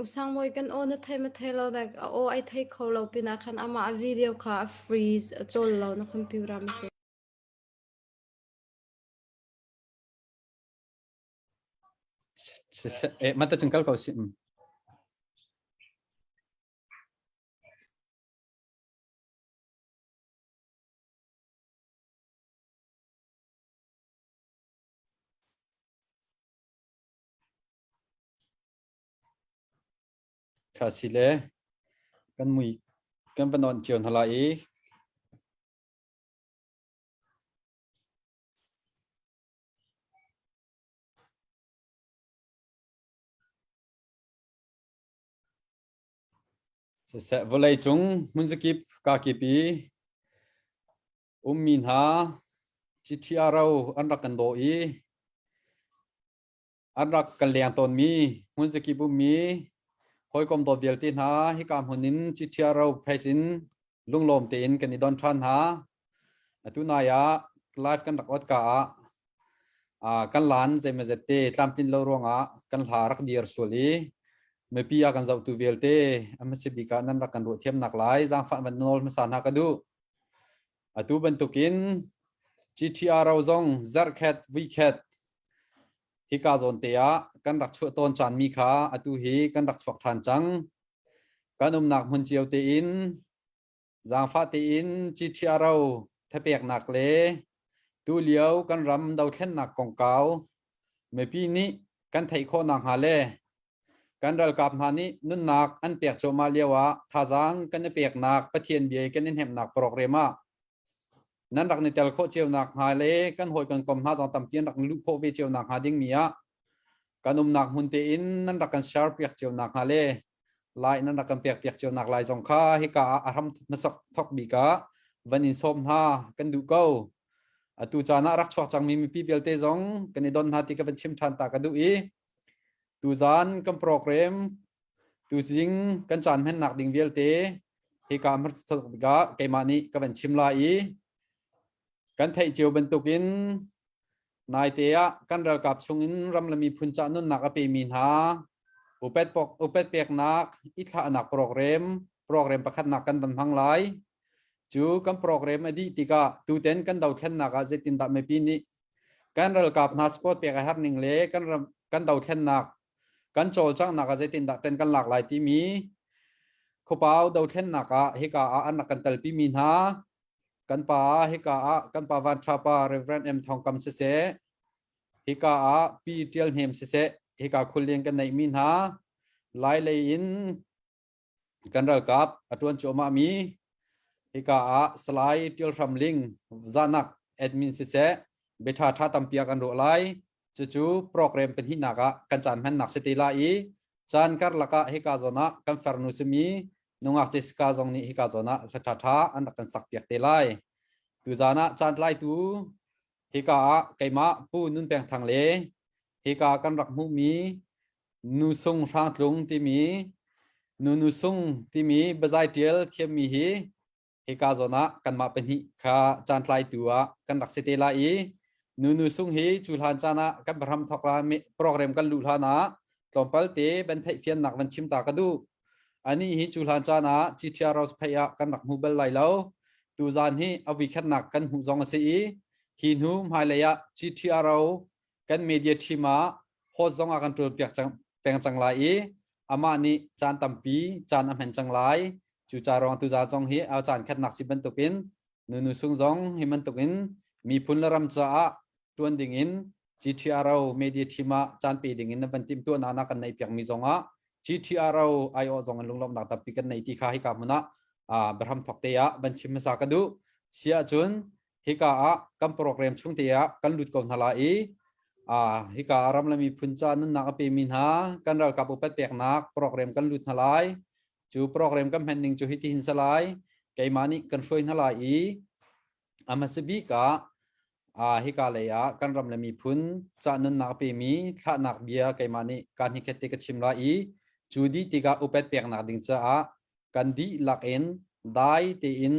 Usangbawi kan aw na thei ma thei lo dek a aw ai thei kho lo pinah khan amah a video kha a freeze a cawl lo na computer ma si. Eh, mata cung kal ko si. Kha si le kan mui kan va nawn cio hna lai i Siseh vawlei cung hmunzakip kakip i ummi hna GTRO an rak kan daw i an rak kan leng tawnmi hmunzakip ummi hawikom dawt vialte hna hika hmun in GTRO page in lunglawm tein kan i don ṭhan hna. Atu nai ah live kan rak ot ka ah kan lan zeimazet te tlamtlin lo ruangah kan hla rak dir sual i mipi a kan zohtu vialte a hmasa bik ah nan rak kan ruah thiamnak lai zaangfah van nawl hmasa hna ka duh. Atu bantukin GTRO zong zarhkhat vuikhat hika zawn te ah kan rak chuah tawn caan mi kha atu hi kan rak chuak ṭhan cang. Kan umnak hmun cio tein zaangfah tein GTRO thapeknak le tulio kan ram dothlennak kongkau mipi nih kan theih khawh nakhnga le kan ralkap hna nih nunnak an pek cuahmah lio ah thazaang kan i peknak Pathian bia i kan i hnemhnak program ah nan rak ni tel khawh cio nak hnga le kan hawi kan kom hna zong tampi an rak luh khawh ve cio nak hnga ding mi ah kan umnak hmun tein nan rak kan share piak cio nak hnga le lai nan rak kan pek piak cio nak lai zong kha hika ah a hram hmasak thok bik ah van in sawm hna kan duh ko. Atu caan ah rak chuak cangmi mipi vialte zong kan i don hna ti ka van chim ṭhan ta ka duh i tuzaan kan program tuzing kan caan hmannak ding vialte hika hmarthok bikah keimah nih ka van chim lai i kan theih cio bantukin naite ah kan ralkap chungin ram le miphun ca nunnak a pemi hna upet pok upet peknak i thlahnak program program pakhatnak kan van hmang lai. Cu kan program a dih tikah tuten kan dothlennak ah zeitindah mipi nih kan ralkap hna support pek a herh ning le kan ram kan dothlennak kan cawlcanghnak ah zeitindah ṭan kan lak lai timi khuapau dothlennak ah hika ah an rak kan telpi mi hna kan pa hika ah kan pa Van Tha pa Reverend M Thong Kam siseh hika ah Pi Tial Hnem siseh hika khulian kan neih mi hna lai lei in kan ralkap a ṭuan cuahmah mi hika ah Salai Ṭial Hram Ling zanak admin siseh biaṭha ṭha tampi ah kan ruah lai. Cucu program pahnihnak ah kan caan hmannak si te lai i caan karlak ah hika zawn ah kan farnu simi nungak Jessica zong nih hika zawn ah hla ṭha ṭha an rak kan sak piak te lai. Tuzaan ah caan tlaitu hika ah keimah Pu Nun Peng Thang le hika kan rak hmuhmi Nu Sung Hrang Tlung timi Nu Nu Sung timi biazai ṭial thiammi hi hika zawn ah kanmah pahnih kha caantlaitu ah kan rak si te lai i Nu Nu Sung hi cu hlan caan ah kan hram thawk la program kan luh hlan ah tlawmpal te van theihfiannak van chim ta ka duh. Anih hi cu hlan caan ah GTR Rose phei ah kan rak hmu bal lai lo. Tuzaan hi a vuikhatnak kan hmuh zong a si i hi hnu hmailei ah GTRO kan media team ah host zong a kan ṭuan piak cang peng cang lai i amah nih caan tampi caan a hman cang lai. Cu ca ruang tuza zong hi a caan khatnak si bantukin nunu sung zong hi bantukin miphun le ram caah ṭuan ding in GTRO media team ah caan pe ding in na van timhtuahnak na kan neih piak mi zong ah GTRO aiawh zong in lunglawmhnak tampi kan nei ti kha hika hmun ah biahram thawk te ah van chim hmasa ka duh. Si ahcun hika ah kan program chung te ah kan lut ko hna lai i hika ah ram le miphun ca nunnak a pemi hna kan ralkap upat peknak program kan lut hna lai. Cu program kan hman ning cu hiti hin sa lai. Keimah nih kan hruai hna lai i a hmasa bik ah hika lei ah kan ram le miphun ca nunnak a pemi thlahnak bia keimah nih kaan hi khat te ka chim lai i cu dih tikah upat peknak ding caah kan dihlak in dai tein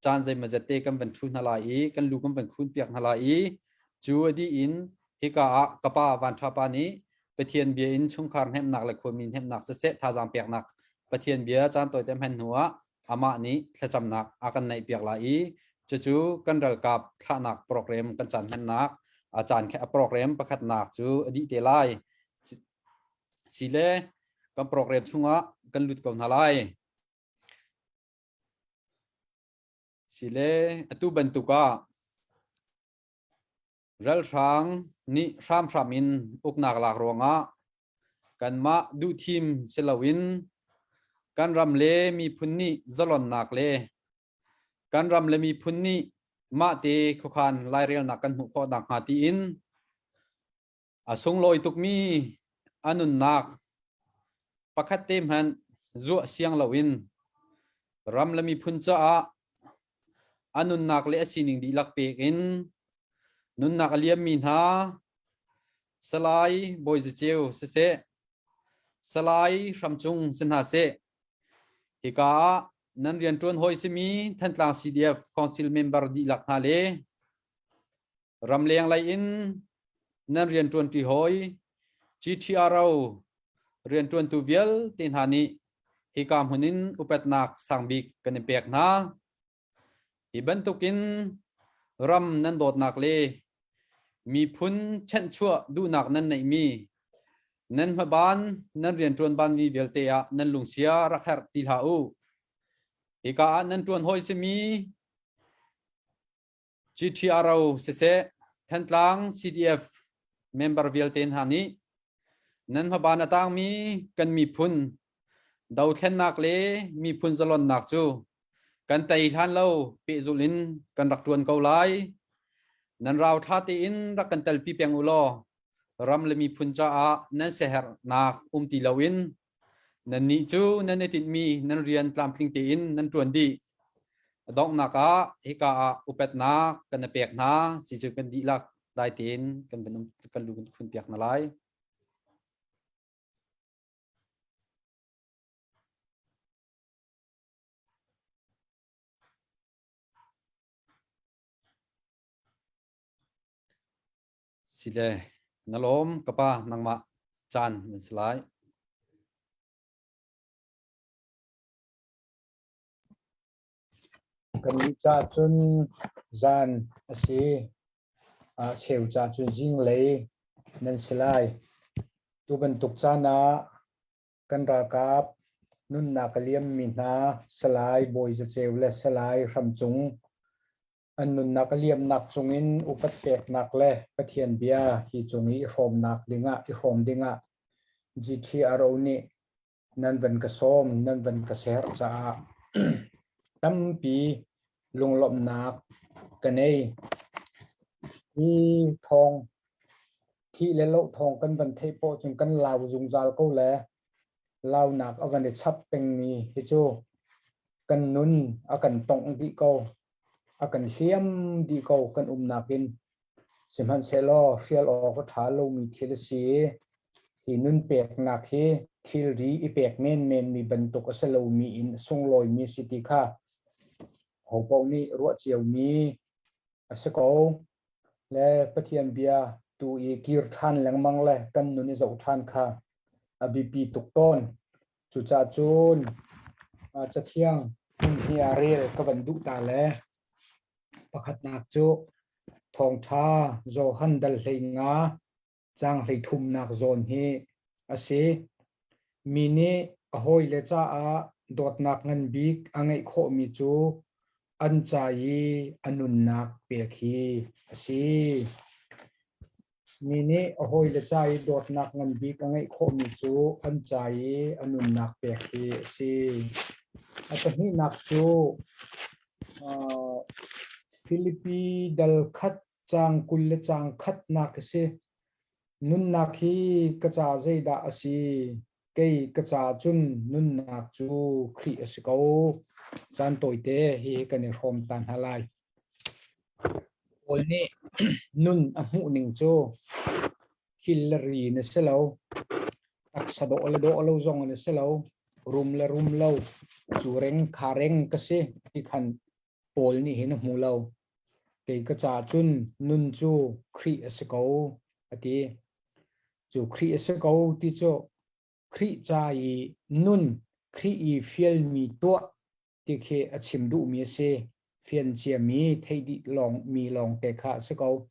caan zeimawzat te kan van ṭhu hna lai i kan lu kan van khun piak hna lai i cu a dih in hika ah ka pa Van Ṭha pa nih. Pathian bia in chungkhar hnemhnak le khuami hnemhnak siseh thazaang peknak Pathian bia caan tawite hman hnu ah amah nih thlacamnak a kan neih piak lai i cucu kan ralkap thlahnak program kan caan hmannak a caan a program pakhatnak cu a dih te lai. Sile kan program chungah kan lut ko hna lai. Sile atu bantuk ah Ralhrang nih hramhram in uknak lak ruangah kanmah duhthim si loin kan ram le miphun nih zalonnak le kan ram le miphun nih mahte khuakhan lairelnak kan hmuh khawh nakhnga tiin a sunglawi tukmi a nunnak pakhat te hmanh zuah siang loin ram le miphun caah a nunnak le a sining dihlak pek in nunnak a liammi hna Salai Bawi Za Ceu siseh, Salai Hram Cung si hna seh, hika ah nan rianṭuan hawi simi Thantlang CDF Council member dihlak hna le ramleng lei in nan rianṭuanṭi hawi GTRO rianṭuantu vialte hna nih hika hmun in upatnak sangbik kan in pek hna. Hi bantukin ram nan dawtnak le miphun chanhchuah duhnak nan neihmi nan hmaban nan rianṭuan banmi vialte ah nan lungsia rak herh ti hlah u. Hika ah nan ṭuan hawi simi GTRO siseh Thantlang CDF member vialte hna nih nan hmaban a tangmi kan miphun dothlennak le miphun zalonnak cu kan tei hlan lo pehzulh in kan rak ṭuan ko lai. Nan rauthla tein rak kan telpi peng u law ram le miphun caah nan siaherhnak um ti loin nannih cu nan i tinhmi nan rian tlamtling tein nan ṭuan dih. A donghnak ah hika ah upatnak kan i pek hna si cu kan dihlak dai tein kan van kan lu kan khun piak hna lai. Sile na lawm ka pa nangmah caan nan si lai. Kannih ca cun zan a si. Cheu ca cun zinglei nan si lai. Tu bantuk caan ah kan ralkap nunnak a liammi hna Salai Bawi Za Ceu le Salai Hram Cung an nunnak a liamnak cungin upat peknak le Pathian bia hi cung i hrawmnak dingah i hrawm dingah GTRO nih nan van ka sawm nan van ka ser caah tampi lunglawmhnak ka nei. Hi thawng thih le loh thawng kan van theih poh cun kan lau zungzal ko le launak a van i chap pengmi hi cu kan nun a kan tongh dih ko a kan hliam dih ko kan umnak in. Sihmanhsehlaw hrial awk a ṭha lomi thil a si i hi nun peknak hi thilri i pek menmenmi bantuk a si lomi in a sunglawimi a si ti kha hopaoh nih ruah ciomi a si ko. Le Pathian bia tu i kir ṭhan lengmang le kan nun i zoh ṭhan kha a biapi tuk tawn. Cucaah cun Cathiang hmun hi ah rel ka van duh ta le pakhatnak cu Thawngṭha Johan dal 15 caang 33nak zawn hi a si. Mi nih a hawile caah dawtnak ngan bik a ngeih khawhmi cu an ca i a nunnak pek hi a si. Mi nih a hawile ca i dawtnak ngan bik a ngeih khawhmi cu an ca i a nunnak pek hi a si. A pahnihnak cu Filipi dal khat caang 20 le caang khatnak a si. Nunnak hi ka ca zeidah a si? Kei ka ca cun nunnak cu Khrih a si ko. Caan tawite hi kan i hrawm ta hna lai. Paul nih nun a hmuh ning cu thil le ri na si lo, taksa dawh le dawh lo zong na si lo, rum le rum lo, cu reng kha reng ka si ti khan Paul nih hin a hmu lo. Kei ka ca cun nun cu Khrih a si ko, a ti. Cu Khrih a si ko ti cu Khrih ca i nun, Khrih i fialmi tuah ti khi a chim duhmi a si. Fian ciami theih dih lawng mi lawng te kha a si ko.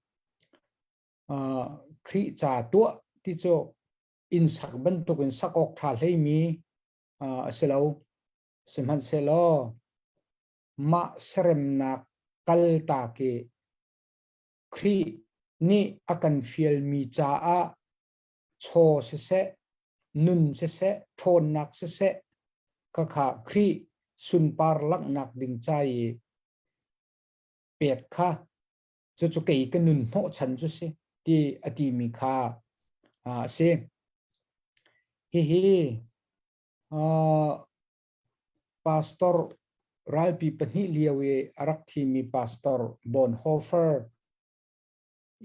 Uh, Khrih ca tuah ti cu inn sak bantukin sak awk ṭha hleimi uh, a si lo. Sihmanhsehlaw mah seremnak kaltak i Khrih nih a kan fialmi caah chaw siseh, nun siseh, ṭhawnnak siseh, khakha Khrih sunpar langhnak ding ca i pek kha cucu kei ka nun hnawhchan cu si ti a timi kha a si. Hihi pastor ralpi pahnih lio i a rak thimi pastor Bonhoeffer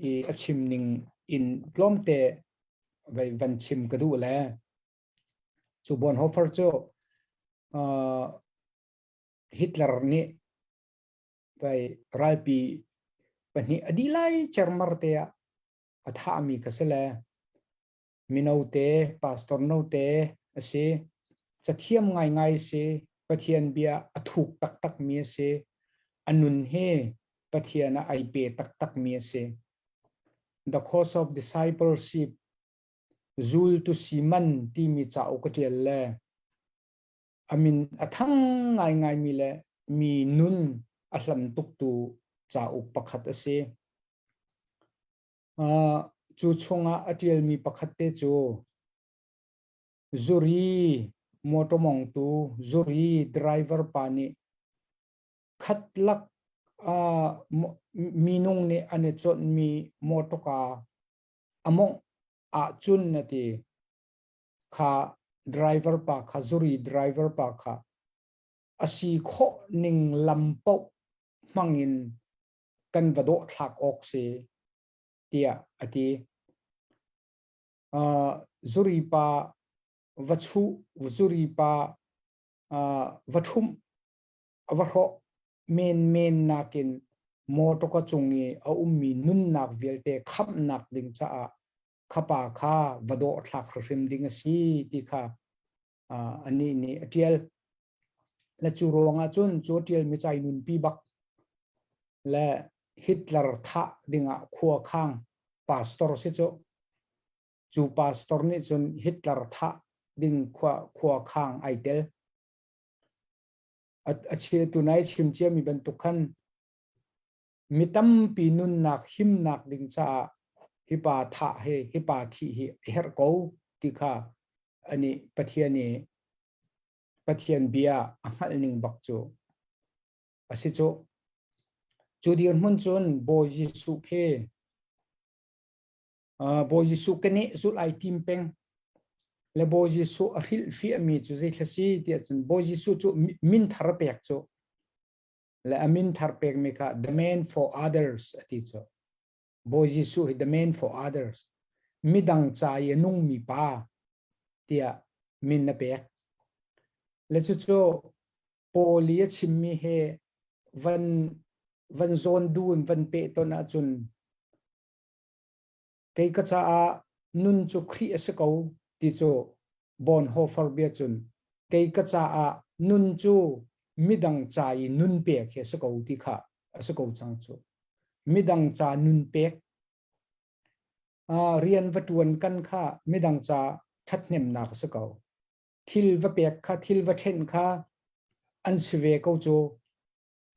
i a chim ning in tlawmte vai van chim ka duh le cu Bonhoeffer cu Hitler nih vai ralpi pahnih a dih lai cermar te ah a thahmi ka si le mino te pastor no te a si cathiam ngaingai si Pathian bia a thuk taktak mi a si a nun hi Pathian ah ai pe taktak mi a si The Course of Discipleship zultu si man timi cauk ka ṭial le a min a thang ngaingaimi le mi nun a hlam tuktu cauk pakhat a si. Uh, cu chungah a ṭialmi pakhat te cu zuri motor mongtu zuri driver pa nih khatlak uh, minung nih an i chawnhmi motorka a mongh ahcun na ti kha driver pa kha zuri driver pa kha a si khawh ning lam paoh hmangin kan va dawh thlak awk si tiah a ti. Uh, zuri pa va chuh zuri pa uh, va ṭhumh va hrawh menmen nakin motor cung i a ummi nunnak vialte khamhnak ding caah khapa kha va dawh thlak hrim ding a si ti kha anih nih a ṭial. Le cu ruangah cun cu a ṭialmi cai nunpi bak le Hitler thah dingah khua khang pastor si cu cu pastor nih cun Hitler thah ding khua khua khang ai tel. A tu nai chim ciami bantuk khan mi tampi nunnak himnak ding caah hi pa thah hi hi pa thih hi a herh ko ti kha ani Pathian i Pathian bia a hngalh ning bak cu a si cu. Cu dirhmun cun Bawi Jesuh khi Bawi Jesuh ka nih zulh ai tim peng le Bawi Jesuh a hrilhfiahmi cu zeithla si tiah cun Bawi Jesuh cu min thar pek cu le a min thar pekmi kha the man for others a ti cu Bawi Jesuh hi the man for others midang ca i a nungmi pa tiah min a pek le cucu Paul i a chimmi he van van zawn dun van peh ton ahcun Kei ka caah nun cu Khrih a si ko ti cu Bonhoeffer bia cun kei ka caah nun cu midang ca i nun pek hi a si ko ti kha a si ko cang cu. Midang ca nun pek rian va ṭuan kan kha midang ca ṭhathnemnak a si ko. Thil va pek kha thil va ṭhenh kha an si ve ko cu.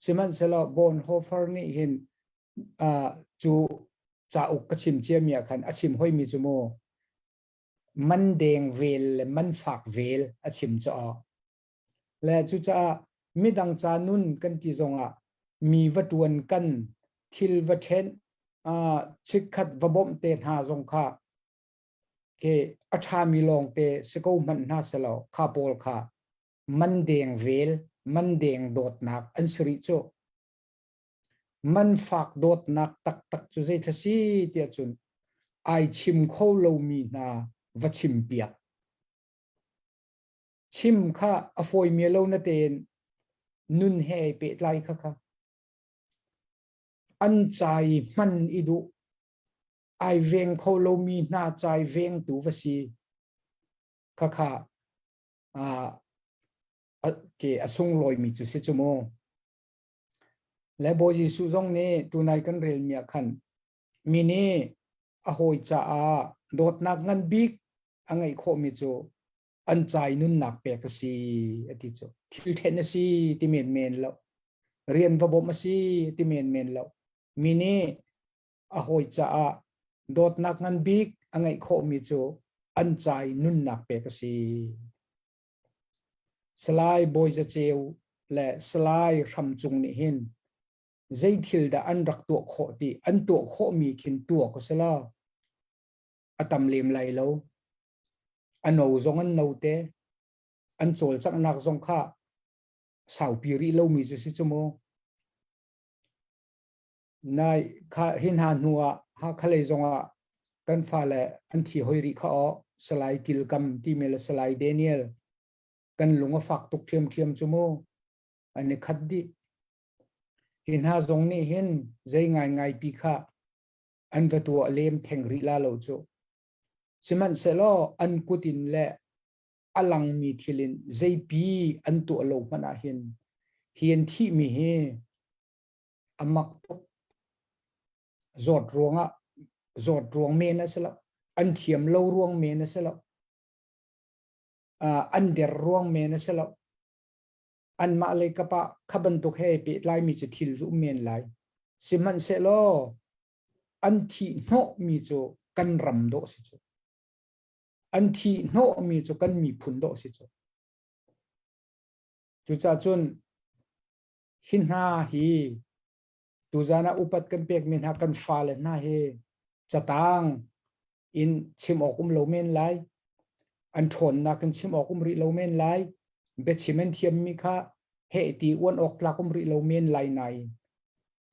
Sihmanhsehlaw Bonhoeffer nih hin cu cauk ka chim ciami ah khan a chim hoimi cu mu man deng vel le man fak vel a chim caw le cucaah midang ca nun kan ti zongah mi va tuan kan thil va ṭhen chikkhat va bawmh te hna zong kha ke a ṭhami lawng te si ko hmanh hna selaw kha pawl kha man deng vel man deng dawtnak an si rih cu Man fak dawtnak taktak cu zeithla si tiah cun ai chim kho lomi hna va chimpiak. Chim kha a fawimi lo na tein nun he ai pehtlai kha kha. An ca i hman i duh. Ai veng kho lomi hna ca i vengtu va si. Khakha ke a sunglawimi cu si cu mu. Le Bawi Jesuh zong nih tunai kan relmi ah khan mi nih a hawi caah dawtnak ngan bik a ngeih khawhmi cu an ca i nunnak pek a si a ti cu. Thil ṭhen a si ti menmen lo. Rian va bawmh a si ti menmen lo. Mi nih a hawi caah dawtnak ngan bik a ngeih khawhmi cu an ca i nunnak pek a si. Salai Bawi Za Ceu le Salai Hram Cung nih hin zei thil dah an rak tuah khawh ti an tuah khawhmi khin tuah ko selaw a tam lem lai lo. A no zong an no te, an cawlcanghnak zong kha saupi rih lomi cu si cu mu. Nai kha hi hna hnu ah Hakhalei zongah kan fale an thi hoi rih kha aw Salai Kilkam timi le Salai Daniel kan lung a fak tuk ṭhiamṭhiam cu mu an i khat dih. Hi hna zong nih hin zei ngaingai pi kha an va tuah lem theng rih la lo cu. Sihmanhsehlaw an kut in le a langmi thil in zeipi an tuah lo hmanh ah hin hi an thihmi hi a mak tuk. Zawt ruangah zawt ruang men a si lo. An thiam lo ruang men a si lo. An der ruang men a si lo. Anmah lei kap ah kha bantuk he pehtlaimi cu thil cu um men lai. Sihmanhsehlaw an thih hnawhmi cu kan ram dawh si cu. An thih hnawhmi cu kan miphun dawh si cu. Cucaah cun hi hna hi tuzan ah upat kan pekmi hna kan fale hna hi catang in chim awk um lo men lai an ṭhawnnak in chim awk um rih lo men lai biachim an thiammi kha heh ti uan awk tlak um rih lo men lai nain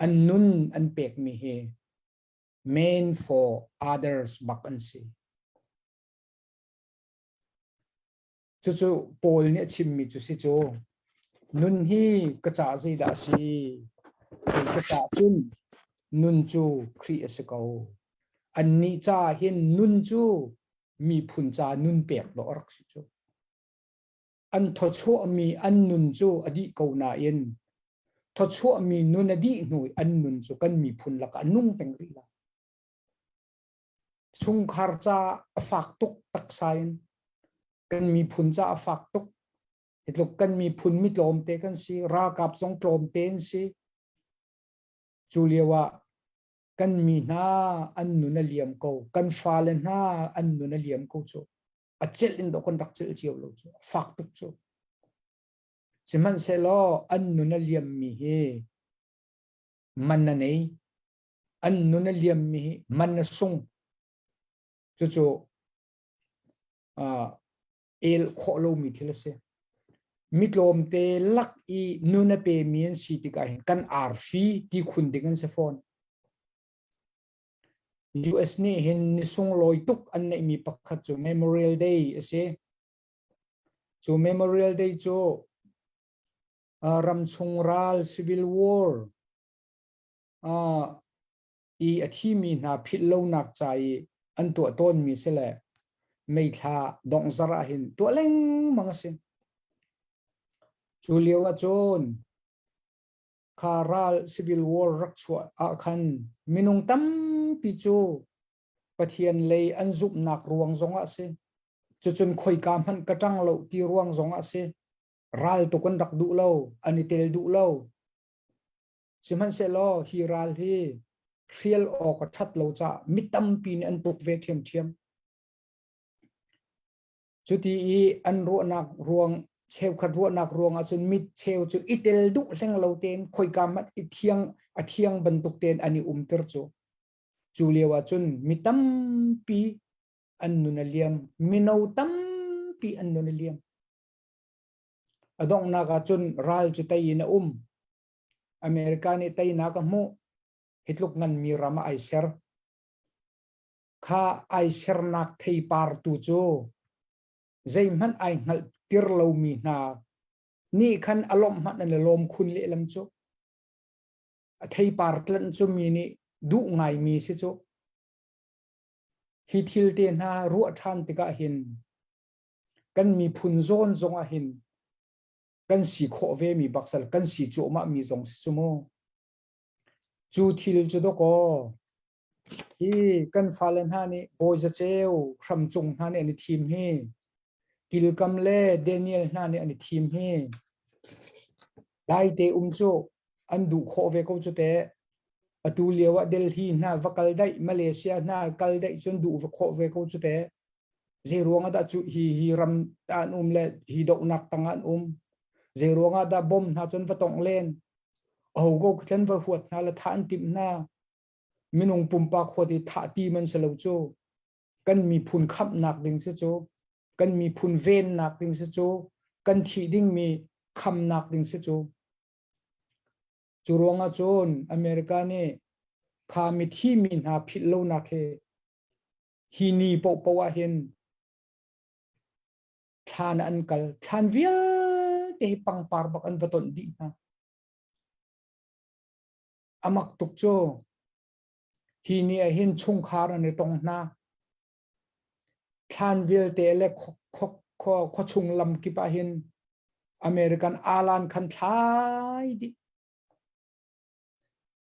an nun an pekmi hi man for others bak an si. Cucu Paul nih a chimmi cu si cu nun hi ka ca zeidah a si? Kei ka ca cun nun cu Khrih a si ko. Annih caah hin nun cu miphun ca nun pek dawh a rak si cu. An thawchuahmi an nun cu a dih ko nain thawchuahmi nun a dih hnu i an nun cu kan miphun lakah a nung peng rih lai. Chungkhar ca a fak tuk taksa in kan miphun ca a fak tuk. Hi tluk kan miphun mi tlawmte kan si, ralkap zong tlawmte an si. Cu lio ah kan mi hna an nun a liam ko, kan fale hna an nun a liam ko cu. A celh in dawh kan rak celh cio lo cu, a fak tuk cu. Sihmanhsehlaw an nun a liammi hi man a nei. An nun a liammi hi man a sung. Cucu el khawh lomi thil a si. Mi tlawmte lak i nun a pemi an si tikah hin kan arfi ti khun ding an si fawn. US nih hin ni sunglawi tuk an neihmi pakhat cu Memorial Day a si. Cu Memorial Day cu ramchung ral Civil War i a thimi hna philh lonak ca i an tuah tawnmi si le meithla donghzar ah hin tuah lengmang a si. Cu lio ah cun kha ral civil war rak chuah ah khan minung tampi cu Pathian lei an zumhnak ruang zong ah si. Cucun khoika hmanh ka ṭang lo ti ruang zong ah si. Ral tuk an rak duh lo, an i tel duh lo. Sihmanhsehlaw hi ral hi hrial awk a ṭhat lo caah mi tampi nih an tuk ve ṭhiamṭhiam. Cuti i an ruahnak ruang cheukhat ruahnak ruang ahcun mit cheu cu i tel duh hleng lo tein khoika hmanh i thiang a thiang bantuk tein an i umter cu. Cu lio ahcun mi tampi an nun a liam, mino tampi an nun a liam. A donghnak ahcun ral cu tei in a um. America nih teinak a hmuh. Hi tluk nganmi ram ah ai ser. Kha ai sernak theipar tu cu zeihmanh ai hngalh tir lomi hna nih khan a lawmh hmanh an i lawm khun lehlam cu. A theipar tlanh cu mi nih duh ngaimi si cu. Hi thil te hna ruah ṭhan tikah hin kan miphun zawn zong ah hin kan si khawh ve mi bak sal kan si cuahmah mi zong si cu mu. Cu thil cu dawkaw hi kan fale hna nih Bawi Zaceu hramcung hna nih an i thim hi Kilkam le Daniel hna nih an i thim hi daite um cu an duh khawh ve ko cu teh. Atu lio ah Delhi hna va kal daih, Malaysia hna kal daih cun duh va khawh ve ko cu teh. Zei ruang ah dah cu hi hi ram an um le hi dohnak tang an um. Zei ruang ah dah bom hna cun va tongh len. Aho ko thlen va huat hna le thah an timh hna. Minung pumpak huat i thah ti man si lo cu. Kan miphun khamhnak ding si cu. Kan miphun vennak ding si cu. Kan thih dingmi khamnak ding si cu. Cu ruangah cun America nih kha mithi mi hna philh lonak hi hi ni paohpaoh ah hin thlan an kal. Thlan vialte hi pangpar bak an va tonh dih hna. A mak tuk cu. Hi ni ah hin chungkhar an i tong hna. Thlan vialte le khuachung lam kip ah hin American alan khan thlai dih.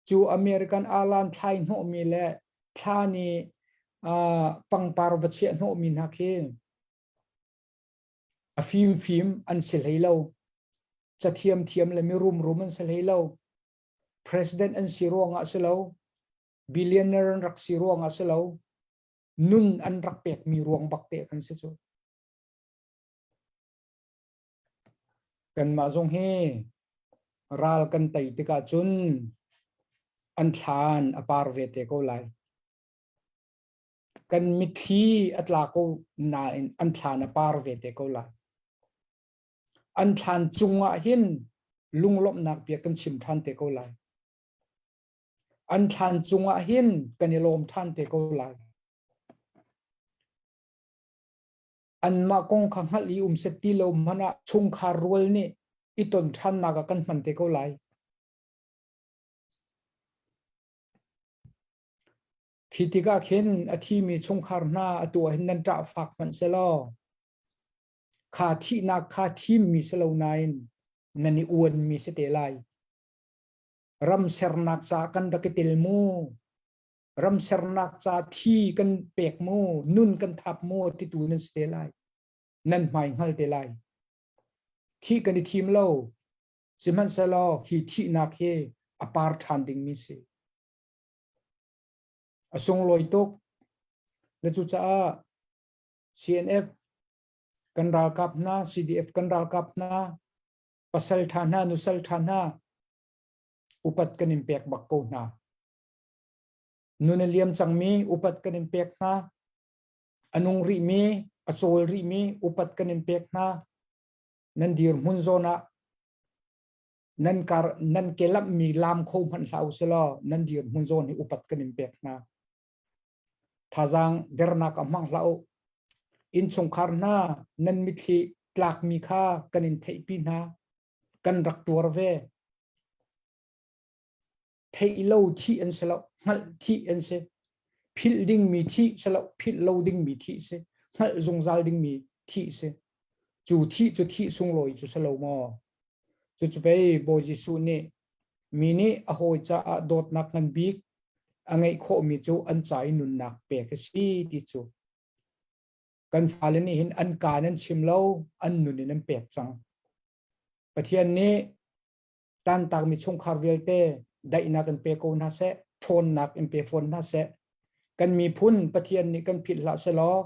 Cu American alan thlai hnawhmi le thla nih pangpar va chiah hnawhmi hna khi a fimfim an si hlei lo. Cathiam thiam le mirum rum an si hlei lo. President an si ruangah si lo. Billionaire an rak si ruangah si lo. Nun an rak pekmi ruang bak te kan si cu. Kanmah zong hi ral kan tei tikah cun an thlan a par ve te ko lai. Kan mitthli a tla ko nain an thlan a par ve te ko lai. An thlan cungah hin lunglawmhnak bia kan chim ṭhan te ko lai. An thlan cungah hin kan i lawm ṭhan te ko lai. Anmah kong kha hngalh i um set ti lo hmanh ah chungkhar rual nih i ton ṭhannak ah kan hman te ko lai. Khi tikah khin a thimi chungkhar hna atu ah hin nan ṭah fak hmanh selaw kha thihnak kha thimmi si lo nain nan i uanmi si te lai. Ram sernak ca kan rak i tel mu. Ram sernak ca thi kan pek mu, nun kan thap mu titu nan si te lai. Nan hmai hngal te lai. Thih kan i thim lo. Sihmanhsehlaw hi thihnak hi a par ṭhan dingmi si. A sunglawi tuk. Na cucaah CNF kan ralkap hna, CDF kan ralkap hna, pasal ṭha hna, nusal ṭha hna, upat kan in pek bak ko hna. Nun a liam cangmi upat kan in pek hna. A nung rihmi, a cawl rihmi upat kan in pek hna. Nan dirhmun zawn ah nan kar nan kelamhmi lam kho hmanh hlah usilaw nan dirhmun zawn hi upat kan in pek hna. Thazaang dernak ah hmang hlah u. Innchungkhar hna nan mitthli tlakmi kha kan in theihpi hna. Kan rak tuar ve. Theih lo thih an si lo, hngalh thih an si. Philh dingmi thih si lo, philh lo dingmi thih si. Hngalh zungzal dingmi thih si. Cu thih cu thih sunglawi cu si lo maw? Cucu pei Bawi Jesuh nih mi nih a hawi caah dawtnak ngan bik a ngeih khawhmi cu an ca i nunnak pek a si ti cu. Kan fale nih hin an kaan an chim lo, an nun in an pek cang. Pathian nih tantakmi chungkhar vialte daihnak in pe ko hna seh, ṭhawnnak in pe fawn hna seh. Kan miphun Pathian nih kan philh hlah selaw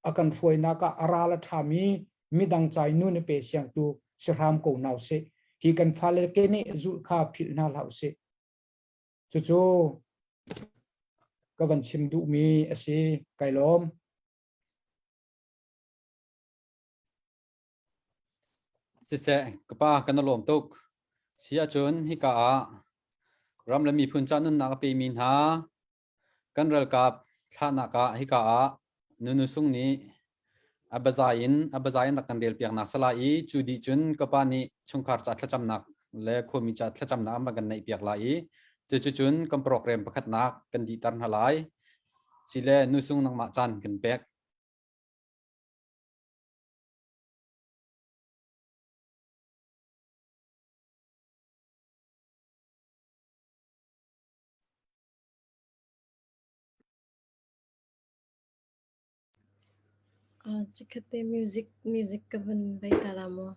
a kan hruainak ah a ral a ṭhami midang ca i nun a pe siangtu si hram ko hna usih. Hi kan fale ke nih zulh kha philh hna hlah usih. Cucu ka van chim duhmi a si. Kai lawm. Siseh, ka pa kan i lawm tuk. Si ahcun hika ah ram le miphun ca nunnak a pemi hna kan ralkap thlahnak ah hika ah Nunu Sung nih a biazai in a biazai in rak kan relpiaknak sala i cu dih cun ka pa nih chungkhar ca thlacamnak le khuami ca thlacamnak an van kan neihpiak lai i cucu cun kan program pakhatnak kan dihter hna lai. Sile nusung nangmah caan kan pek. Chikkhat te music music ka van bei ta la maw?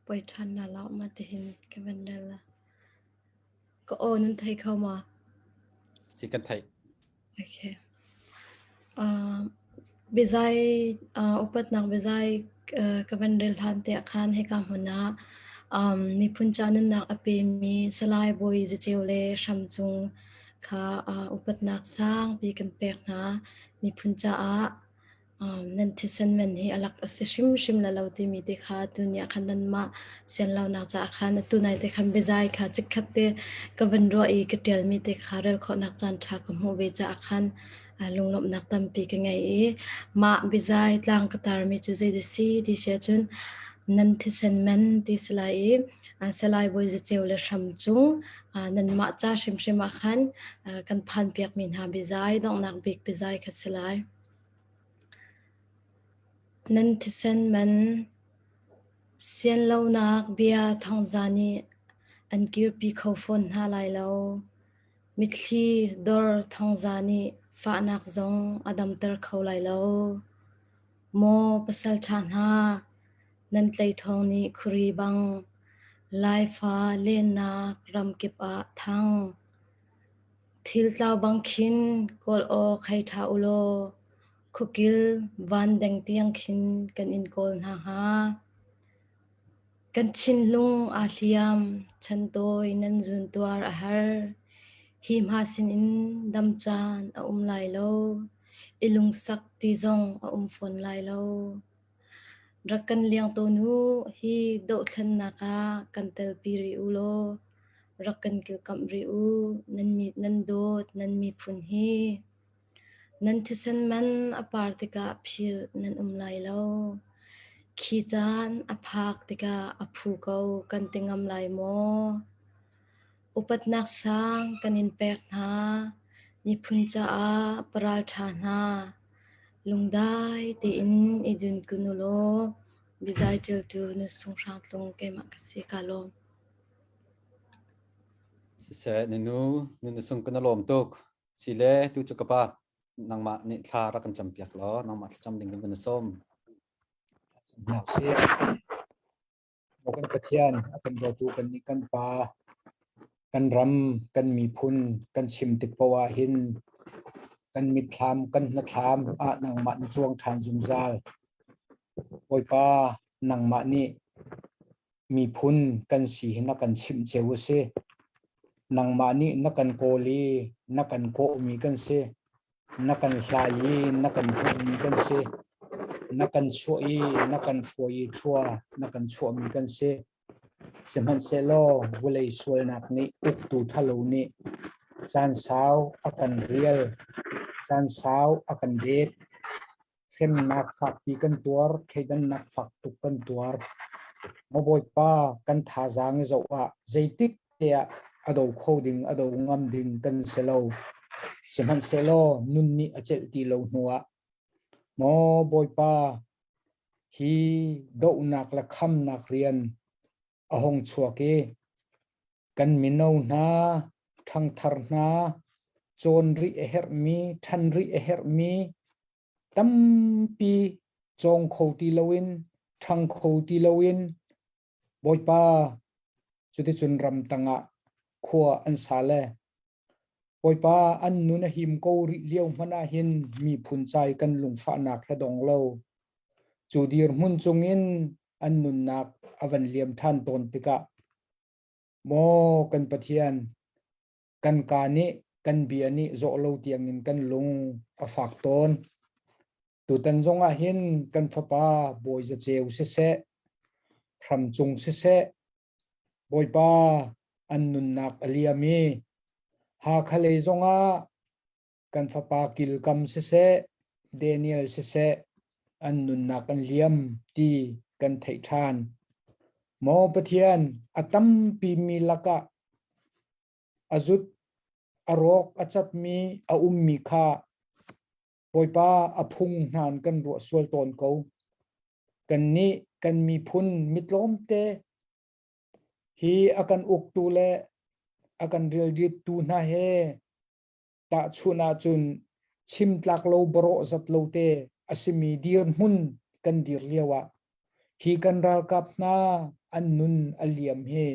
Poi ṭhan na lo ma tihin ka van rel la. Ka aw nan thei kho ma? Si kan theih. Okay. Biazai upatnak biazai ka van rel hlan te ah khan hika hmun ah miphun ca nunnak a pemi Salai Bawi Zaceu le Hram Cung kha upatnak sangpi kan pek hna. Miphun caah Nan thisen man hi a lak a si hrimhrim la lo timi te kha tuni ah khan nanmah sianlonak caah khan atu nai te khan biazai kha chikkhat te ka van ruah i ka ṭialmi te kha rel khawhnak caan ṭha ka hmuh ve caah khan lunglawmhnak tampi ka ngei i mah biazai tlang ka tarmi cu zei si ti si ahcun nan thisen man ti si lai i Salai Bawi Zaceu le Hram Cung nanmah ca hrimhrim ah khan kan phanpiakmi hna biazai donghnak bik biazai kha si lai. Nan thisen man sianlonak bia thawngza nih an kirpi kho fawn hna lai lo. Mitthli dor thawngza nih fahnak zong a damter kho lai lo. Maw pasalṭha hna, nan tleithawng nih khuari bang Laifa lennak ramkip ah thang. Thil tlau bang khin kawl awk hei ṭha ulaw khuakil van deng tiang khin kan in kawl hna hnga. Kan thinlung aa hliam, chantawi nan zuntuar a har. Hi hma sinin dam caan a um lai lo, i lungsak ti zong a um fawn lai lo. Rak kan liang tawn u, hi dohthlennak ah kan telpi rih u law rak kan kilkamh rih u. Nan mi nan dawt nan miphun hi. Nan thisen man a par tikah philh nan um lai lo. Khi caan a phak tikah a phu ko kan ti ngam lai maw? Upatnak sang kan in pek hna. Miphun caah paralṭha hna. Lungdai tein i dun kun u law biazai ṭialtu Nu Sung Hrang Tlung keimah ka si. Kaa lawm. Siseh, na nu, na nu sung kan lawm tuk. Sile, tu cu ka pa nangmah nih thla rak kan campiak law nangmah thlacam ding kan van sawm. Maw kan Pathian, a kan dawtu kan nih kan Pa, kan ram, kan miphun kan chim tik paoh ah hin kan mitthlam, kan hnathlam ah nangmah na cuang ṭhan zungzal. Bawipa, nangmah nih miphun kan si hi na kan chimh cio a si. Nangmah nih na kan kawl i na kan kawhmi kan si. Na kan hlai i na kan hmuhmi kan si. Na kan chuah i na kan hruai i thlua na kan chuahmi kan si. Sihmanhsehlaw vulei sualnak nih uktu ṭhalo nih caan sau a kan rial, caan sau a kan det. Hremnak fakpi kan tuar, thleidannak fak tuk kan tuar. Maw Bawipa, kan thazaang i zoh ah zeitik tiah a do kho ding, a do ngam ding kan si lo. Sihmanhsehlaw nun nih a celh ti lo hnuah maw Bawipa, hi dohnak le khamnak rian a hung chuak i kan mino hna, ṭhangthar hna, cawn rih a herhmi, ṭhan rih a herhmi tampi cawng kho ti loin, ṭhang kho ti loin Bawipa cuticun ramtang ah khua an sa le Bawipa an nun a him ko rih lio hmanh ah hin miphun cai kan lungfahnak hla dong lo. Cu dirhmun cungin an nunnak a van liam ṭhan tawn tikah maw kan Pathian kan kaa nih kan bia nih zawh lo tiangin kan lung a fak tawn. Tutan zong ah hin kan fapa Bawi Za Ceu siseh, Hram Cung siseh, Bawipa an nunnak a liam i Hakha lei zongah Kan fapa Kilkam siseh, Daniel siseh, an nunnak an liam ti kan theih ṭhan. Maw Pathian, a tampi mi lakah a zut, a rawk a catmi a ummi kha Bawipa a phung hnan kan ruah sual tawn ko. Kannih kan miphun mitlawmte hi a kan uktu le a kan rialdittu hna he tahchunh ahcun chim tlak lo barawh zat lo te a simi dirhmun kan dir lio ah hi kan ralkap hna an nun a liam hi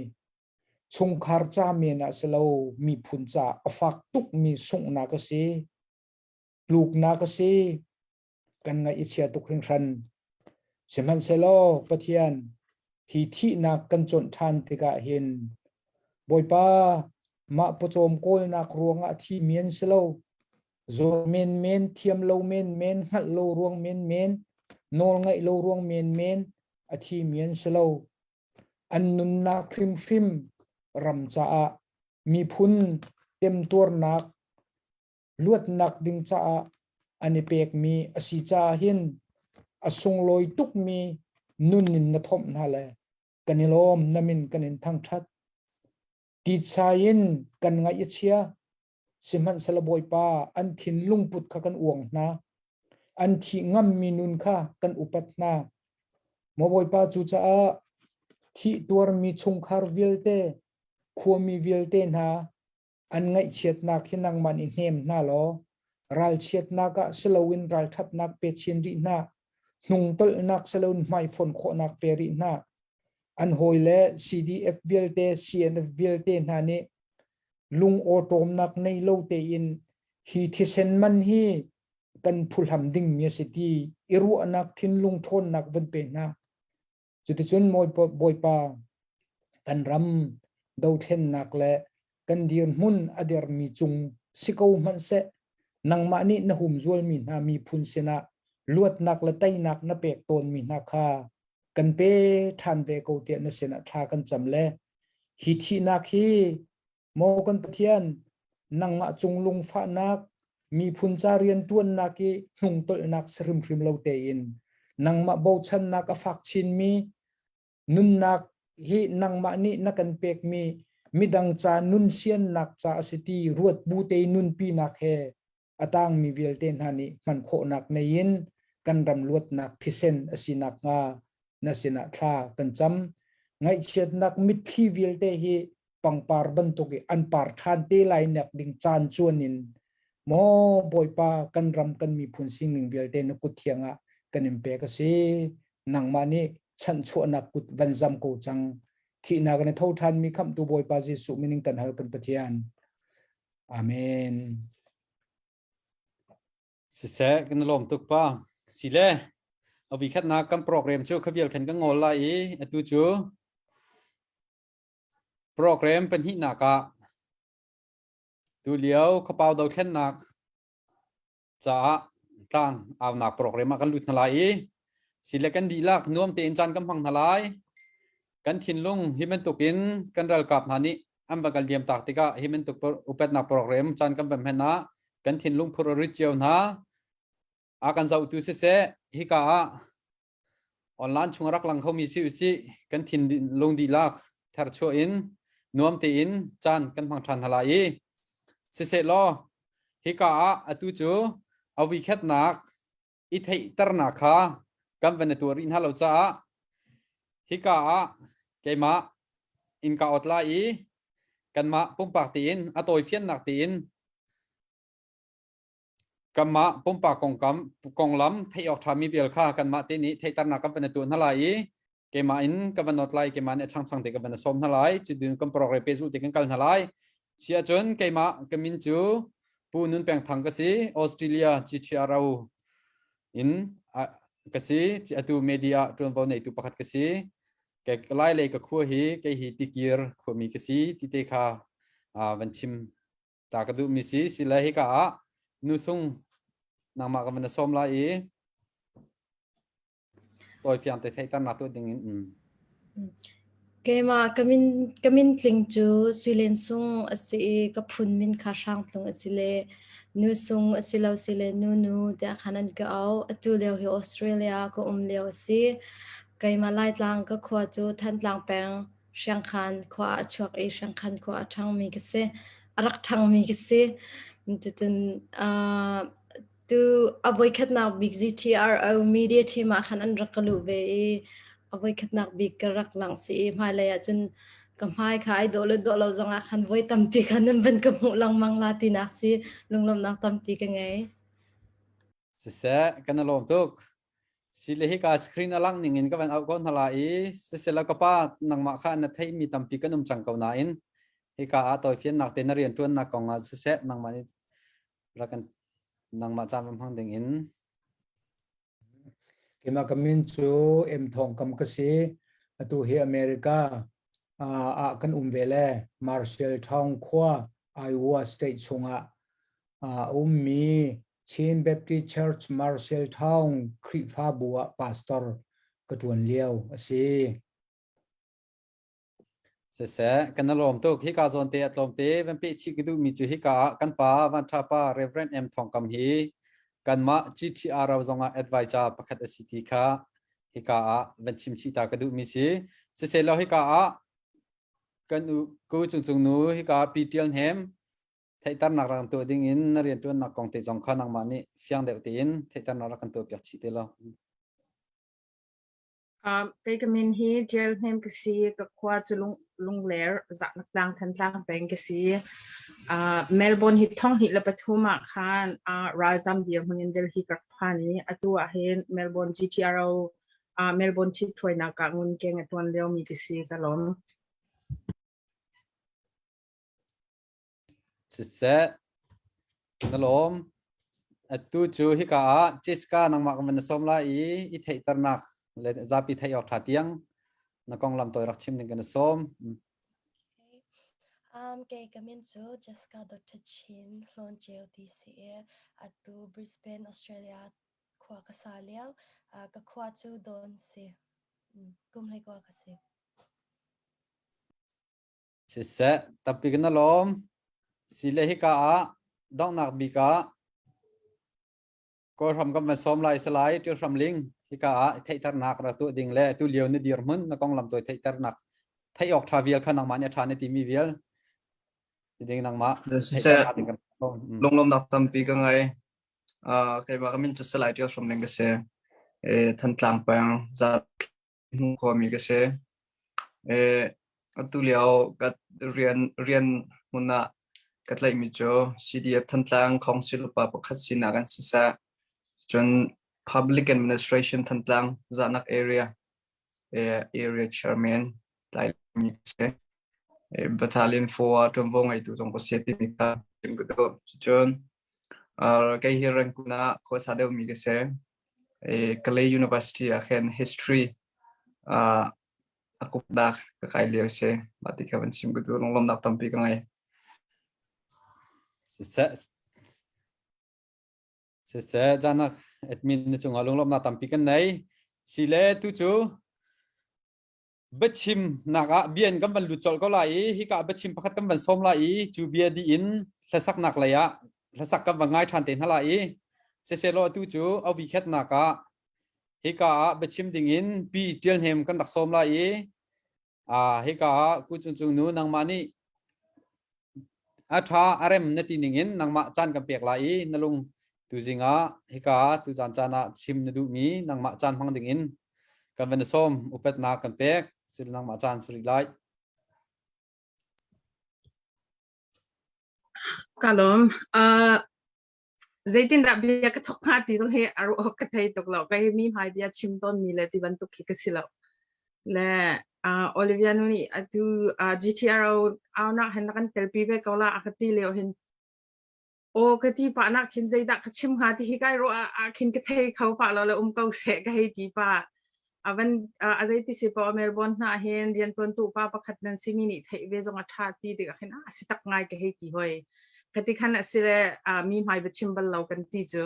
chungkhar ca men ah si lo miphun ca a fak tukmi sunghnak a si tluknak a si kan ngaih i chia tuk hringhran. Sihmanhsehlaw Pathian hi thihnak kan conh ṭhan tikah hin Bawipa mah pawcawm kawlnak ruangah thi mi an si lo. Zawl menmen, thiam lo menmen, hngalh lo ruang menmen, nawl ngaih lo ruang menmen a thi mi an si lo. An nunnak hrimhrim ram caah miphun temtuarnak luatnak ding caah an i pekmi a si caah hin a sunglawi tukmi nun in na thomh hna le kan i lawm na min kan in thangṭhat. Titsa in kan ngaih a chia, sihmanhsehlaw Bawipa an thinlung put kha kan uang hna. An thih ngammi nun kha kan upat hna. Maw Bawipa cucaah thih tuarmi chungkhar vialte, khuami vialte hna An ngaihchiatnak hi nangmah nih hnem hna law ralchiatnak ah si loin ralṭhatnak pe chin rih hna. Hnungtolhnak si loin hmaifon khawhnak pe rih hna. An hawile CDF vialte, CNF vialte hna nih lung awṭawmnak nei lo tein hi thisen man hi kan phuhlam dingmi a si ti i ruahnak thinlung ṭhawnnak van pe hna. Cuticun Bawipa kan ram dothlennak le kan dirhmun a dermi cung si ko hmanhseh nangmah nih na humzualmi hna miphun sinah luatnak le teinak na pek tawnmi hna kha kan pe ṭhan ve ko tiah na sinah thla kan cam le hi thihnak hi Maw kan Pathian, nangmah cung lungfahnak, miphun ca rianṭuannak i hnungtolhnak si hrimhrim lo tein nangmah bochannak a fak chinmi nunnak hi nangmah nih na kan pekmi midang ca nun siannak ca a si ti ruat bu te nunpinak he a tangmi vialte hna nih hman khawhnak nei in kan ram luatnak thisen a si nakhnga na sinah thla kan cam. Ngaihchiatnak mitthli vialte hi pangpar bantuk i an par ṭhan te lai nak ding caan cuan in maw Bawipa kan ram kan miphun sining vialte na kut thiang ah kan in pek a si. Nangmah nih chanhchuahnak kut van zam ko cang. Thihnak in a tho ṭhanmi khamhtu Bawipa Jesuh min in kan hal kan Pathian. Amen. Siseh, kan lawm tuk pa. Sile, a vi khatnak kan program cu khavial khan kan ngol lai i atu cu program pahnihnak ah tu lio khapau dothlennak caah tlang aunak program ah kan lut hna lai i sile kan dihlak nuam tein caan kan hmang hna lai. Kan thinlung hi bantukin kan ralkap hna nih an va kal diam tak tikah hi bantuk upatnak program caan kan van hman ah kan thinlung phur a rit cio hna. A kan zohtu siseh hika ah online chung rak lang khomi si usih kan thinlung dihlak therchuah in nuam tein caan kan hmang ṭhan hna lai i siseh law hika ah atu cu a vikhatnak i theihternak kha kan van i tuah rih hna lo caah hika ah keimah in ka ot lai i kanmah pumpak tein a tawifiannak tein Kanmah pumpak kongkam konglam theih awk ṭhami vial kha kanmah te nih theihternak kan van i tuah hna lai i keimah in ka van nawt lai keimah nih a changchang te ka van sawm hna lai cutin kan program pehzulh te kan kal hna lai si ahcun keimah ka min cu Pu Nun Peng Thang ka si Australia GTRO in ka si atu media ṭuanvo neitu pakhat ka si ke lai lei ka khua hi kei hi tikir khuami ka si ti te kha van chim Ta ka duhmi si sile hika ah nusung nangmah ka van sawm lai i tawifiang te theihternak tuah ding in Keimah ka min ka min tling cu Suilen Sung a si i ka phun min kha Hrangtlung a si le Nu Sung a si lo sile Nunu tiah khan an ka auh. Atu lio hi Australia ka um lio a si. Keimah Laitlang ka khua cu Thantlang peng Hriangkhan khua ah a chuak i Hriangkhan khua a ṭhangmi ka si. A rak ṭhangmi ka si. Cucun uh, Tu a voikhatnak bik GTRO media team ah khan an rak ka luh ve i a voikhatnak bik ka rak langh si i hmailei ah cun ka hmai kha ai dawh le dawh lo zongah khan voi tampi khan nan van ka hmuh lengmang la tinak si lunglawmhnak tampi ka ngei. Siseh, kan i lawm tuk. Sile hika screen a langh ning in ka van auh ko hna la i sisela ka pa nangmah kha na theihmi tampi kan um cang ko nain hika ah tawifiannak te na rianṭuannak kong ah siseh nangmah nih rak kan nangmah caan va hmang ding in. Keimah ka min cu M Thawng Kam ka si. Atu hi America ah kan um ve le Marshall Town khua Iowa State chungah a ummi Chin Baptist Church Marshall Town Khrihfabu ah pastor ka ṭuan lio a si. Siseh, kan i lawm tuk. Hika zawn te a tlawm te van peh chih ka duhmi cu hika ah kan pa Van Tha pa Reverend M Thawng Kam hi kanmah GTR zongah advisor pakhat a si ti kha hika ah van chim chih ta ka duhmi si. Siseh law hika ah kan u ku cung cung nu hika Pi Tial Hnem theihternak rak kan tuah ding in na rianṭuannak kong te zong kha nangmah nih fiang deuh tein theihternak rak kan tuah piak chih te law. Kei ka min hi Ṭial Hnem ka si. Ka khua cu Lungler, Zahnak tlang, Thantlang peng ka si. Melbourne hi 2003 ah khan ralzam dirhmun in Delhi ka rak phan i atu ah hin Melbourne GTRO Melbourne ṭhithruainak ah ngunkeng a ṭuan liomi ka si. Ka lawm. Siseh, na lawm. Atu cu hika ah Jessica nangmah kan van na sawm lai i i theihternak le zapi theih awk ṭha tiang na konglam tawi rak chim ding kan i sawm. Kei ka min cu Jessica Dr. Chin Hlawn Ceu ti si i atu Brisbane, Australia khua ka sa lio. Ka khua cu Dawn si. Kum hlei kua ka si. Siseh, tampi kan i lawm. Sile hika ah donghnak bik ah Kawlhram kan van sawm lai salai Ṭilhram Ling hika ah theihternak rak tuah ding le tu lio na dirhmun na konglam tawi theihternak theih awk ṭha vial kha nangmah nih a ṭha na timi vial ding nangmah Siseh, lunglawmnak tampi ka ngei. Keimah ka min cu Salai Ṭilhram Ling ka si. Thantlang peng zat hnu khuami ka si. Atu lio ka rian hmun ah ka tlaihmi cu CDF Thantlang Council upa pakhat sinak in siseh, cun Public Administration Thantlang Zahnak Area area chairman tlaihmi ka si. Battalion 4 ah ṭuanvo ngeitu zong ka si timi kha chim ka duh. Cun kei hi Rangoon ah khuasa deuhmi ka si. Kalay University ah khin history a kupnak ka kai lio a si. Mah ti kha van chim ka duh. Lunglawmhnak tampi ka ngei. Siseh, siseh, janak admin na cungah lunglawmhnak tampi kan nei. Sile tu cu biachimnak ah bia in kan van lut colh ko lai i hika biachim pakhat kan van sawm lai i cu bia dih in hlasaknak lei ah hlasak kan van ngai ṭhan te hna lai i siselaw atu cu a vikhatnak ah hika ah biachim ding in pi Ṭial Hnem kan rak sawm lai i hika ah Ku Cung Cung nu nangmah nih A ṭha a rem na ti ningin nangmah caan kan pek lai i na lung tuzing ah hika tuzaan caan ah chim na duhmi nangmah caan hmang dingin kan van i sawm upatnak kan pek sil nangmah caan si rih lai. Ka lawm. Zeitindah bia ka thawk hnga ti zong hi a ruah awk ka thei tuk lo. Kei mi hmai bia chim tawnmi le ti bantuk khi ka si lo. Le Olivia nu nih atu GTRO aunak hin na kan telpi ve ko la a ka ti lio hin aw ka ti pah nak khin zeidah ka chim hnga ti hi kai ruah ah khin ka thei kho pah lo le um ko seh ka hei ti pah. A van a zeiti si paoh Melbourne hna hin riantuantu pa pakhat nan simi nih theih ve zong a ṭha ti tikah khin a si tak ngai ka hei ti hoi. Khati khan a si le mi hmai va chim bal lo kan ti cu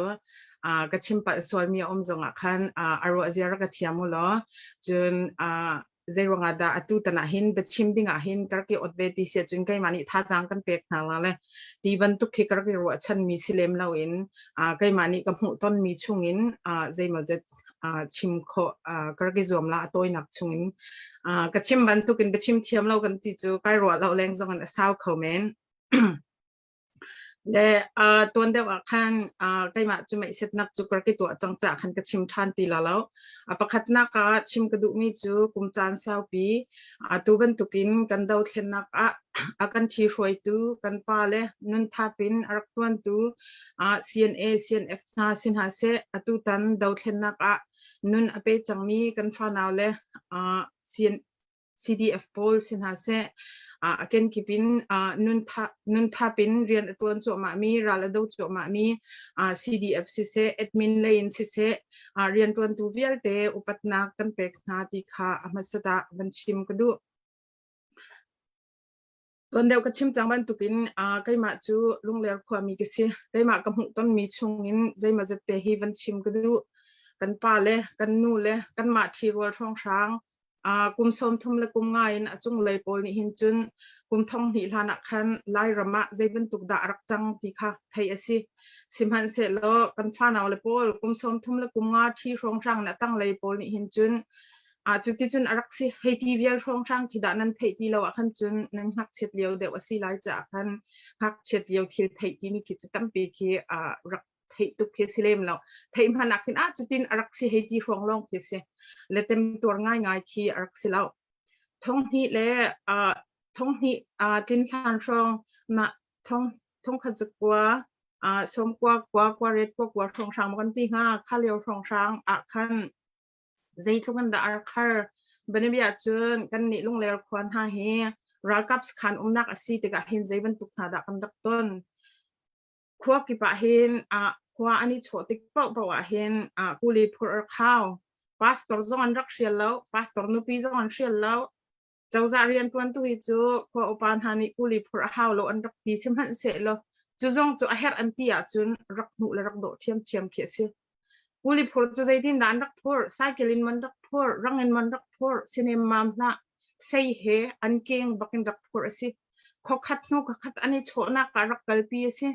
ka chim palh sualmi a um zongah khan a ruah zia rak ka thiam u law cun. Zei ruangah dah atu tan ah hin biachim ding ah hin ka rak i ot ve ti si ahcun keimah nih thazaang kan pek hna la le ti bantuk khi ka rak i ruahchanmi si lem loin keimah nih ka hmuhtonmi chungin zeimawzet chim khawh ka rak i zuam la a tawinak chungin ka chim bantukin biachim thiam lo kan ti cu kai ruah lo leng zong in a sau kho men. Le tuan deuh ah khan keimah cu meisetnak cu ka rak i tuah cang caah khan ka chim ṭhan ti la lo. A pakhatnak ah chim ka duhmi cu kum caan saupi atu bantukin kan dothlennak ah a kan ṭhihruaitu kan pa le nunthap in a rak ṭuantu CNA, CNF hna si hna seh atutan dothlennak ah nun a pe cangmi kan fanau le CDF pawl si hna seh a kenkip in nunthap in rian a ṭuan cuahmahmi, ral a do cuahmahmi CDF siseh, admin lei in siseh, rianṭuantu vialte upatnak kan pek hna ti kha a hmasat ah van chim ka duh. Tuan deuh ka chim cang bantukin keimah cu Lungler khuami ka si. Keimah ka hmuhtonmi chungin zeimawzat te hi van chim ka duh. Kan pa le kan nu le kanmah ṭhirual hrawnghrang kum 30 le kum nga in a cunglei pawl nih hin cun kum thong hnih hlan ah khan Lairam ah zei bantuk dah a rak cang ti kha theih a si. Sihmanhsehlaw kan fanau le pawl kum 30 le kum nga ṭhi hrawnghrang in a tanglei pawl nih hin cun cuticun a rak si. Hei ti vial hrawnghrang khi dah nan theih ti lo ah khan cun nan ngakchiat lio deuh a si lai caah khan ngakchiat lio thil theih timi khi cu tampi khi rak theih tuk khi si lem lo. Theih hmanh ah khin ah cutin a rak si hei ti hrawng lawng khi si. Le temtuar ngaingai khi a rak si lo. Thong hnih le thong hnih tlin hlan hrawng mah thong thong khat zakua sawm kua kua kua ret kua kua hrawnghrang ma kan ti hnga kha lio hrawnghrang ah khan Zeitluk in dah a rak har. Banabia cun kannih Lungler khua hna hi ralkap sakhan umnak a si tikah hin zei bantuk hna dah kan rak ton. Khua kip ah hin khua an i chawh tik paohpaoh ah hin kuli phurh a rak hau. Pastor zong an rak hrial lo, pastor nupi zong an hrial lo. Cozah rianṭuantu hi cu khua upa hna nih kuli phurh a hau lo an rak ti sihmanhsehlaw cu zong cu a herh an ti ahcun rak hnuh le rak dawh ṭhiamṭhiam khi a si. Kuli phurh cu zeitindah an rak phurh? Cycle in man rak phurh, rang in man rak phurh, sinemmam hlah, sei he an keng bak in rak phurh a si. Khuakhat hnu khuakhat an i chawhnak ah rak kalpi a si.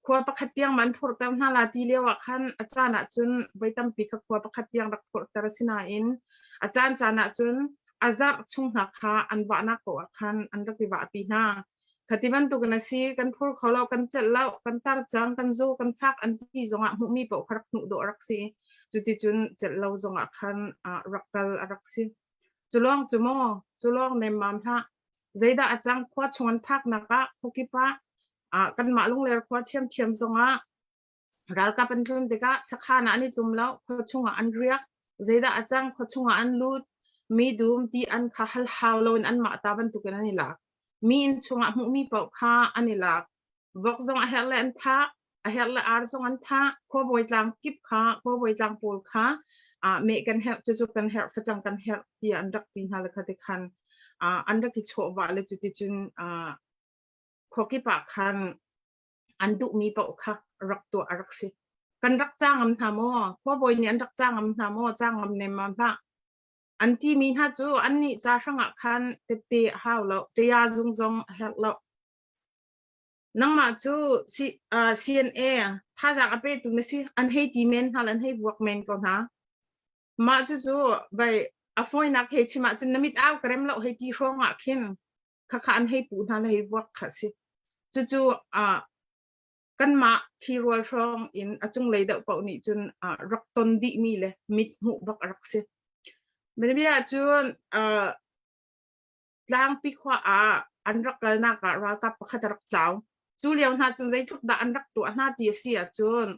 Khua pakhat tiang man phurhter hna la ti lio ah khan a caan ah cun voi tampi kha khua pakhat tiang rak phurhter a si nain a caan caan ah cun a zarh chung hna kha an vahnak paoh ah khan an rak i vahpi hna. Khati bantukin a si, kan phur kho lo, kan celh lo, kan tar cang, kan zu, kan fak an ti zongah hmuhmi paoh kha rak hnuh dawh a rak si. Cuticun celh lo zongah khan rak kal a rak si. Cu lawng cu maw, cu lawng nemmam hlah. Zeidah a cang khua chung an phaknak ah khuakip ah kanmah Lungler khua ṭhiamṭhiam zongah ralkap an tlun tikah sakhan ah an i tlum lo, khua chungah an riak. Zeidah a cang khua chungah an lut. Mi dum ti an kha hal hau loin anmah ta bantukin an i lak. Mi inn chungah hmuhmi paoh kha an i lak. Vok zong a herh le an thah, a herh le ar zong an thah. Khuabawi tlang kip kha, khuabawi tlang pawl kha meh kan herh, cucu kan herh, facang kan herh tiah an rak ti hna le kha ti khan an rak i chawhvah le cuticun khuakip ah khan an duhmi paoh kha rak tuah a rak si. Kan rak cangam hna maw? Khuabawi nih an rak cangam hna maw? Cangam nemmam hlah. An timi hna cu annih ca hrangah khan tette a hau lo, ṭaya zung zong a herh lo. Nangmah cu CNA thazaang a petu na si, an hei ti men hna le an hei vuak men ko hna. Mah cucu vai a fawinak hei chim ahcun na mit au ka rem lo hei ti hrawng ah khin khakha an hei puh hna le hei vuak kha si. Cucu kanmah ṭhirual hrawng in a cunglei deuh paoh nih cun rak ton dihmi le mit hmuh bak a rak si. Bianabia ahcun Tlangpi khua ah an rak kalnak ah ralkap pakhat a rak tlau. Cu lio hna cun zeitluk dah an rak tuah hna ti a si ahcun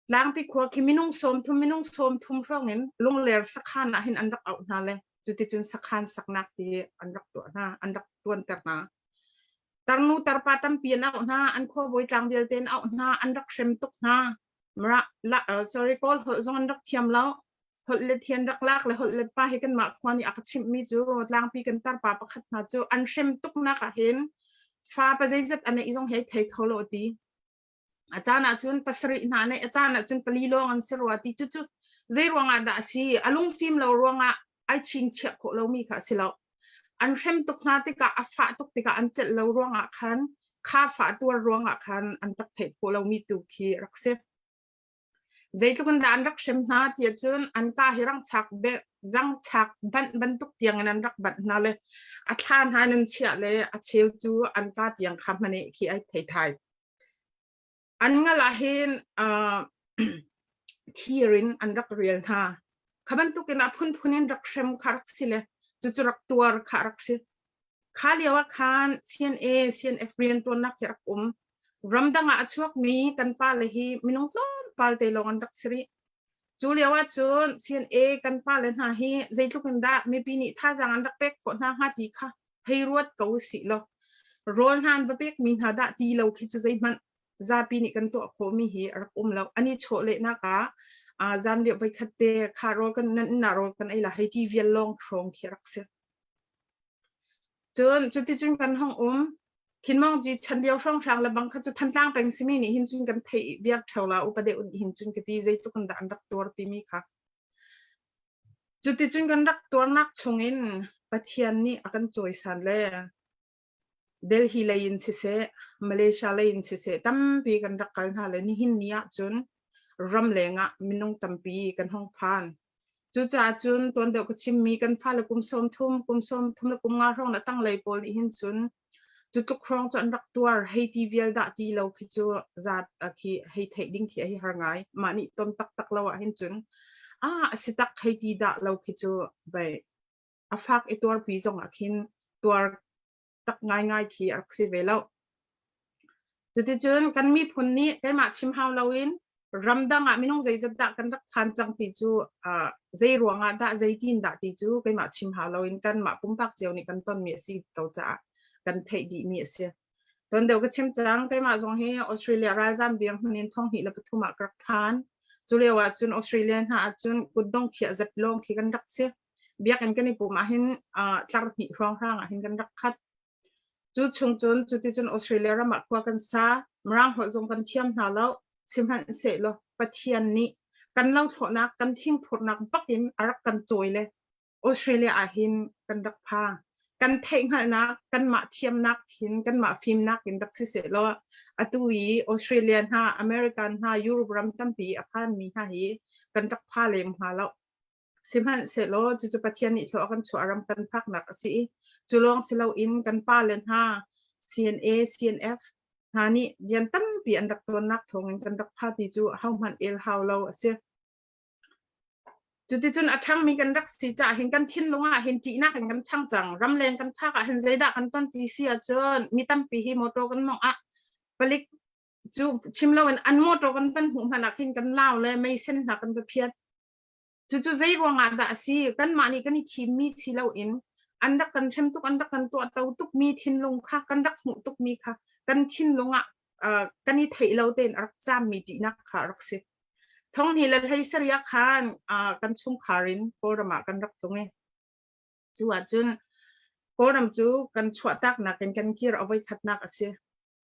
Tlangpi khua khi minung 30 minung 30 hrawng in Lungler sakhan ah hin an rak auh hna le cuticun sakhan saknak ti an rak tuah hna, an rak tuanter hna. Tarnu tarpa tampi an auh hna, an khuabawi tlang vialte an auh hna, an rak hrem tuk hna. Mara, la, uh, sorry, Kawl holh zong an rak thiam lo. Holh le thian rak lak le holh let pa hi kanmah khua nih a ka chimhmi cu tlangpi kan tarpa pakhat hna cu an hrem tuknak ah hin fa pa zeizat a neih zong hei thei kho lo ti. A caan ahcun pasarih hna neih, a caan ahcun pali lawng an si rua ti. Cucu zei ruangah dah a si? A lungfim lo ruangah. Ai chingchiah khawh lomi kha a si lo. An hrem tuk hna tikah a fah tuk tikah an celh lo ruangah khan kha fah tuar ruangah khan an rak theih khawh lomi tu khi rak si. Zeitluk in dah an rak hrem hna ti ahcun an ka hi rangchak rangchak banh bantuk tiang in an rak banh hna le a thla hna in an chiah le a cheu cu an ka tiang kha hmane khi ai thei thai. An ngal ah hin uh, thir in an rak rial hna. Kha bantukin a phunphun in rak hrem kha rak si le cucu rak tuar kha rak si. Kha lio ah khan CNA, CNF riantuannak hi rak um. Ramdang ah a chuakmi kan pale hi minung tlawmpal te lawng an rak si rih. Cu lio ah cun CNA kan pale hna hi zeitluk in dah mipi nih thazaang an rak pek khawh hna hnga ti kha hei ruat ko usih law rawl hna an va pekmi hna dah ti lo khi cu zeihmanh zapi nih kan tuah khawhmi hi a rak um lo. An i chawhlehnak ah zanriah voikhat te kha rawl kan nan inn ah rawl kan ei la hei ti vial lawng hrawng khi a rak si. Cun cuticun kan hong um. Khinmawngji chan lio hrawnghrang le bang kha cu Thantlang peng simi nih hin cun kan theih viar ṭheo la upa deuh nih hin cun ka ti zeitluk in dah an rak tuar timi kha. Cuticun kan rak tuarnak chungin Pathian nih a kan cawisan le Delhi lei in siseh, Malaysia lei in siseh tampi kan rak kal hna le nihin ni ahcun ramleng ah minung tampi kan hung phan. Cucaah cun tuan deuh ka chimmi kan fale kum 30, kum 30 le kum nga hrawng le tanglei pawl nih hin cun cu tluk hrawng cu an rak tuar hei ti vial dah ti lo khi cu zat khi hei theih ding khi a hi har ngai. Mah nih ton taktak lo ah hin cun ah a si tak hei ti dah lo khi cu bei a fak i tuarpi zong ah khin tuar tak ngaingai khi a rak si ve lo. Cuticun kan miphun nih keimah chim hau loin ramdang ah minung zeizat dah kan rak phan cang ti cu uh, zei ruangah dah zeitin dah ti cu keimah chim hau loin kanmah pumpak cio nih kan tonmi a si ko caah kan theih dihmi a si. Ton deuh ka chim cang keimah zong hi Australia ralzam dirhmun in 2003 ah ka rak phan. Cu lio ah cun Australia hna ah cun kutdong khiah zat lawng khi kan rak si. Biakinn kan i pum ah hin uh, tlar hnih hrawnghrang ah hin kan rak khat. Cu chung cun cuticun Australia ram ah khua kan sa. Mirang holh zong kan thiam hna lo. Sihmanhsehlaw Pathian nih kan lothlawhnak, kan thingphurnak bak in a rak kan cawi le Australia ah hin kan rak pha. Kan theihhngalhnak, kanmah thiamnak hin, kanmah fimnak in rak siseh law atu i Australia hna, American hna, Europe ram tampi a phanmi hna hi kan rak pha lem hnga lo. Sihmanhsehlaw cucu Pathian nih thlua a kan chuah ram kan phaknak a si i cu lawng si loin kan pale hna CNA, CNF hna nih rian tampi an rak ṭuannak thawngin kan rak pha ti cu ahohmanh el hau lo a si. Cuticun a ṭhangmi kan rak si caah hin kan thinlung ah hin ṭihnak in kan ṭhang cang. Ramleng kan phak ah hin zeidah kan ton ti si ahcun mi tampi hi motor kan mawngh ah palik cu chim loin an motor kan van hmuh hmanh ah khin kan lau le meisen hna kan va phiat. Cucu zei ruangah dah a si? Kanmah nih kan i thimmi si loin an rak kan hrem tuk, an rak kan tuahto tukmi thinlung kha, kan rak hmuh tukmi kha kan thinlung ah uh, kan i theih lo tein a rak caammi ṭihnak kha a rak si. Thong hnih le hlei sarih ah khan uh, kan chungkhar in Kawlram ah kan rak tlung i cu ahcun Kawlram cu kan chuahtaknak in kan kir a voikhatnak a si.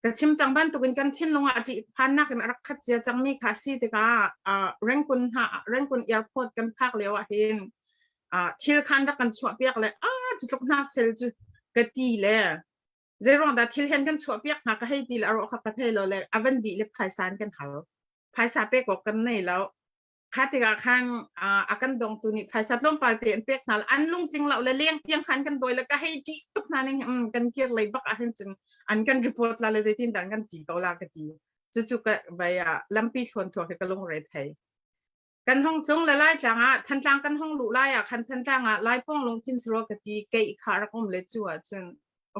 Ka chim cang bantukin kan thinlung ah ṭih phannak in a rak khat cia cangmi kha si tikah uh, Rangoon hna Rangoon airport kan phak lio ah hin uh, thil khan rak kan chuahpiak le ah cu tluk hna fel cu ka ti le zeiruang dah thil hen kan chuahpiak hnga ka hei ti le a rawh kha ka thei lo le a van dih le phaisa in kan hal phaisa pek awk kan nei lo Kha tikah khan a kan dongtu nih phaisa tlawmpal te an pek hna an lungtling lo le leng tiang khan kan dawi le ka hei ṭih tuk hna ning kan kir lei bak ah hin cun an kan report la le zeitin dah an kan ti ko la ka ti. Cucu ka vai ah lampi thluan thuak hi ka lungre thei. Kan hong tlung le Laitlang ah Thantlang kan hong luh lai ah khan Thantlang ah Laipawng lungthin suro ka ti kei kha rak um le cu ah cun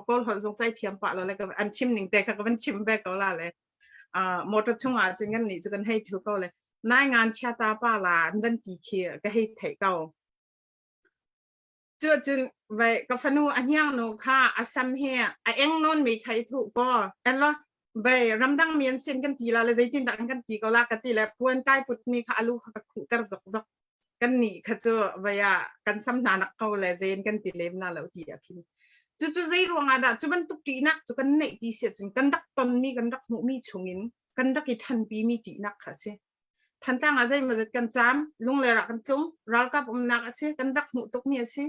kawl holh zong cai thiam pah lo le an chim ning te kha ka van chim ve ko la le motor chung ah cun kan nih cu kan hei thu ko le nai ngan chia ta pa la an van ti khi ka hei theih ko. Cu cun vai ka fanu a hniang nu kha a sam hi a eng nawn mi kha i thuh ko en lo vai ramdang mi an sin kan ti la le zeitin dah kan ti ko la ka ti le puan kai put mi kha alu kha ka khuh ter zok zok kan nih kha cu vai ah kan sam hna nak ko le zein kan ti lem la lo ti a khin cu cu zei ruangah dah cu bantuk ṭihnak cu kan neih ti si cun kan rak ton mi kan rak hmuh mi chungin kan rak i ṭhanpi mi ṭihnak kha si. Thantlang ah zeimawzat kan caam, Lungler ah kan tlung, ralkap umnak a si, kan rak hmuh tukmi a si.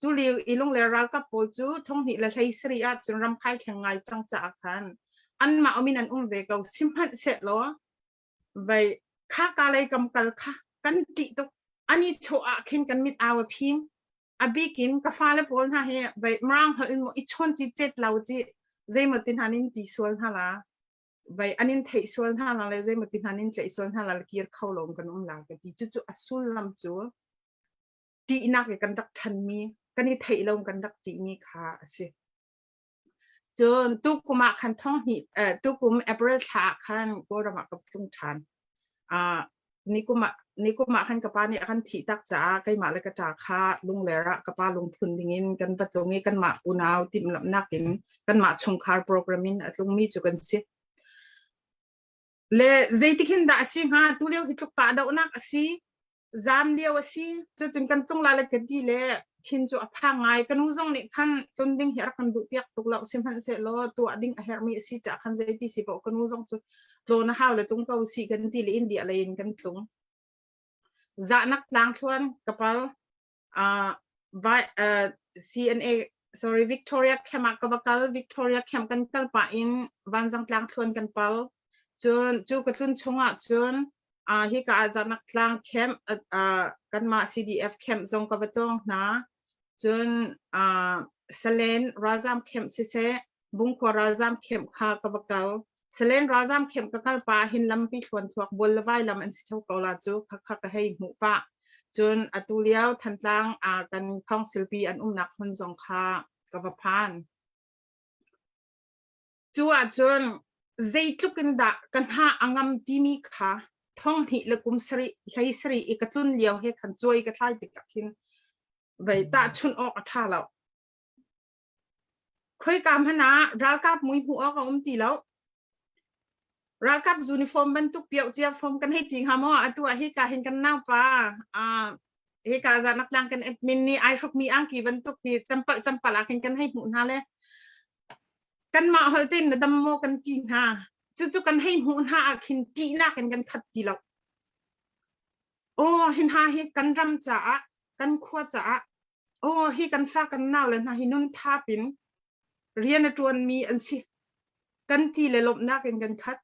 Cu lio i Lungler ralkap pawl cu thonghnih le 17 ah cun ramkhai thleng ngai cang caah khan anmah um in an um ve ko. Sihmanhsehlaw vei kha ka lei kam kal kha kan ṭih tuk. Ani chaw ah khin kan mit au a phing. A bik in ka fale pawl hna hi vei Mirang holh in maw i chawn ci cet lo ci zeimaw ti hna nin ti sual hna la. Vai an in theih sual hna la le zeimaw ti hna in tlaih sual hna la le kir kho lo kan um la ka ti. Cucu a sullam cu ṭihnak i kan rak ṭhanmi kan i theih lo kan rak ṭihmi kha a si. Cun tukum ah khan thong hnih eh, tukum April thla ah khan Kawlram ah ka tlung ṭhan. Ah nikum ah nikum ah khan ka pa nih a kan thih tak caah keimah le ka ṭa kha Lungler ah ka pa lungphun dingin kan va tlung i kanmah unau timhlamhnak in kanmah chungkhar program in a tlungmi cu kan si. Le zeitik hin dah a si hnga tu lio hi tluk kahdohnak a si zaam lio a si cucun kan tlung la le ka ti le thin cu a phang ngai ka nu zong nih khan tlun ding hi a rak kan duh piak tuk lo sihmanhsehlaw tuah ding a herhmi a si caah khan zeiti si paoh ka nu zong cu tlawn a hau le tlung ko si kan ti le India lei in kan tlung zahnak tlang thluan kapal uh, vai, uh, CNA sorry Victoria camp ah ka va kal Victoria camp kan kal pah in Vanzang tlang thluan kan pal cun cu ka tlun chungah cun uh, hi ka ah tlang camp uh, kanmah CDF camp zong ka va tlawng hna cun uh, Salen ralzam camp siseh Bungkhua ralzam camp kha ka va kal Salen ralzam camp ka kal pa hin lampi thluan thuak bual le vai lam an si tho ko la cu kha kha ka hei hmuh pah cun atu lio Thantlang uh, kan council pi an umnak hmun zong kha ka va phan Cu ahcun zeitluk in dah ka hna a ngam timi kha thonghnih le kum sarih 17 i ka tlun lio he khan cuai ka thlai tikah khin vei tahchunh awk a ṭha lo. Khoika hmanh ah ralkap mui hmuh awk a um ti lo. Ralkap uniform bantuk pioh cia form kan hei ti hnga maw? Atu ah hika hin kan naupa uh, hika zanak tlang kan admin nih ai hrukmi angki bantuk hi campal campal ah khin kan hei hmuh hna le kanmah holh tein na dam maw kan ti hna. Cucu kan hei hmuh hna ah khin ṭihnak in kan khat ti lo. Aw hi hna hi kan ram caah kan khua caah aw hi kan fa kan nau le hna hi nun thap in rian a ṭuanmi an si. Kan ti le lawmhnak in kan khat.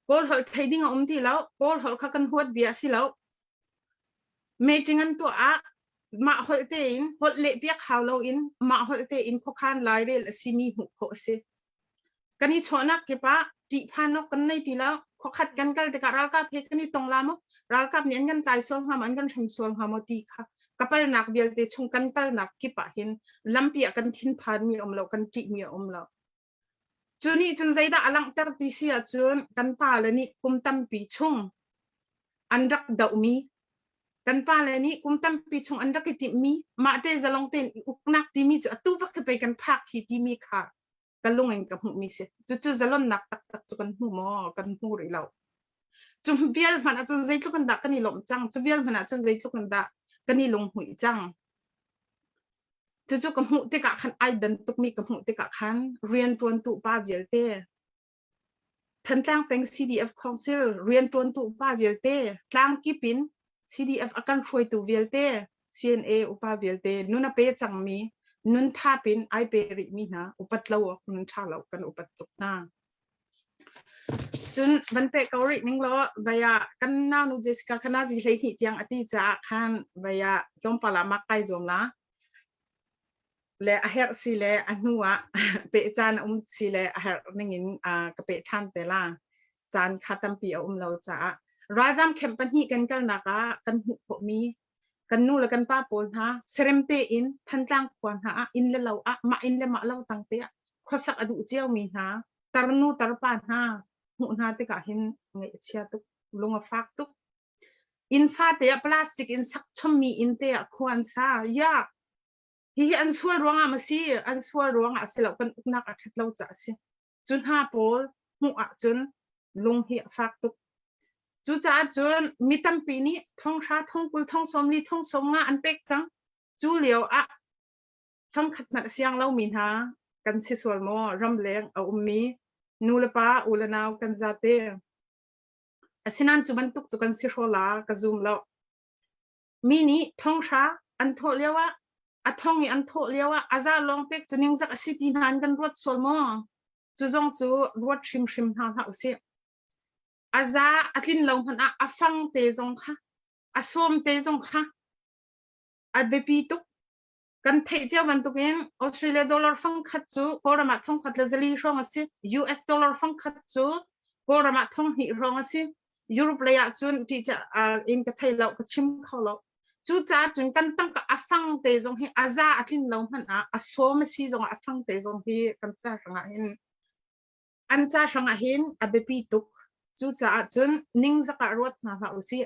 Kawl holh thei ding a um ti lo. Kawl holh kha kan huat bia a si lo. Meeting an tuah ah mah holh tein holh leh piak hau loin mah holh tein khuakhan lairel a simi hmuh khawh a si. Kan i chawhnak kip ah ṭihphan awk kan nei ti lo. Khuakhat kan kal tikah ralkap he kan i tong la maw? Ralkap nih an kan tlai sual hnga maw? An kan hrem sual hnga maw? Ti kha ka palnak vialte chung kan kalnak kip ah hin lampi ah kan thinphanmi a um lo, kan ṭihmi a um lo. Cu nih cun zeidah a langhter ti si ahcun kan pale nih kum tampi chung an rak dohmi kan pale nih kum tampi chung an rak i timhmi mahte zalong tein i uknak timi cu atu bak khi pei kan phak hi timi kha ka lung in ka hmuhmi si. Cucu zalonnak taktak cu kan hmu maw? Kan hmu rih lo. Cu vial hmanh ahcun zeitluk in dah kan i lawmh cang? Cu vial hmanh ahcun zeitluk in dah kan i lunghmuih cang? Cucu ka hmuh tikah khan ai dan tukmi ka hmuh tikah khan rianṭuantu pa vialte Thantlang peng CDF Council rianṭuantu upa vialte tlangkip in CDF a kan hruaitu vialte CNA upa vialte nun a pe cangmi nun thap in ai pe rihmi hna upat lo awk nun ṭha lo kan upat tuk hna. Cun van peh ko rih ning law vaya kan naunu Jessica kha nazi 12 tiang a ti caah khan vaya tlawmpal ah mak kai zuam la. Le a herh si le a hnu ah peh caan a um si le a herh ning in ka peh ṭhan te la. Caan kha tampi a um lo caah ralzam camp pahnih kan kalnak ah kan hmuh khawhmi kan nu le kan pa pawl hna serem tein Thantlang khua hna ah inn le lo ah mah inn le mah lo tang te ah khuasak a duh ciomi hna tarnu tarpa hna hmuh hna tikah hin ngaih a chia tuk lung a fak tuk inn fate ah plastic in sak chommi inn te ah khua an sa ya hihi an sual ruangah ma si an sual ruangah a si lo kan uknak a ṭhat lo caah a si cu hna pawl hmuh ahcun lung hi a fak tuk. Cucaah cun mi tampi nih thonghra, thongkul, thongsawmli, thongsawmnga an pek cang. Cu lio ah fangkhat hmanh a siang lomi hna kan si sual maw? Ramleng a ummi nu le pa, u le nau kan zate. Asinain cu bantuk cu kan si hraw la ka zum lo. Mi nih thonghra an thawh lio ah a thong i an thawh lio ah a za lawng pek cu ningzak a si ti hna in kan ruat sual maw? Cu zong cu ruat hrimhrim hna hlah usih. A za a tlin lo hmanh ah a fang te zong kha a sawm te zong kha a biapi tuk. Kan theih cio bantukin Australia dollar fangkhat cu Kawlram ah thongkhat le zali hrawng a si. US dollar fangkhat cu Kawlram ah thonghnih hrawng a si. Europe lei ah cun ṭihca in ka thei lo, ka chim kho lo. Cucaah cun kan tangka a fang te zong hi a za a tlin lo hmanh ah a sawm a si zong ah a fang te zong hi kan ca hrang ah hin an ca hrang ah hin a biapi tuk. Cucaah cun ningzak ah ruat hna hlah usih.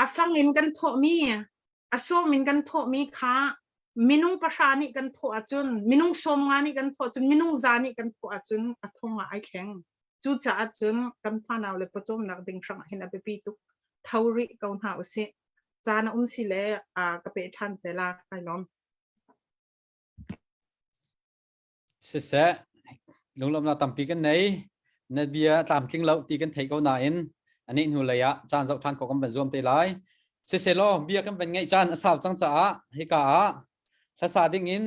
A fang in kan thawhmi, a sawm in kan thawhmi kha minung pahra nih kan thawh ahcun, minung 50 nih kan thawh ahcun, minung za nih kan thawh ahcun a thong ah ai thleng. Cucaah cun kan fanau le pawcawmnak ding hrang ah hin a biapi tuk. Tho rih ko hna usih. Caan a um si le ka peh ṭhan te la. Kai lawm. Siseh, lunglawmhnak tampi kan nei. Na bia tlamtling lo ti kan thei ko nain anih hnu lei ah caan zoh ṭhan khawh kan van zuam te lai. Siselaw bia kan van ngeih caan a sau cang caah hika ah hlasa ding in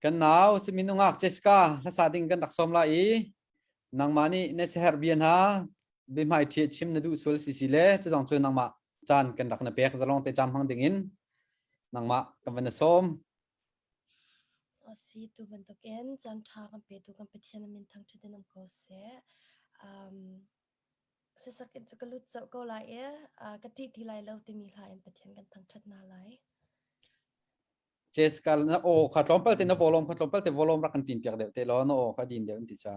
kan nau simi nungak Jessica hlasa ding kan rak sawm lai i nangmah nih na siaherh bia hna biahmai ṭhi chim na duh sual si si le cu zong cu nangmah caan kan rak na pek zalong te cam hmang ding in nangmah kan van na sawm. Asi tu bantukin caan ṭha kan petu kan Pathian a min thangṭhat in um ko seh. Hlasak in cu ka lut zau ko lai i ka ṭih ti lai lo timi hla in Pathian kan thangṭhat hna lai. Jessica na aw kha tlawmpal te na volume kha tlawmpal te volume rak kan tin piak deuh te law na aw kha din deuh in ti cha.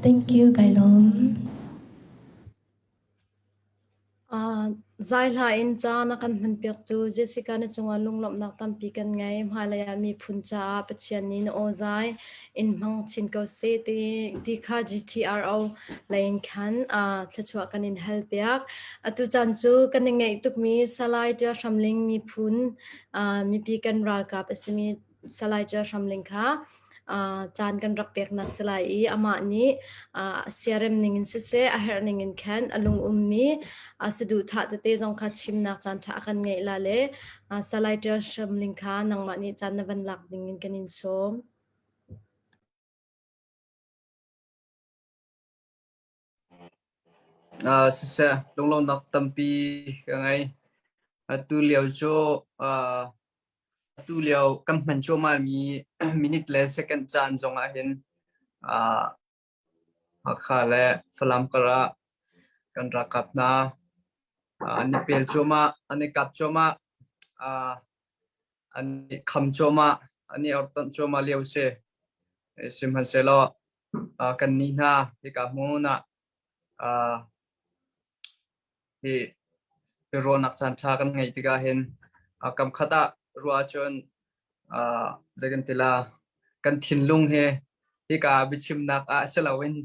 Thank you, Kai lawm. Zai hla in ca na kan hmanpiaktu Jessica na cungah lunglawmhnak tampi kan ngei. Hmailei ah miphun caah Pathian nih na aw zai in hmang chin ko seh ti, ti kha GTRO lei in khan uh, thluachuah kan in halpiak. Atu caan cu kan i ngeih tukmi Salai Ṭial Hram Ling miphun uh, mipi kan ralkap a simi Salai Ṭial Hram Ling kha caan kan rak peknak si lai i amah nih siarem ning in siseh a herh ning in khan a lung ummi a saduhthah tete zong kha chimnak caan ṭha kan ngeih la le Salai Ṭial Hram Ling kha nangmah nih caan na van lak ding in kan in sawm. Siseh, lunglawmhnak tampi ka ngei. Atu lio cu atu lio kan hman cuahmahmi minute le second caan zong ah hin Hakha le Falam kar ah kan ralkap hna an i pel cuahmah, an i kap cuahmah, an i kham cuahmah, an i ortonh cuahmah lio a si. Sihmanhsehlaw kannih hna hika hmun ah hi biaruahnak caanṭha kan ngeih tikah hin kamkhat ah ruah ahcun zei kan ti la kan thinlung hi hika biachimnak ah si loin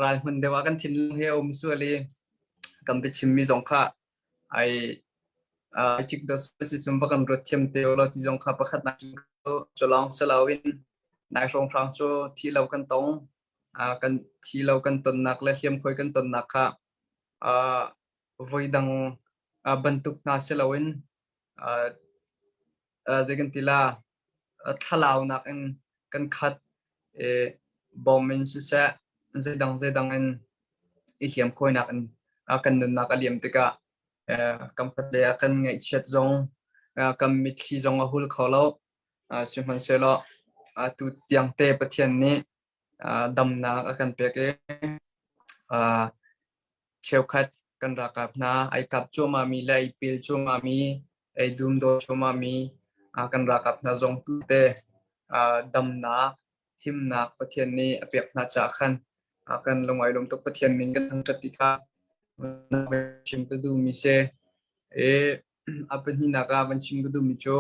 ral hmun deuh ah kan thinlung hi a um sual i kan biachimmi zong kha ai ai cik dot si cun va kan ruat thiam te law ti zong kha pakhatnak cu lawng si loin nai hrawnghrang cu thi lo kan tong kan thi lo kan tonnak le hliamkhuai kan tonnak kha voidang bantuk hna si loin zei kan ti la thlalaunak in kan khat bom in siseh zeidang zeidang in i hliamkhuainak in kan nunnak a liam tikah kam khat lei ah kan ngaihchiat zong kan mitthli zong a hul kho lo. Sihmanhsehlaw atu tiang te Pathian nih damnak a kan pek i cheukhat kan ralkap hna ai kap cuahmahmi le ai pil cuahmahmi ai dumdaw cuahmahmi kan ralkap hna zong tu te damnak himnak Pathian nih a pek hna caah khan kan lungai lawm tuk. Pathian min kan thangṭhat ti kha chim ka duhmi si. E a pahnihnak ah van chim ka duhmi cu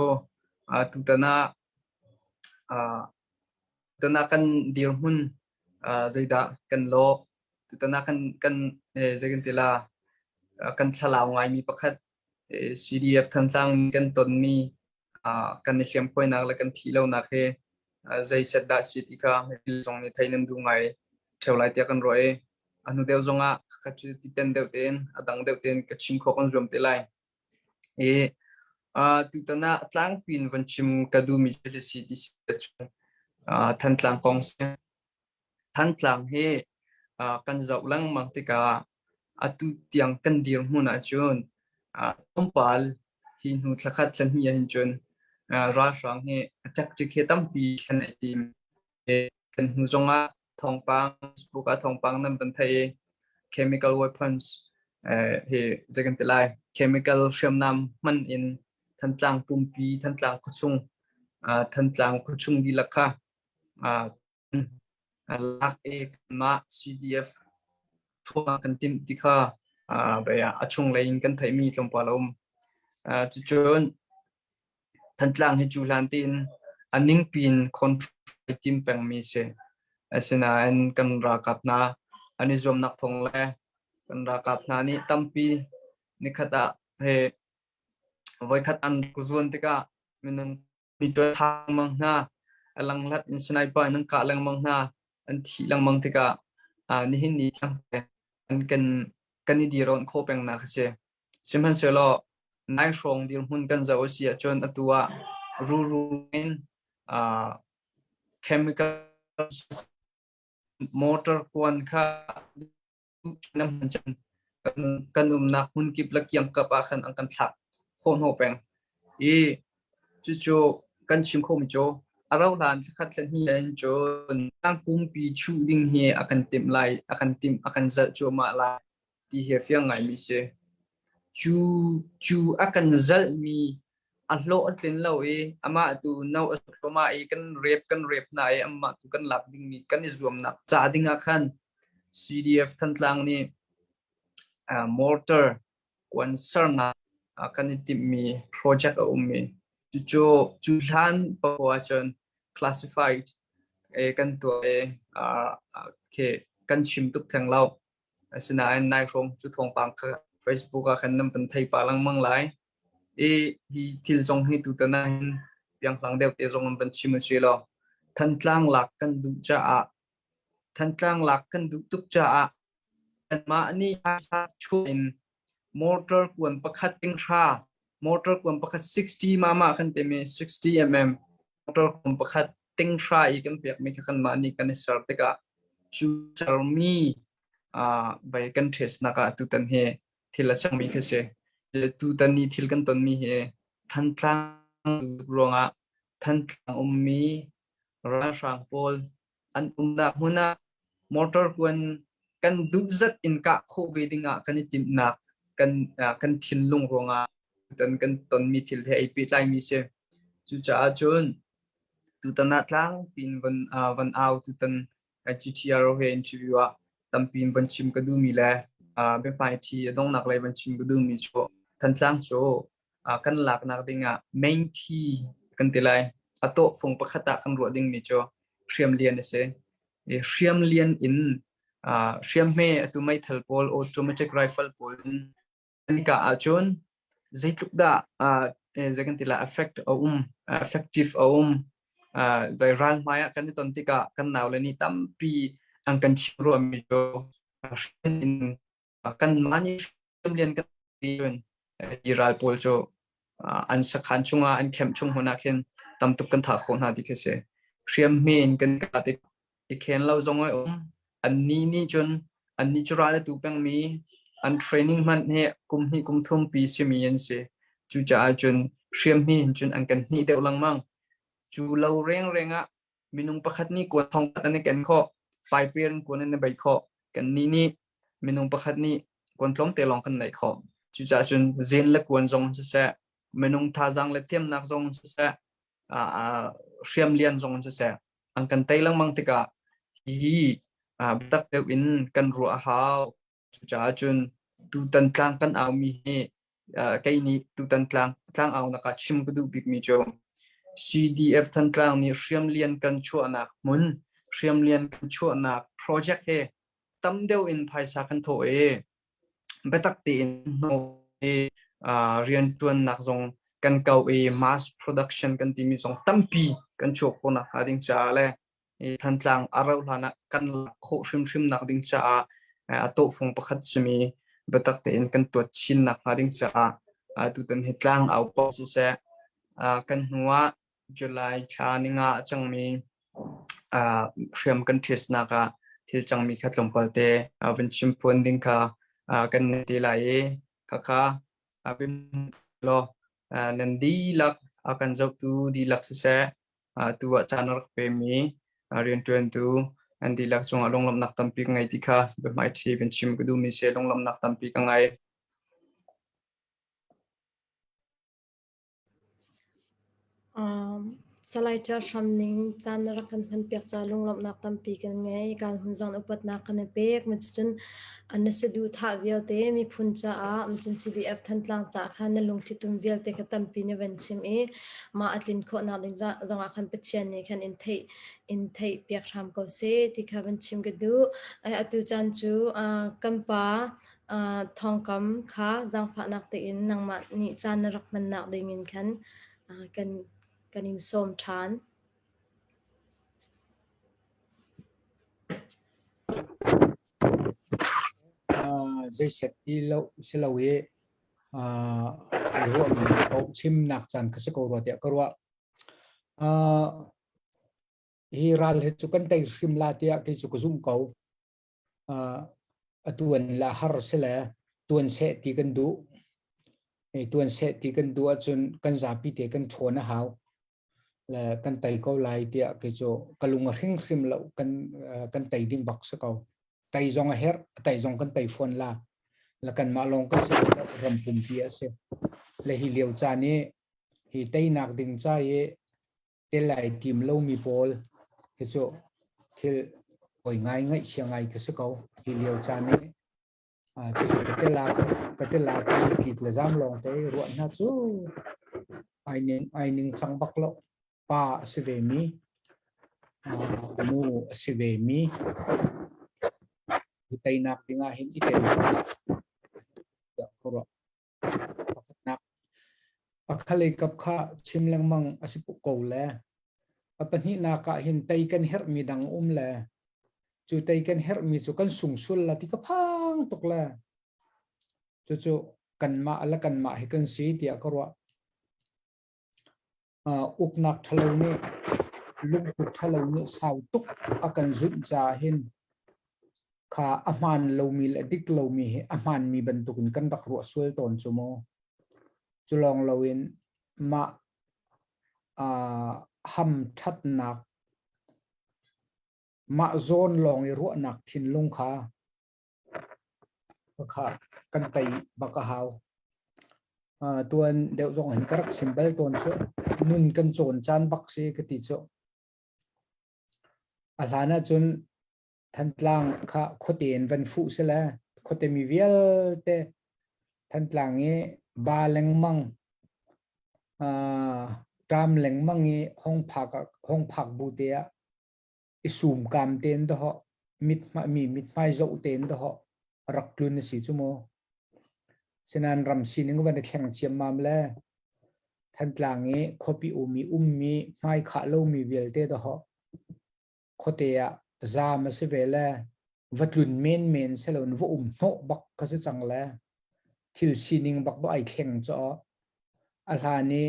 tutan ah tutan ah kan dirhmun zeidah kan lawh tutan ah kan kan zei kan ti la kan thlalau ngaimi pakhat CDF Thantlang kan tonmi kan i hliamkhuainak le kan thih lonak hi zei set dah si ti kha mipi zong nih thei nan duh ngai ṭheo lai tiah kan ruah i a hnu deuh zong ah ka cu ti ten deuh tein a dang deuh tein ka chim khawh kan zuam te lai. I tutan ah tlangpi in van chim ka duhmi cu si ti si cun Thantlang kong si. Thantlang hi kan zoh lengmang tikah atu tiang kan dirhmun ahcun tlawmpal hi hnu thlakhat thlahnih ahhin cun ralhrang hi a tactic hi tampi thlen ai tim. Kan hnu zongah thawngpang Facebook ah thawngpang nan van theih i chemical weapons. Hi zei kan ti lai chemical hriamnam hman in Thantlang pumpi, Thantlang khuachung, Thantlang khuachung dihlak kha lak i kanmah CDF ṭhawn kan timh ti kha a chunglei in kan theihmi tlawmpal a um. Cucun Thantlang hi cu hlan tiin a ningpi in control tim pengmi a si. Asinain kan ralkap hna an i zuamnak thawng le kan ralkap hna nih tampi nikhat ah he voikhat an rak zuan tikah minung mi tuan lengmang hna, a langhlat in sniper in an kah lengmang hna, an thih lengmang tikah nihin ni tiang an kan kan i dirawn khawh pengnak a si. Sihmanhsehlaw nai hrawng dirhmun kan zoh a si ahcun atu ah ruru in chemical motor kuan kha kan umnak hmunkip le kiangkap ah khan an kan thlak khawh hnawh peng. I cucu kan chim khomi cu a rauh hlan thlakhat thla hnih in cun tlangpumpi chuh ding hi a kan timh lai, a kan timh, a kan zalh cuahmah lai ti hi a fiang ngaimi si. Cu cu a kan zalhmi a hlawh a tlin lo i amah tu no a thluahmah i kan rep kan rep hna i amah tu kan lak dingmi kan i zuamnak ca ding ah khan CDF Thantlang nih mortar kuan sernak kan i timhmi project a ummi cucu cu hlan paoh ahcun classified kan tuah i kan chim tuk theng lo. Asinain nai hrawng cu thawngpang kha Facebook ah khan nan van thei pah lengmang lai. I hi thil zong hi tutan ah hin pianghlang deuh te zong an van chim a si lo. Thantlang lak kan duh caah Thantlang lak kan duh tuk caah kanmah nih chuah in motor kuan pakhat tinghra motor kuan pakhat 60 mama kan timi 60 mm motor kuan pakhat tinghra i kan pekmi kha kanmah nih kan i ser tikah cu sermi bai kan ṭhesnak ah tutan hi thil a cangmi khi si. Tutan ni thil kan tonmi hi Thantlang ruangah Thantlang ummi ralhrang pawl an umnak hmun ah motor kuan kan duh zat in kah khawh ve ding ah kan i timhnak kan kan thinlung ruangah tutan kan tonmi thil he ai pehtlaimi si. Cucaah cun tutan ah tlangpi in van van au tutan GTRO he interview ah tampi in van chim ka duhmi le biahmaiṭhi a donghnak lei van chim ka duhmi cu Thantlang cu kan laknak ding ah main key kan ti lai. A tawhfung pakhat ah kan ruah dingmi cu hriamlian a si. Hriamlian in hriamhme atu meithal pawl automatic rifle pawl in Nika ahcun zeitluk dah zei kan ti lai effect a um effective a um vai ral hmai ah kan i ton tikah kan naule nih tampi an kan chim ruahmi cu hriam in kan mah nih hriam lian kan cun hi ral pawl cu an sakhan chungah an camp chung hmun ah khin tamtuk kan thah khawh hna ti khi si. Hriam hme in kan kah tik i khen lo zong ai um. Annih nih cun annih cu ral a tu pengmi an training hmanh hi kum hnih kum thum pi simi an si. Cucaah cun hriamhmi hin cun an kan hnih deuh lengmang. Cu lo rengreng ah minung pakhat nih kuan thong khat an i ken khawh, paiper in kuan an i bei khawh. Kannih nih minung pakhat nih kuan tlawmte lawng kan neih khawh. Cucaah cun zen le kuan zong siseh, minung thazaang le thiamnak zong siseh, hriam lian zong siseh, an kan tei lengmang tikah hihi biatak deuh in kan ruah a hau. Cucaah cun tutan tlang kan aumi hi kei nih tutan tlang tlang aunak ah chim ka duh bikmi cu CDF Thantlang nih hriamlian kan chuahnak hmun hriamlian kan chuahnak project hi tam deuh in phaisa kan thawh i biatak tein i rianṭuannak zong kan kau i mass production kan timi zong tampi kan chuah khawhnak hnga ding caah le Thantlang a rauh hlan ah kan lak khawh hrimhrim nak ding caah a tawhfung pakhat simi biatak tein kan tuat chin nak hnga ding caah tutan hi tlang au paoh siseh kan hnu ah July thla ninga a cangmi hriam kan ṭhiasnak ah thil cangmi kha tlawmpal te van chim phuan ding kha kan nei te lai i khakha law nan dihlak a kan zohtu dihlak siseh tu ah caan a rak pemi rianṭuantu. An dihlak cungah lunglawmhnak tampi ka ngei ti kha biahmaiṭhi van chim ka duhmi si. Lunglawmhnak tampi ka ngei. Salai Ṭial Hram ning caan na rak kan hmanpiak caah lunglawmhnak tampi kan ngei. Kan hun zong upatnak kan i pek. Cucun na saduhthah vialte miphun caah cun CDF Thantlang caah khan na lungthli tum vialte kha tampi na van chim i mah a tlin khawhnak ding zongah khan Pathian nih khan in theih in theih piak hram ko seh ti kha van chim ka duh. Atu caan cu kan pa thawngkam kha zaangfahnak tein nangmah nih caan na rak hmannak dingin khan kan kan in sawm ṭhan. Zeiset ti lo si lo i ruahmi paoh chimnak caan kha si ko rua tiah ka ruah. Hi ral hi cu kan tei hrim la tiah kei cu ka zumh ko. A tuan le a har si le tuan seh ti kan duh. Tuan seh ti kan duh ahcun kan zapi te kan ṭhawn a hau. Le kan tei ko lai tiah kei cu ka lung a hring hrim lo kan kan tei ding bak si ko. Tei zong a herh, tei zong kan tei fawn la. Le kanmah lawng kan si lo, ram pumpi a si. Le hi lio caan i hi teinak ding ca i tel ai tim lomi pawl hi cu thil oi ngai ngaihchia ngai ka si ko. Hi lio caan i cucu ka tel ah ka tel ah ki le zam lawng te ruah hna cu ai ning ai ning cang bak lo. Pa a si ve mi, nu a si ve mi hi teinak ding ah hin i tel ruah. Pakhatnak, a khalei kap kha chim lengmang a si ko le a pahnihnak ah hin tei kan herhmi dang um le cu tei kan herhmi cu kan sung sul la ti ka phang tuk le cucu kanmah le kanmah hi kan si tiah ka ruah. Uknak ṭhalo nih lungput ṭhalo nih sau tuk a kan zumh caah hin kha a hmaan lomi le dik lomi hi a hmaanmi bantukin kan rak ruah sual tawn cu mu. Cu lawng loin mah ham ṭhatnak mah zawn lawng i ruahnak thinlung kha kha kan tei bak a hau. Tuan deuh zong hin ka rak chim bal tawn cu nun kan cawn caan bak si ka ti cu. A hlan ahcun Thantlang kha khuate in van fuh sile khuate mi vialte Thantlang i ba lengmang ṭam lengmang i hong phak hong phak bu te ah i sum kam tein dawh mithmai mi mithmai zoh tein dawh rak tlun a si cu mu. Sinain ram sining van i thleng ciammam le Thantlang i khuapi um i ummi hmai khah lomi vialte dawh khuate ah zaam a si ve le va tlun menmen si loin va um hnawh bak kha si cang le thil sining bak dawh ai thleng caw a hlan i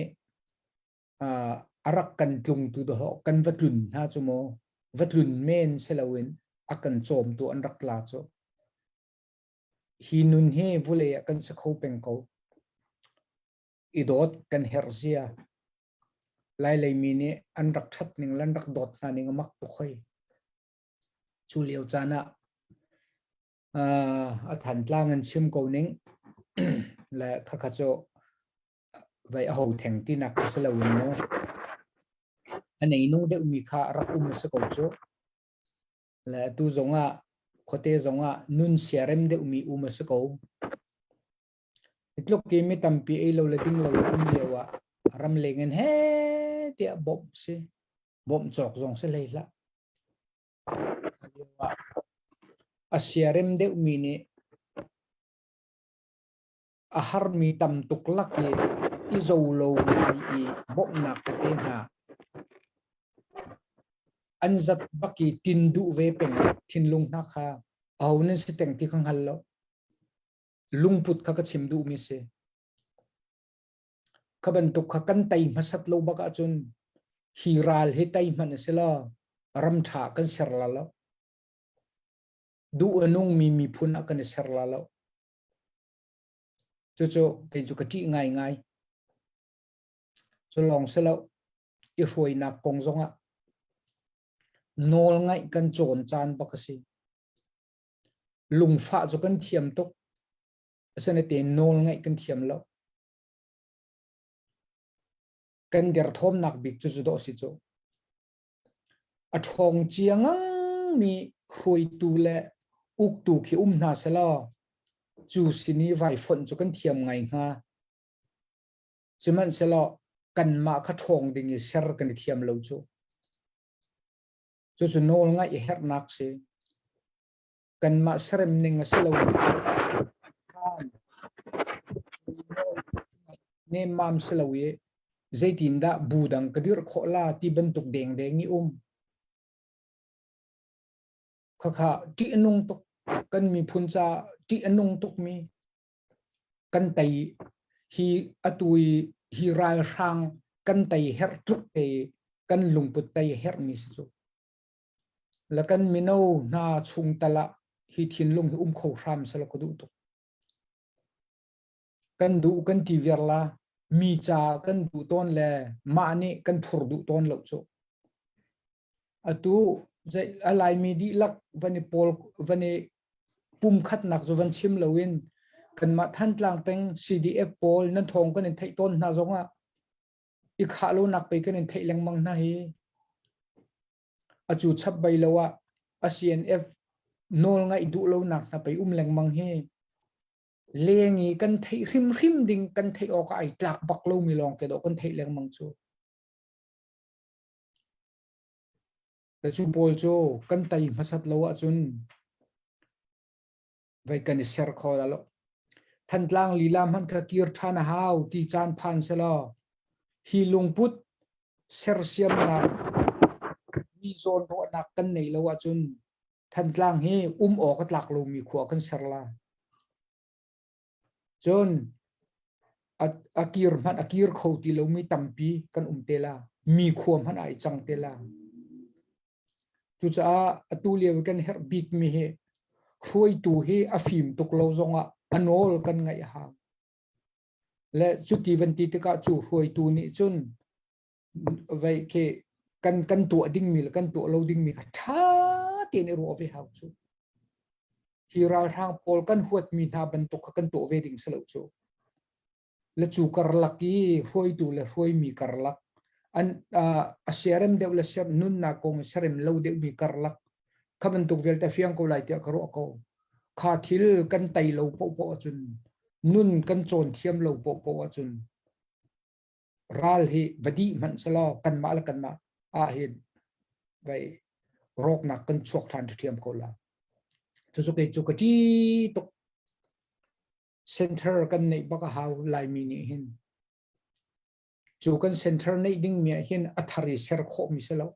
a rak kan tlungtu dawh kan va tlun hna cu mu va tlun men si loin a kan cawmtu an rak tla cu hi nun hi vulei ah kan si kho peng ko i dawt kan herh zia Lailei mi nih an rak ṭhat ning le an rak dawt hna ning a mak tuk hoi. Cu lio caan ah a Thantlang an chim ko ning le khakha cu vai a ho theng tinak si loin mu a neinung deuhmi kha rak um a si ko cu. Le atu zongah khuate zongah nun siarem deuhmi um a si ko. Hi tluk i mi tampi ei lo le ding lo in um lio ah ramleng in heh tiah bawmh si. Bawmh cawk zong si hlei hlah. Lio ah a siarem deuhmi nih a harmi tam tuk lak i i zo lo ngai i bawmhnak tete hna an zat bak i tin duh ve peng thinlung hna kha aho nan si teng ti kha hngal lo. Lungput kha ka chim duhmi si. Kha bantuk kha kan tei hmasat lo bak ahcun hi ral hi tei hmanh a si lo ram ṭha kan ser la lo. Duh a nungmi miphun ah kan i ser la lo. Cucu kei cu ka ṭih ngaingai. Cu lawng si lo i hruainak kong zongah. Nawl ngaih kan cawn caan bak a si. Lungfah cu kan thiam tuk. Asinain nawl ngaih kan thiam lo. Kan derthawmnak bik cu cu dawh si cu. A ṭhawng cia ngangmi hruaitu le uktu khi um hna selaw cu sin i vai fonh cu kan thiam ngai hnga. Sihmanhsehlaw kanmah kha ṭhawng ding i ser kan i thiam lo cu. Cucu nawl ngaih i herhnak si. Kanmah serem ning a si lo. Nemmam si lo i zeitindah bu dang ka dirh khawh la ti bantuk dengdeng i um. Khakha ṭih a nung tuk. Kan miphun ca ṭih a nung tukmi kan tei hi atu i hi ralhrang kan tei herh tluk te kan lungput tei herhmi si cu. Le kan mino hna chung tal ah hi thinlung hi um kho hram selaw ka duh tuk. Kan duh kan ti viar la mi ca kan duh tawn le mah nih kan phur duh tawn lo cu. Atu a Laimi dihlak van i pawl van i pumkhatnak cu van chim loin kanmah Thantlang peng CDF pawl nan thawng kan in theih tawn hna zongah i khah lonak pei kan in theih lengmang hna hi. Acu chap bai lo ah a CNF nawl ngaih duh lonak hna pei um lengmang hi. Leng i kan theih hrimhrim ding kan theih awk ah ai tlak bak lomi lawng te dawh kan theih lengmang cu. Cu pawl cu kan tei hmasat lo ahcun vei kan i ser kho la lo. Thantlang lila hmanh kha kir ṭhan a hau ti caan phan selaw hi lungput sersiamnak mi zawn ruahnak kan nei lo ahcun Thantlang hi um awk a tlak lomi khua kan ser la. Cun a kir hmanh a kir kho ti lomi tampi kan um te la. Mi khua hmanh ai cang te la. Cucaah atu lio i kan herh bikmi hi hruaitu hi a fim tuk lo zongah a nawl kan ngaih a hau. Le cuti van ti tikah cu hruaitu nih cun vei khi kan kan tuah dingmi le kan tuah lo dingmi kha ṭha tein i ruah ve hau cu. Hi ralhrang pawl kan huatmi hna bantuk kha kan tuah ve ding si lo cu. Le cu karlak i hruaitu le hruaimi karlak an a siarem deuh le siar nunnak kong siarem lo deuhmi karlak kha bantuk vialte fiang ko lai tiah ka ruah ko. Kha thil kan tei lo paohpaoh ahcun nun kan cawn thiam lo paohpaoh ahcun ral hi va dih hmanh selaw kanmah le kanmah ah hin vai rawknak kan chuak ṭhan ṭhiam ko la. Cucu kei cu ka ṭi tuk. Center kan neih bak a hau Laimi nih hin. Cu kan center neih dingmi ah hin a thar i ser khawhmi si lo.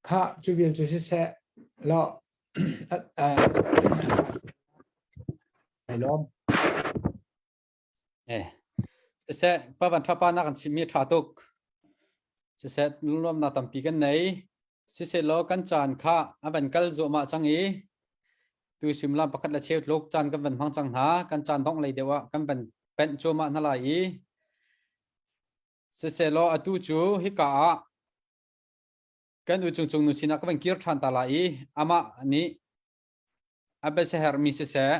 Kha cu vial cu siseh law ai lawm. Eh, siseh pa van tha pa na kan chimmi tha tuk. Siseh lunglawmnak tampi kan nei. Siseh law kan caan kha a van kal zuahmah cang i tu suimilam pakhat le cheu tluk caan kan van hmang cang hna. Kan caan dongh lei deuh ah kan van penh cuahmah hna lai i Siselaw atu cu hika ah kan u Cung Cung nu sinah ka van kir ṭhan ta lai i amah nih a biasiaherhmi siseh,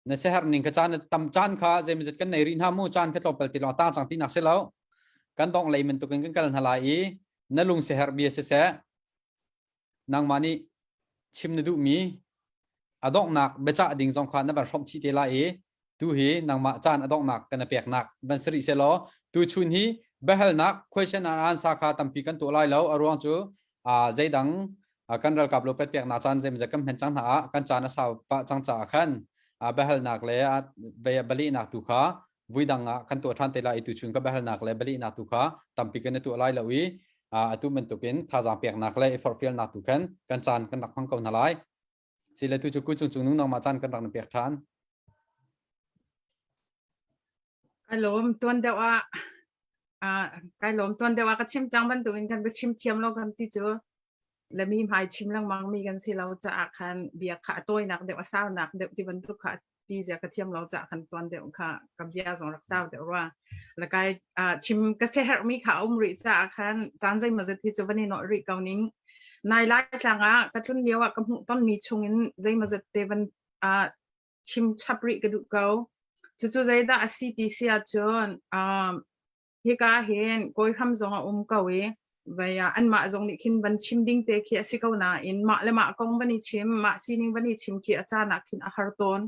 na siaherh ning kha caan tam caan kha zeimawzat kan nei rih hna mu caan kha tlawmpal ti lawng tang cang tinak si lo kan dongh lei bantukin kan kal hna lai i na lung siaherh bia siseh nangmah nih chim na duhmi a donghnak biacah ding zong kha na van hrawmh chih te lai i tu hi nangmah caan a donghnak kan peknak van si rih selaw tu chun hi biahalnak question and answer kha tampi kan tuah lai lo a ruang cu zeidang kan ralkap lo pet peknak caan zeimawzat kan hman cang hna ah kan caan a sau pah cang caah khan biahalnak le balehnak tu kha vuidang ah kan tuah ṭhan te lai i tuchun ka biahalnak le balehnak tu kha tampi kan i tuah lai lo i atu bantukin thazaang peknak le i forhfialnak tu khan kan caan kan rak hmang ko hna lai. Sile tu cu ku cung cung nung nangmah caan kan rak na pek ṭhan. Kai lawm tuan deuh ah kai lawm tuan deuh ah ka chim cang bantukin kan ka chim thiam lo kan ti cu le mi hmai chim lengmang mi kan si lo caah khan bia kha a tawinak deuh a saunak deuh ti bantuk kha ti. ti zia ka thiam lo ca kan tuan deuh kha ka bia zong rak sau deuh rua. La kai chim ka se herh mi kha um rih ca khan caan zei ma zat hi cu van i nawh rih ko ning. Nai lai tlang ah ka tlun lio ah ka hmuh ton mi chung in zei ma zat te van chim chap rih ka duh ko. Cucu zeidah a si ti si ahcun um, hika hin kawihram zong a um ko i vei ah anmah zong nih khin van chim ding te khi a si ko nain mah le mah kong van i chim mah sining van i chim khi a caan ah khin a har tawn.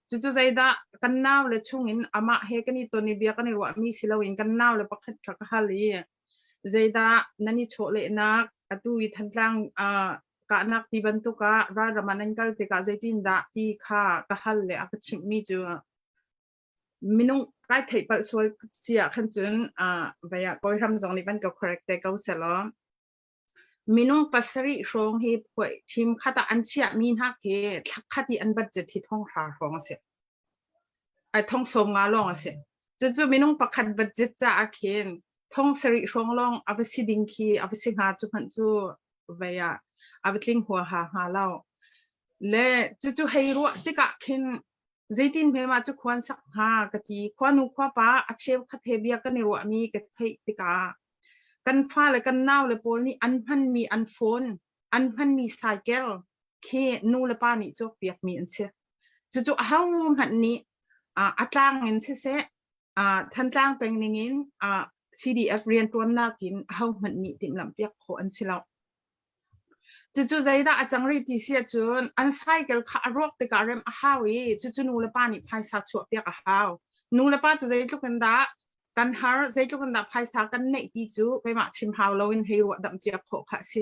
Cucu zeidah kan nau le chungin amah he kan i ton i bia kan i ruahmi si loin kan nau le pakhat kha ka hal i zeidah nan i chawhlehnak atu i Thantlang uh, kahnak ti bantuk ah ralram ah nan kal tikah zeitindah ti kha ka hal le a ka chimhmi cu minung kai theih palh sual si ah khan cun uh, vei ah kawihram zong nih van ka correct te ko selaw minung pasarih hrawng hi phuai thim khat ah an chiahmi hna khi thlakhat i an budget hi thong hra hrawng a si ai thong sawm nga lawng a si cucu minung pakhat budget caah khin thong sarih hrawng lawng a va si ding khi a va si hnga cu hmanh cu vei ah a va tling huaha hnga lo. Le cucu hei ruah tikah khin zeitin hme mah cu khuan sak hnga ka ti. Khuanu khuapa a cheukhat he bia kan i ruahmi ka theih tikah kan fale kan naule pawl nih an hmanmi an phone, an hmanmi cycle khi nu le pa nih cawkpiakmi an si. Cucu ahohmanh nih a tlang in siseh Thantlang peng ningin CDF rianṭuannak in ahohmanh nih timhlamhpiak khawh an si lo. Cucu zeidah a cang rih ti si ahcun an cycle kha a rawk tikah remh a hau i cucu nu le pa nih phaisa chuahpiak a hau. Nu le pa cu zeitluk in dah kan har, zeitluk in dah phaisa kan neih ti cu keimah chim hau loin hei ruah damh cia khawh kha a si.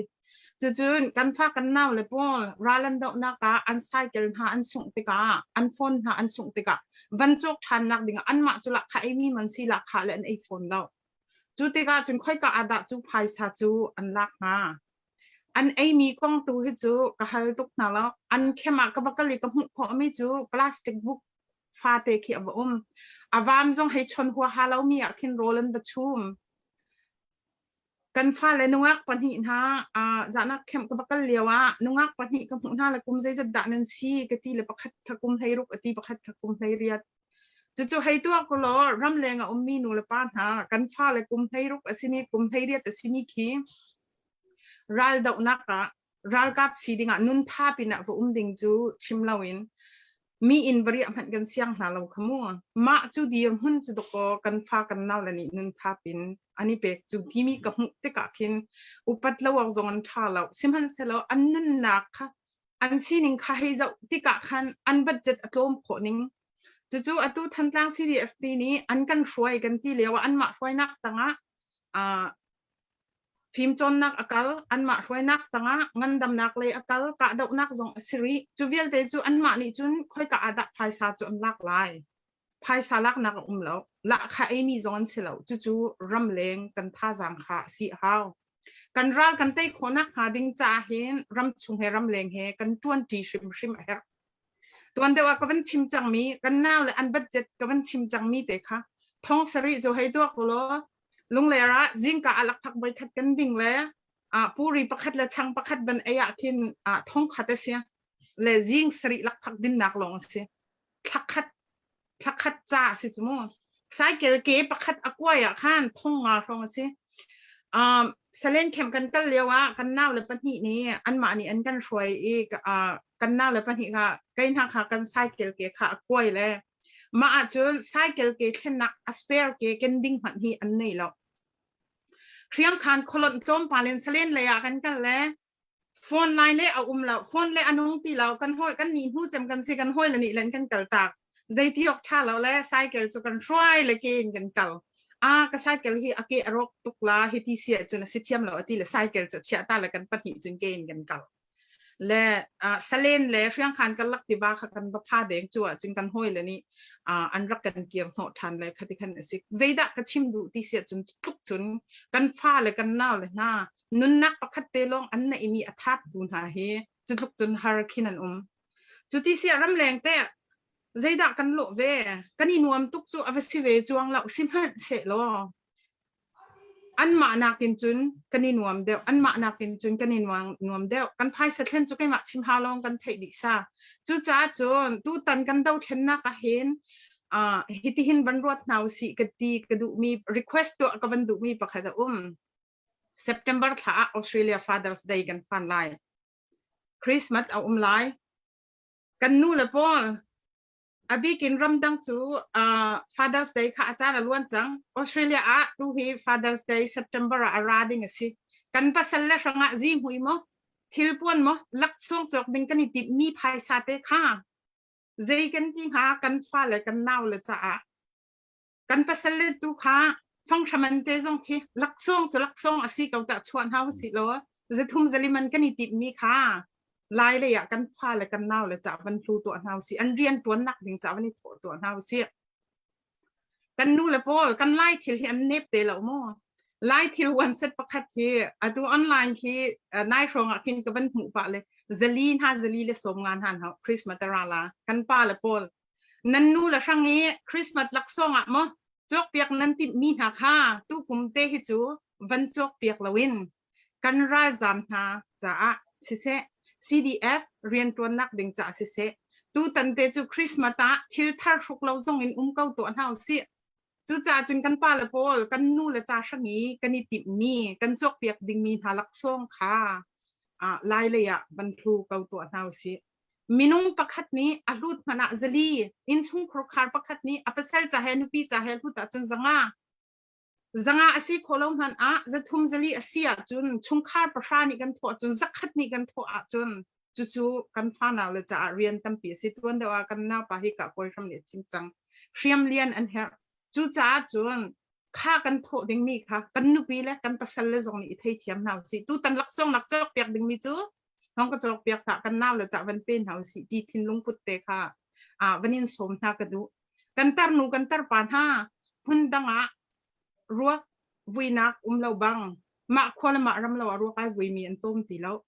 Cucun kan fa kan nau le pawl ral an dohnak ah an cycle hna an sungh tikah an phone hna an sungh tikah van cawk ṭhannak dingah anmah cu lahkhah eimi man si lahkhah le an ei fawn lo. Cu tikah cun khoika ah dah cu phaisa cu an lak hnga? An eimi kong tu hi cu ka hal tuk hna lo. An khem ah ka va kal i ka hmuh khawhmi cu plastic buk fate khi a va um. A vam zong hei chon huaha lomi ah khin rawl an va chum. Kan fale nungak pahnih hna zahnak camp ka va kal lio ah nungak pahnih ka hmuh hna le kum zeizat dah nan si ka ti le pakhat kha kum 16 a ti pakhat kha kum 18. Cucu hei tuak ko law ramleng a ummi nu le pa hna kan fale kum 16 a simi kum 18 a simi khi raldohnak ah ralkap si dingah nun tha pinah va um ding cu chim loin mi inn va riah hmanh kan siang hna lo kha mu. Mah cu dirhmun cu dakaw kan fa kan nau le nih nun thap in an i pek cu timi ka hmuh tikah khin upat lo awk zong an ṭha lo. Sihmanhsehlaw an nunnak kha an sining kha hei zoh tikah khan an budget a tlawm khawh ning. Cucu atu Thantlang CDFP nih an kan hruai kan ti lio ah anmah hruainak tangah uh, Fimcawnnak a kal, anmah hruainak tangah ngandamnak lei a kal, kahdohnak zong a si rih. Cu vialte cu anmah nih cun khoika ah dah phaisa cu an lak lai? Phaisa laknak a um lo. Lahkhah eimi zong an si lo. Cucu ramleng kan thazaang kha a si a hau. Kan ral kan tei khawhnak hnga ding caah hin ramchung he ramleng he kan ṭuanṭi hrimhrim a herh. Tuan deuh ah ka van chim cangmi, kan nau le an budget ka van chim cangmi te kha thong sarih cu hei tuak ulaw Lungler ah zingka ah lakphak voikhat kan ding le ah puri pakhat le chang pakhat ban ei ah khin ah thong khat a si le zing sarih lakphak dinnak lawng a si. Thlakhat thlakhat ca a si cu mu. Cycle ke pakhat a kuai ah khan thong nga hrawng a si. Um, Salen camp kan kal lio ah kan nau le pahnih nih anmah nih an kan hruai i uh, kan nau le pahnih kha kei hna kha kan cycle ke kha a kuai le Mah ahcun cycle ke thlennak a spare ke ken ding hmanh hi an nei lo. Hriangkhan khualonh tlawmpal in salen lei ah kan kal le phone line le a um lo. Phone le a nung ti lo. Kan hawi kan nih hnu cem kan si kan hawi le nih len kan kal tak. Zeiti awk tha lo le cycle cu kan hruai le ke in kan kal. A ka cycle hi a ke a rawk tuk la hi ti si ahcun a si thiam lo a ti le cycle cu chia ta le kan pahnih cun ke in kan kal. Le uh, salen le hriangkhan karlak tiva kha kan va pha deng cu ahcun kan hawi le nih uh, an rak kan kir hnawh ṭhan le khati khan a si. Zeidah ka chim duh ti si ahcun tluk cun kan fa le kan nau le hna nunnak pakhat te lawng an neihmi a thap tu hna hi cu tluk cun har khin an um. Cu ti si ah ramleng te zeidah kan lawh ve? Kan i nuam tuk cu a va si ve cuang lo sihmanhsehlaw. Anmah nakin cun kan i nuam deuh. Anmah nakin cun kan i nuam deuh. Kan phaisa thlen cu keimah chim hau lawng kan theih dih sa. Cucaah cun tutan kan dothlennak ah hin uh, hitihin van ruat hna usih ka ti ka duhmi request tuah ka van duhmi pakhat a um. September thla ah Australia Father's Day kan phan lai. Christmas a um lai. Kan nu le pawl a bikin ramdang cu uh, Father's Day kha a caan a luan cang. Australia ah tu hi Father's Day September ah a ra ding a si. Kan pasal le hrangah zi hmui mo thil puan mo laksawng cawk ding kan i timh mi phaisa te kha zei kan ti hnga kan fa le kan nau le caah kan pasal le tu kha fanghraman te zong khi laksawng cu laksawng a si ko cah chuah hna usih law zathum zaliman kan i timhmi kha lai lei ah kan fa le kan nau le cah van hlu tuah hna usih an rian tuannak ding cah van i thawh tuah hna usih kan nu le pawl kan lai thil hi an nep te lo mu lai thil wan set pakhat hi atu online khi nai hrawng ah khin ka van hmuh pah le zali hna zali le som nga hna hna Christmas ra la kan pa le pawl Nan nu le hrang i Christmas laksawng ah maw cawkpiak nan timhmi hna kha tukum te hi cu van cawkpiak loin kan ralzaam hna caah siseh, CDF rianṭuannak ding caah siseh, tutan te cu Christmas ah thil thar hruk lo zong in um ko tuah hna usih. Cucaah cun kan pale pawl, kan nu le ca hrang i kan i timhmi, kan cawkpiak dingmi hna laksawng kha ah lai lei ah van hlu ko tuah hna usih. Minung pakhat nih a hlut hmanh ah zali, innchungkhur khar pakhat nih a pasal ca he nupi ca he hlut ahcun zanga. Zanga a si khawh lo hmanh ah zathum zali a si ahcun chungkhar pahra nih kan thawh ahcun zakhat nih kan thawh ahcun cucu kan fanau le caah rian tampi a si. Tuan deuh ah kan naupa hi ka kawi hram nih a chim cang. Hriam lian an herh. Cucaah cun kha kan thawh dingmi kha kan nupi le kan pasal le zong nih i theithiam hna usih. Tutan laksawng lak cawk piak dingmi cu hong ka cawk piak hlah kan nau le cah van pe hna usih ti thinlung put te kha ah van in sawm hna ka duh. Kan tarnu kan tarpa hna hmun dang ah ruak vuinak um lo bang mah khua le mah ram lo ah ruak ai vuimi an tlawm ti lo.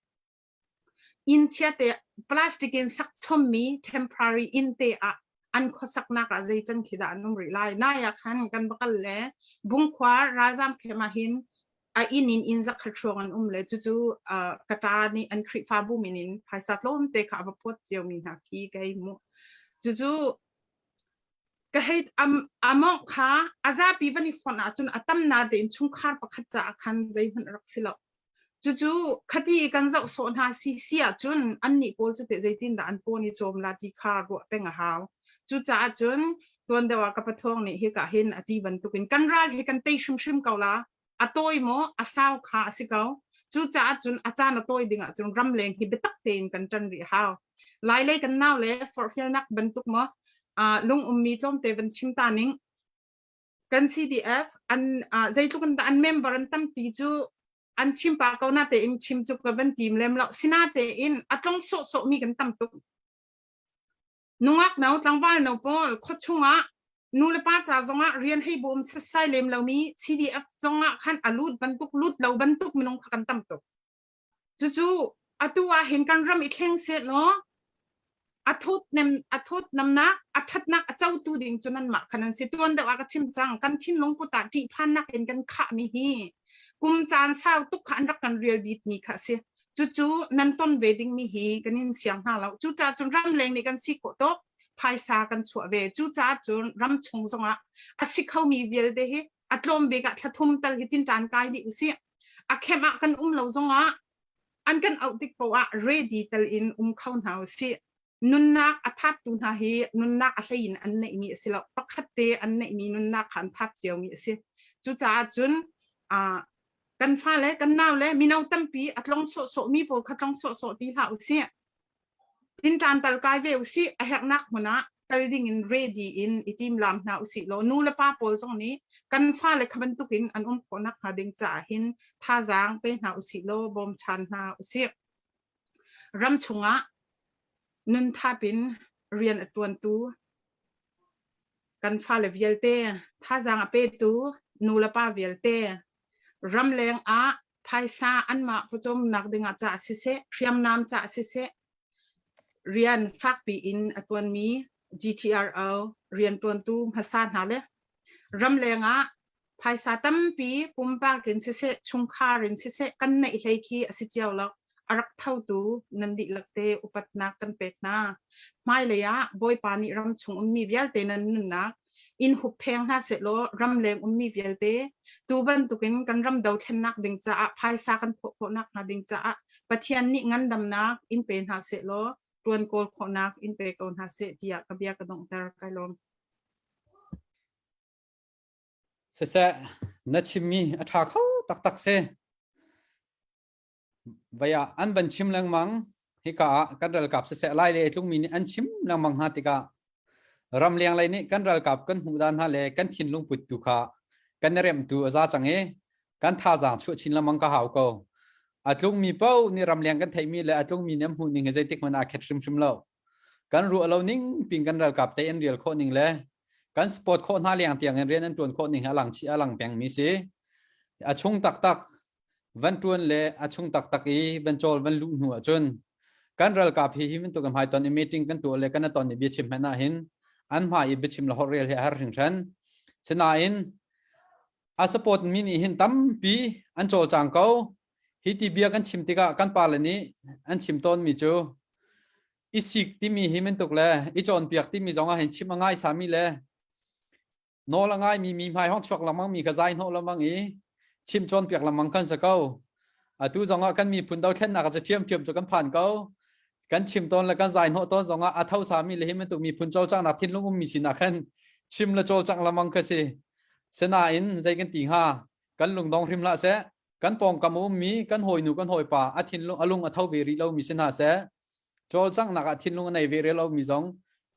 Inn chia te plastic in sak chommi temporary inn te ah an khuasaknak ah zei can khi dah an um rih lai. Nai ah khan kan va kal le Bungkhua ralzam camp ah hin a inn in inn zakhat hrawng an um le cucu uh, ka ṭa nih an Khrihfabu min in phaisa tlawmte kha a va phawt ciomi hna khi ka hei hmuh. Cucu ka hei am among kha a zapi van i fonh ahcun a tam na tein chungkhar pakhat caah khan zeihmanh rak si lo. Cucu khati i kan zoh sawh hna si si ahcun annih pawl cu teh zeitindah an paw nih cawm la ti kha ruah peng a hau. Cucaah cun tuan deuh ah ka pathawng nih hika hin a ti bantukin kan ral hi kan tei hrimhrim ko la. A tawi maw a sau kha a si ko. Cucaah cun a caan a tawi ding ahcun ramleng hi biatak tein kan ṭan rih a hau. Lailei kan nau le forhfialnak bantuk maw uh, lung ummi tlawmte van chim ta ning kan CDF an uh, zeitluk in dah an member an tam ti cu an chim pa ko na tein chim cu ka van tim lem lo sina tein a tlong sawh sawh mi kan tam tuk nungak no tlangval no pawl khuachung ah nu le pa ca zongah rian hei bawm setsai lem lomi CDF zongah khan a lut bantuk lut lo bantuk minung kha kan tam tuk Cucu atu ah hin kan ram i thleng seh law a thut nem a thut namnak a thatnak a cotu ding cu nanmah khan an si tuan deuh ah ka chim cang kan thinlung put ah ṭihphannak in kan khahmi hi kum caan sau tuk kha an rak kan rial dit mi kha a si cucu nan ton ve dingmi hi kan in siang hna lo cucaah cun ramleng nih kan si khawh tuk phaisa kan chuah ve cucaah cun ram chung zongah a si khomi vialte hi a tlawm bik ah thla thum tal hi tinṭan kai dih usih a khem ah kan um lo zongah an kan auh tik poah ah ready tal in um kho hna usih nunnak a thaptu hna hi nunnak a hlei in an neihmi a si lo pakhat te an neihmi nunnak kha an thap ciomi a si cucaah cun kan fale kan nau le mino tampi a tlong sawhsawh mi pawl kha tlong sawhsawh ti hlah usih Tinṭan tal kai ve usih, a herhnak hmun ah kal ding in ready in i timlam hna usih law nu le pa pawl zong nih kan fale kha bantukin an um khawh nakhnga ding caah hin thazaang pe hna usih law bawmchan hna usih. Ram chungah nun thap in rian a ṭuantu kan fale vialte, thazaang a petu nu le pa vialte, ramleng ah phaisa anmah pawcawmnak dingah caah siseh, hriamnam caah siseh, rian fakpi in a tuanmi GTRO riantuantu hmasa hna le ramleng ah Phaisa tampi pumpak in siseh, chungkhar in siseh kan neih hlei khi a si cio lo. A rak thotu nan dihlak te upatnak kan pek hna. Hmailei ah Bawipa nih ram chung ummi vialte nan nunnak in huppheng hna sehlaw ramleng ummi vialte tu bantukin kan ram dothlennak ding caah phaisa kan thawh khawhnak hnga ding caah Pathian nih ngandamnak in pe hna sehlaw ṭuan kawl khawhnak in pe ko hna seh tiah ka bia ka donghter. Kai lawm. Siseh, na chimmi a ṭha kho taktak si. Vai ah an van chim lengmang hika ah kan ralkap siseh lai le tlungmi nih an chim lengmang hna tikah ramleng lei nih kan ralkap kan hmuh dan hna le kan thinlung put tu kha kan i remh tu a za cang i kan thazaang chuah chin lengmang ka hau ko. A tlungmi paoh nih ramleng kan theihmi le a tlungmi nih an hmuh ning hi zeitik hmanh aa khet hrimhrim lo. Kan ruah lo ning pin kan ralkap te an rial khawh ning le kan support khawh hna leng tiang in rian an tuan khawh ning hi a lang a lang peng mi si. A chung taktak van tuan le a chung taktak i van cawl van luh hnu ahcun kan ralkap hi hi bantuk hmai ton i meeting kan tuah le kan ton i biachim hmanh ah hin an hmai i biachim le holh rel hi a har hringhran. Sinain a support mi nih hin tampi an cawlcang ko. Hi ti bia kan chim tikah kan pale nih an chim tawn mi cu i sik timi hi bantuk le i cawnpiak timi zong ah hin chim a ngai sami le nawl a ngaimi mi hmai hong chuak lengmang mi kha zai hnawh lengmang i chim cawnpiak lengmang kan si ko. Atu zong ah kan miphun dothlennak cu ṭhiamṭhiam cu kan phan ko. Kan chim tawn le kan zai hnawh tawn zong ah a tho sami le hi bantuk miphun cawlcanghnak thinlung ummi sinah khan chim le cawlcangh lengmang kha si. Sinain zei kan ti hnga? Kan lungdong hrim hlah seh. Kan pawngkam a ummi kan hawinu kan hawipa a thinlung a lung a tho ve rih lomi si hna seh. Cawlcanghnak ah thinlung a nei ve rih lomi zong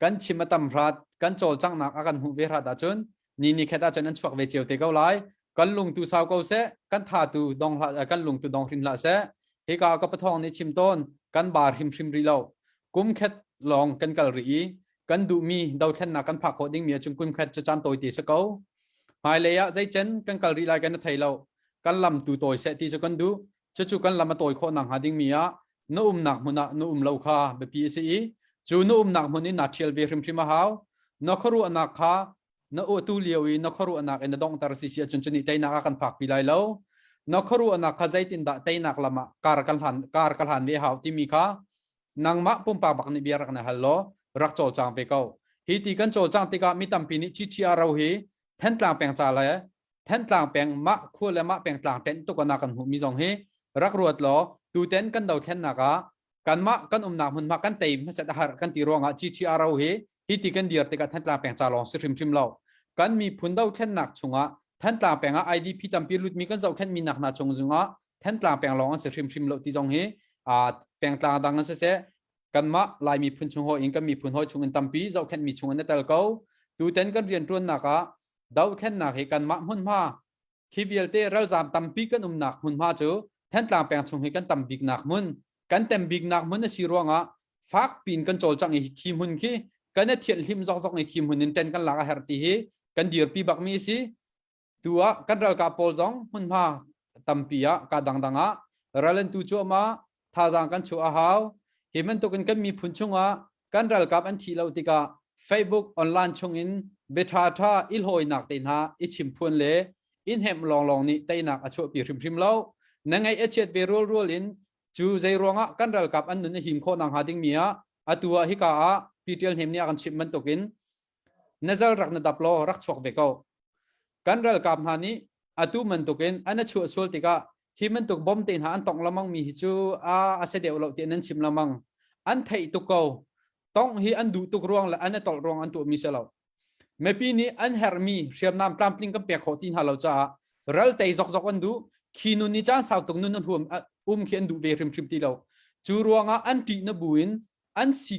kan chim a tam hrat kan cawlcanghnak a kan hmuh ve hrat ahcun ni ni khat ahcun an chuak ve cio te ko lai. Kan lung tu sau ko seh, kan tha tu dong hlah kan lung tu dong hrim hlah seh. Hika ka pathawng nih chim tawn kan bar hrimhrim rih lo. Kum khat lawng kan kal rih i kan duhmi dothlennak kan phak khawh dingmi ahcun kum khat cu caan tawi te si ko. Hmailei ah zeicen kan kal rih lai kan i thei lo. Kan lam tu tawi seh ti cu kan duh. Cucu kan lam a tawi khawh nakhnga dingmi ah na umnak hmun ah na um lo kha biapi a si i cu na umnak hmun in naa ṭhial ve hrimhrim a hau. Na khuaruahnak kha na tu lio i na khuaruahnak in na donghter si si ahcun cunih teinak ah kan phakpi lai lo. Na khuaruahnak kha zeitindah teinak lam ah kar kan hlan kar ka hlan ve hau timi kha nangmah pumpak bak nih bia rak na hal law rak cawlcang ve ko. Hi ti kan cawlcang tikah mi tampi nih GTRO hi Thantlang peng ca le Thantlang peng mah khua le mah pengtlang tenh tuk ah kan hmuhmi zong hi rak ruat law tuten kan dothlennak ah kanmah kan umnak hmunhma kan tei hmasat a har kan ti ruangah GTRO hi hi ti kan dir tikah Thantlang peng ca lawng si hrimhrim lo. Kan miphun dothlennak chungah Thantlang peng ah IDP tampi lutmi kan zohkhenhmi nak hna chung zongah Thantlang peng lawng an si hrimhrim lo ti zong hi pengtlang dang an siseh kanmah Lai miphun chung hawi in kan miphun hawi chung in tampi zohkhenhmi chung in a tel ko. Tuten kan rianṭuannak ah dothlennak hi kanmah hmunhma khi vialte ralzaam tampi kan umnak hmunhma cu Thantlang peng chung hi kan tam biknak hmun kan tem biknak hmun a si ruangah fak piin kan cawlcangh i khi hmun khi kan i thianhlim zokzok i khi hmun in ṭen kan lak a herh ti hi kan dirpi bakmi a si. Tu ah kan ralkap pawl zong hmunhma tampi ah ka dangdang ah ral an tu cuahmah thazaang kan chuah a hau. Hi bantukin kan miphun chungah kan ralkap an thih lo tikah Facebook online chungin biaṭha ṭha i hlawinak te hna i chimphuan le i hnemh lawnglawng nih teinak a chuahpi hrimhrim lo. Na ngaih a chiat ve rualrual in cu zei ruangah kan ralkap an nun a him khawh nakhnga dingmi ah atu ah hika ah Pitial Hnem nih a kan chimh bantukin na zal rak na dap law rak chuak ve ko. Kan ralkap hna nih atu bantukin an a chuah sual tikah hi bantuk bom te hna an tongh lengmang mi hi cu a a si deuh lo ti an chim lengmang. An theih tuk ko. Tongh hi an duh tuk ruang le an i tolh ruang an tuahmi si lo. Mipi nih an herhmi hriamnam tlamtling kan pek khawh ti hna lo caah ral tei zokzok an duh. Khi nun nih caan sau tuk nun an huam um khi an duh ve hrimhrim ti lo. Cu ruangah an ṭih na bu in an si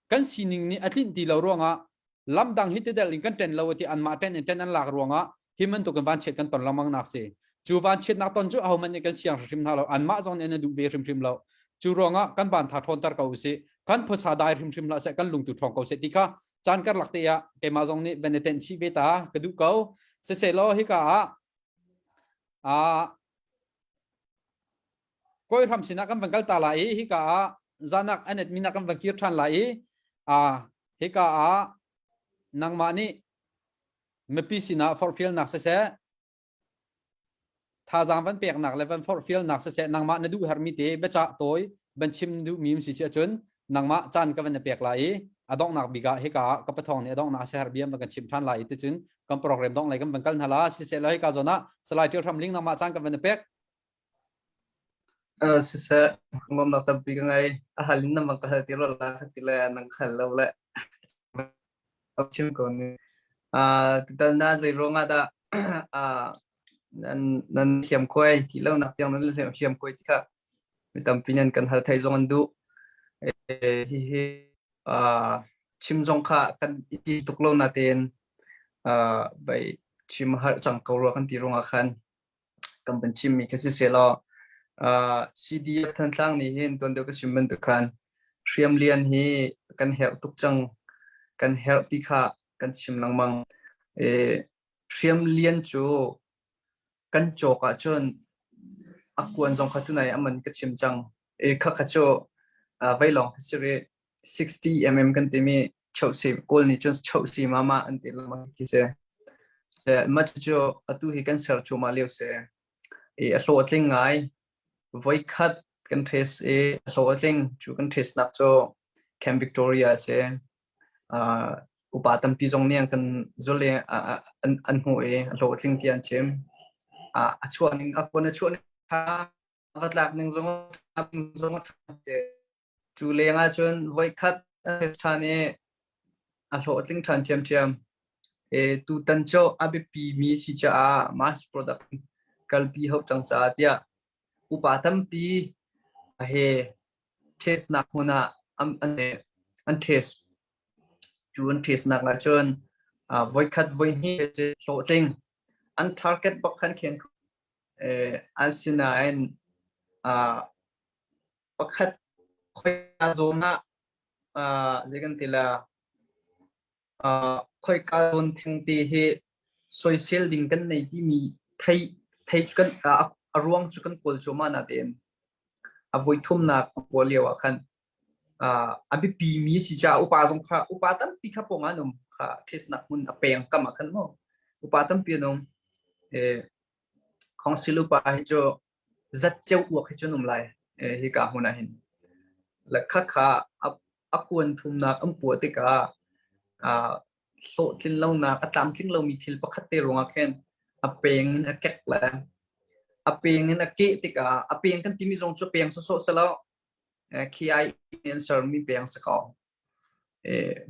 kan sining nih a tlinh ti lo ruangah lamdang hi tidel in kan ṭen lo ti anmah ṭen in ṭen an lak ruangah hi bantuk in vanchiat kan ton lengmang nak si. Cu vanchiatnak ton cu ahohmanh nih kan siang hrimhrim hna lo. Anmah zong nih an duh ve hrimhrim lo. Cu ruangah kan van tha ṭhawnter ko usih. Kan phuasa dai hrimhrim hlah seh, kan lungtu ṭhawng ko seh ti kha caan karlak te ah keimah zong nih van i tenh chih ve ta ka duh ko. Siselaw hika ah ah kawi hram sinah kan van kal ta lai i hika ah zanak an admin ah kan van kir ṭhan lai i ah hika ah nangmah nih mipi sinah forhfialnak siseh. Thazaang van peknak le van forhfialnak siseh nangmah na duh hermi te biacah tawi van chim duhmi si si ahcun nangmah caan ka van na pek lai i a donghnak bik ah hika ah ka pathawng nih a donghnak a si har bia van kan chim ṭhan lai i ticun kan program dongh lei kan van kal hna la siseh law hika zawn ah Salai Ṭial Hram Ling nangmah caan kan van na pek. Siseh, lawmnak tampi ka ngei. A hal in namang ka hal ti lo la ka ti le nang hal lo le chim ko ni. Tutan na zei ruang ah dah nan nan thiam khuai ti lo nak tiang nan thiam khuai ti kha mi tampi nan kan hal thai zong an duh. Hihi chim zong kha kan i ti tuk lo natein vai chim har cang ko rua kan ti ruangah khan kan van chimmi kha siselaw CDF Thantlang nih hin tuan deuh ka chim bantuk khan hriam lian hi kan herh tuk cang kan herh ti kha kan chim lengmang. Hriam lian cu kan cawk ahcun a kuan zong kha tunai a man ka chim cang. Kha kha cu vei lawng kha si rih. 60 mm kan timi chohsi kawl nih cun chohsi mama an ti lengmang khi si. Mah cucu atu hi kan ser cuahmah lio si. I a hlawh a tling ngai. Voikhat kan test i a hlawh a tling. Cu kan test nak cu Camp Victoria a si. Uh, upa tampi zong nih an kan zul i an, an hmuh i a hlawh a tling tiah an chim. Uh, a chuah ning a kuan a chuah ning tha, a va tlak ning zong a zong a tha. Cu leng ah cun voikhat a test ṭhan i a hlawhtling ṭhan ṭhiamṭhiam. E, tutan cu a biapi mi si caah mass product kalpi hau cang caah tiah upa tampi he test nak hmun ah an, an, an test. Cu an test nak ah cun uh, voikhat voihnih hlawhtling. An target bak khan khen eh, asinain uh, Pakhat khoika zawn ah uh, zei kan ti la uh, khoika zawn thengte hi soisel ding kan nei timi thei thei kan uh, a ruang cu kan kawl cuahmah natein a voi thumnak kawl lio ah khan uh, a biapi mi si caah upa zong kha upa tampi kha pawng an um kha test-nak hmun a peng kam ah khan mu upa tampi an um eh council upa hi cu zatceo uak hi cun um lai hika hmun ah hin. Le khakha a kuan thumnak an puah tikah hlawhtlin lonak a tlamtling lomi thil pakhat te ruangah khin a peng in a kek le a peng in a keh tikah a peng kan timi zong cu peng sawsawh si lo KI in sermi peng si ko.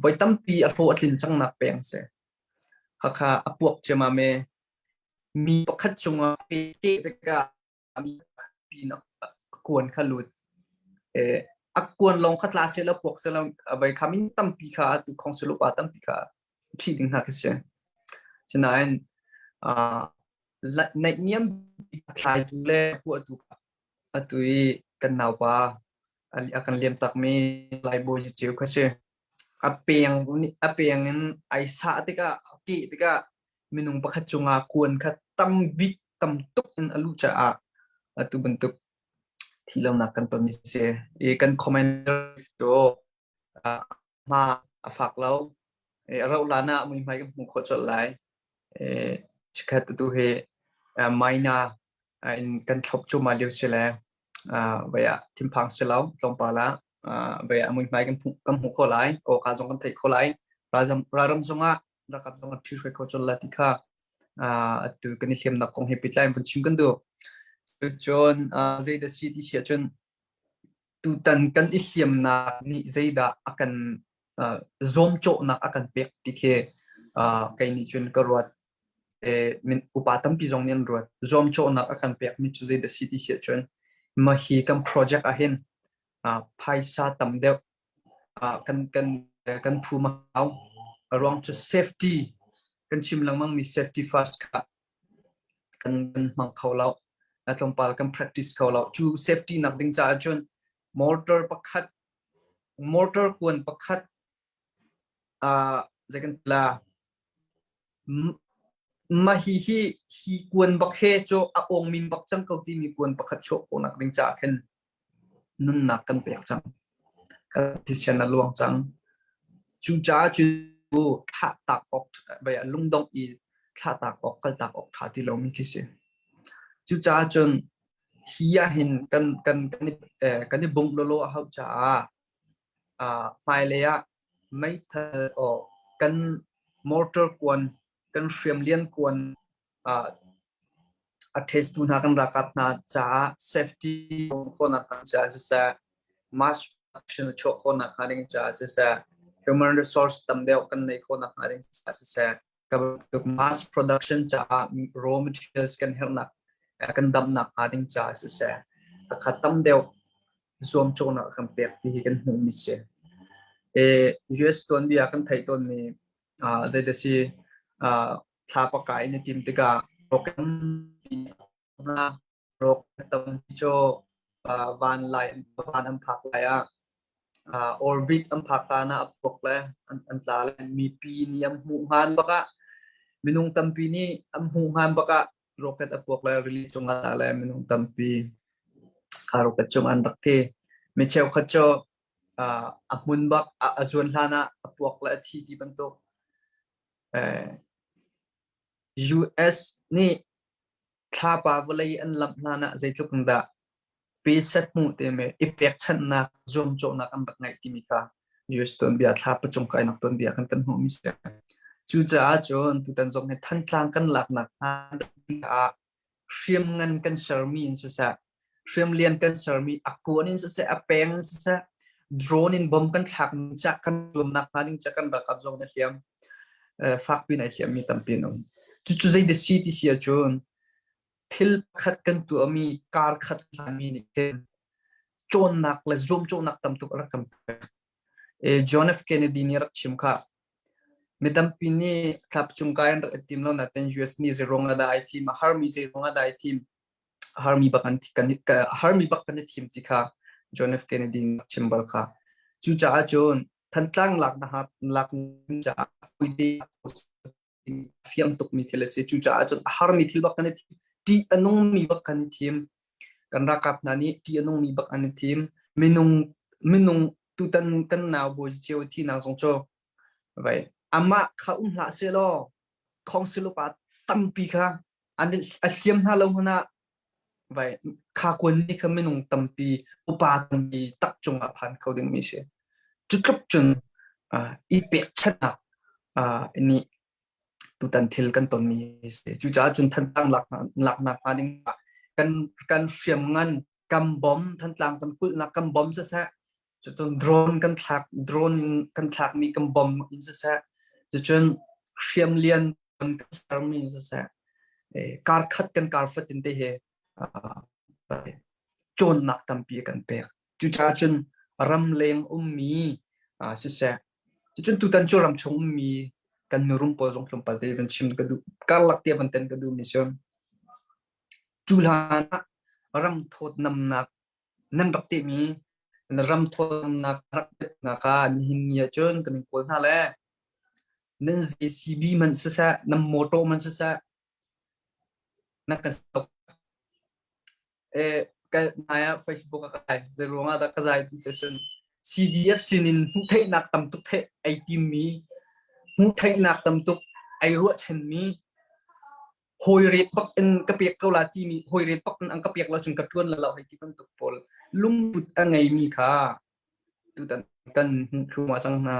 Voi tampi a hlawh a tlin cangnak peng si. Khakha a puak ciamam i Mi pakhat cungah keh tikah mi pin a kuan kha lut. A kuan lawng kha tla seh law puak seh law vai kha min tampi kha atu khawngsil upa tampi kha ṭhi ding hna khi si. Sinain naihniam thlaitu le puahtu atu i kan naupa a kan liam takmi Lai Bawi Ceu kha si. A peng a peng in ai sah tikah keh tikah minung pakhat cungah kuan kha tam bik tam tuk in a luh caah atu bantuk thihlonak kan ton mi si. I kan commander cu hma a fak lo. I a rauh hlan ah muihmai kan hmuh khawh colh lai. I chikkhat atu hi minor in kan thlop cuahmah lio si le vai ah thinphang si lo tlawmpal ah vai ah muihmai kan hmuh kan hmuh khawh lai. Awka zong kan theih khawh lai. Ralram zongah ralkap zong an ṭhihruai kho colh lai ti kha atu kan i hliamnak kong he pehtlai in vun chim kan duh. Cun zeidah si ti si ahcun tutan kan i hliamnak nih zeidah a kan zuamcawhnak a kan pek ti khi kei nih cun ka ruat. Upa tampi zong nih an ruat. Zuamcawhnak a kan pekmi cu zeidah si ti si ahcun mah hi kan project ahhin phaisa tam deuh kan kan kan phum a hau. A ruang cu safety kan chim lengmang mi safety first kha kan kan hmang kho lo. A tlawmpal kan practice kho lo. Cu safety nak ding caah cun motor pakhat motor kuan pakhat uh, zei kan la mah hi hi hi kuan bak he cu a ong min bak cang ko timi kuan pakhat chuah khawhnak ding caah khin nunnak kan pek cang. Kan thisen a luang cang. Cucaah cu thlah tak awk lungdongh i thlah tak awk kal tak awk ṭha ti lomi khi si. Cucaah cun hi ah hin kan kan kan i eh, kan i bungh lawlaw a hauh caah hmailei ah meithal aw kan mortar kuan kan hriamlian kuan a test tu hna kan ralkap hna caah safety khawhnak caah siseh mass production a chuah khawhnak hnga ding caah siseh human resource tam deuh kan neih khawhnak hnga ding caah siseh ka bantuk mass production caah raw materials kan herhnak kan damnak hnga ding caah siseh akha tam deuh zuamcawhnak kan pek ti hi kan hmuhmi si. E, US tuanbia kan theih tawnmi zeidah si thla paka in i tim tikah rocket rocket tampi cu van lai van an phak lai ah orbit an phak hlan ah a puak le an tla le mipi nih an hmuh hngan bak ah minung tampi nih an hmuh hngan bak ah rocket a puak le rili cung ah le minung tampi kha rocket cung an rak thi. Mi cheukhat cu a hmun bak a zuan hlan ah a puak le a thi ti bantuk. US nih thlapa vawlei an lamh hlan ah zeitluk in dah peset hmuh timi i pekchanhnak zuamcawhnak an rak ngeih timi kha US tuanbia thlapa cung kainak tuanbia kan kan hmuhmi si. Cucaah cun tutan zong hi Thantlang kan laknak hnga ah hriamngan kan sermi in siseh, hriamlian kan sermi a kuan in siseh, a peng in siseh, drone in bom kan thlakmi cah kan zuamnak hnga ding cah kan ralkap zong na hliam fakpi in ai hliammi tampi an um. Cucu zei dah si ti si ahcun thil pakhat kan tuahmi kar khat hlanmi nih khin cawnnak le zuamcawhnak tam tuk a rak kan pek. John F. Kennedy nih rak chim kha mi tampi nih thlap cung kai an rak i tim lo nain US nih zei ruang ah dah ai thim a harmi zei ruang ah dah ai thim a harmi bak an kan a harmi bak kan i thim ti kha John F. Kennedy nih rak chim bal kha cucaah cun Thantlang laknak lak caah fiang tukmi thil a si. Cucaah cun a harmi thil bak kan i thim. Ṭih a nungmi bak kan i thim. Kan ralkap hna nih ṭih a nungmi bak an i thim. Minung minung tutan kan nau bawi cio thinak zong cu vai amah kha um hlah sehlaw council upa tampi kha an a hliam hna lo hmanh ah vai kha kuan nih kha minung tampi upa tampi tak cungah phan kho dingmi si. Cu tluk cun i pekchanhnak nih tutan thil kan tonmi si. Cucaah cun Thantlang laknak hnga ding ah kan kan hriamngan kan bom Thantlang kan kulhnak kan bom siseh cucun drone kan thlak drone in kan thlakmi kan bom in siseh cucun hriamlian kan sermi in siseh kar khat kan kar fatin te he cawnnak tampi a kan pek. Cucaah cun ramleng ummi siseh, cucun tutan cu ramchung ummi kan mirum pawl zong tlawmpal te van chim ka duh, karlak te van ten ka duhmi cu cu hlan ah ram thawtnamnak nan rak timi ram thawtnamnak rak nak ah nihin ni ahcun kan in kawl hna le nan JCB man siseh, nan motor man siseh, na kan ka nai ah Facebook ah ka kai zei ruangah dah ka zai ti session CDF sinin hmuh theihnak tam tuk theih ai timmi hmuh theihnak tam tuk ai ruahchanmi hawi ret bak in ka pek ko la timi hawi ret bak in an ka pek lo cun ka tuan la lo hei ti bantuk pawl lungput a ngeimi kha tutan kan hmuh thluahmah cang hna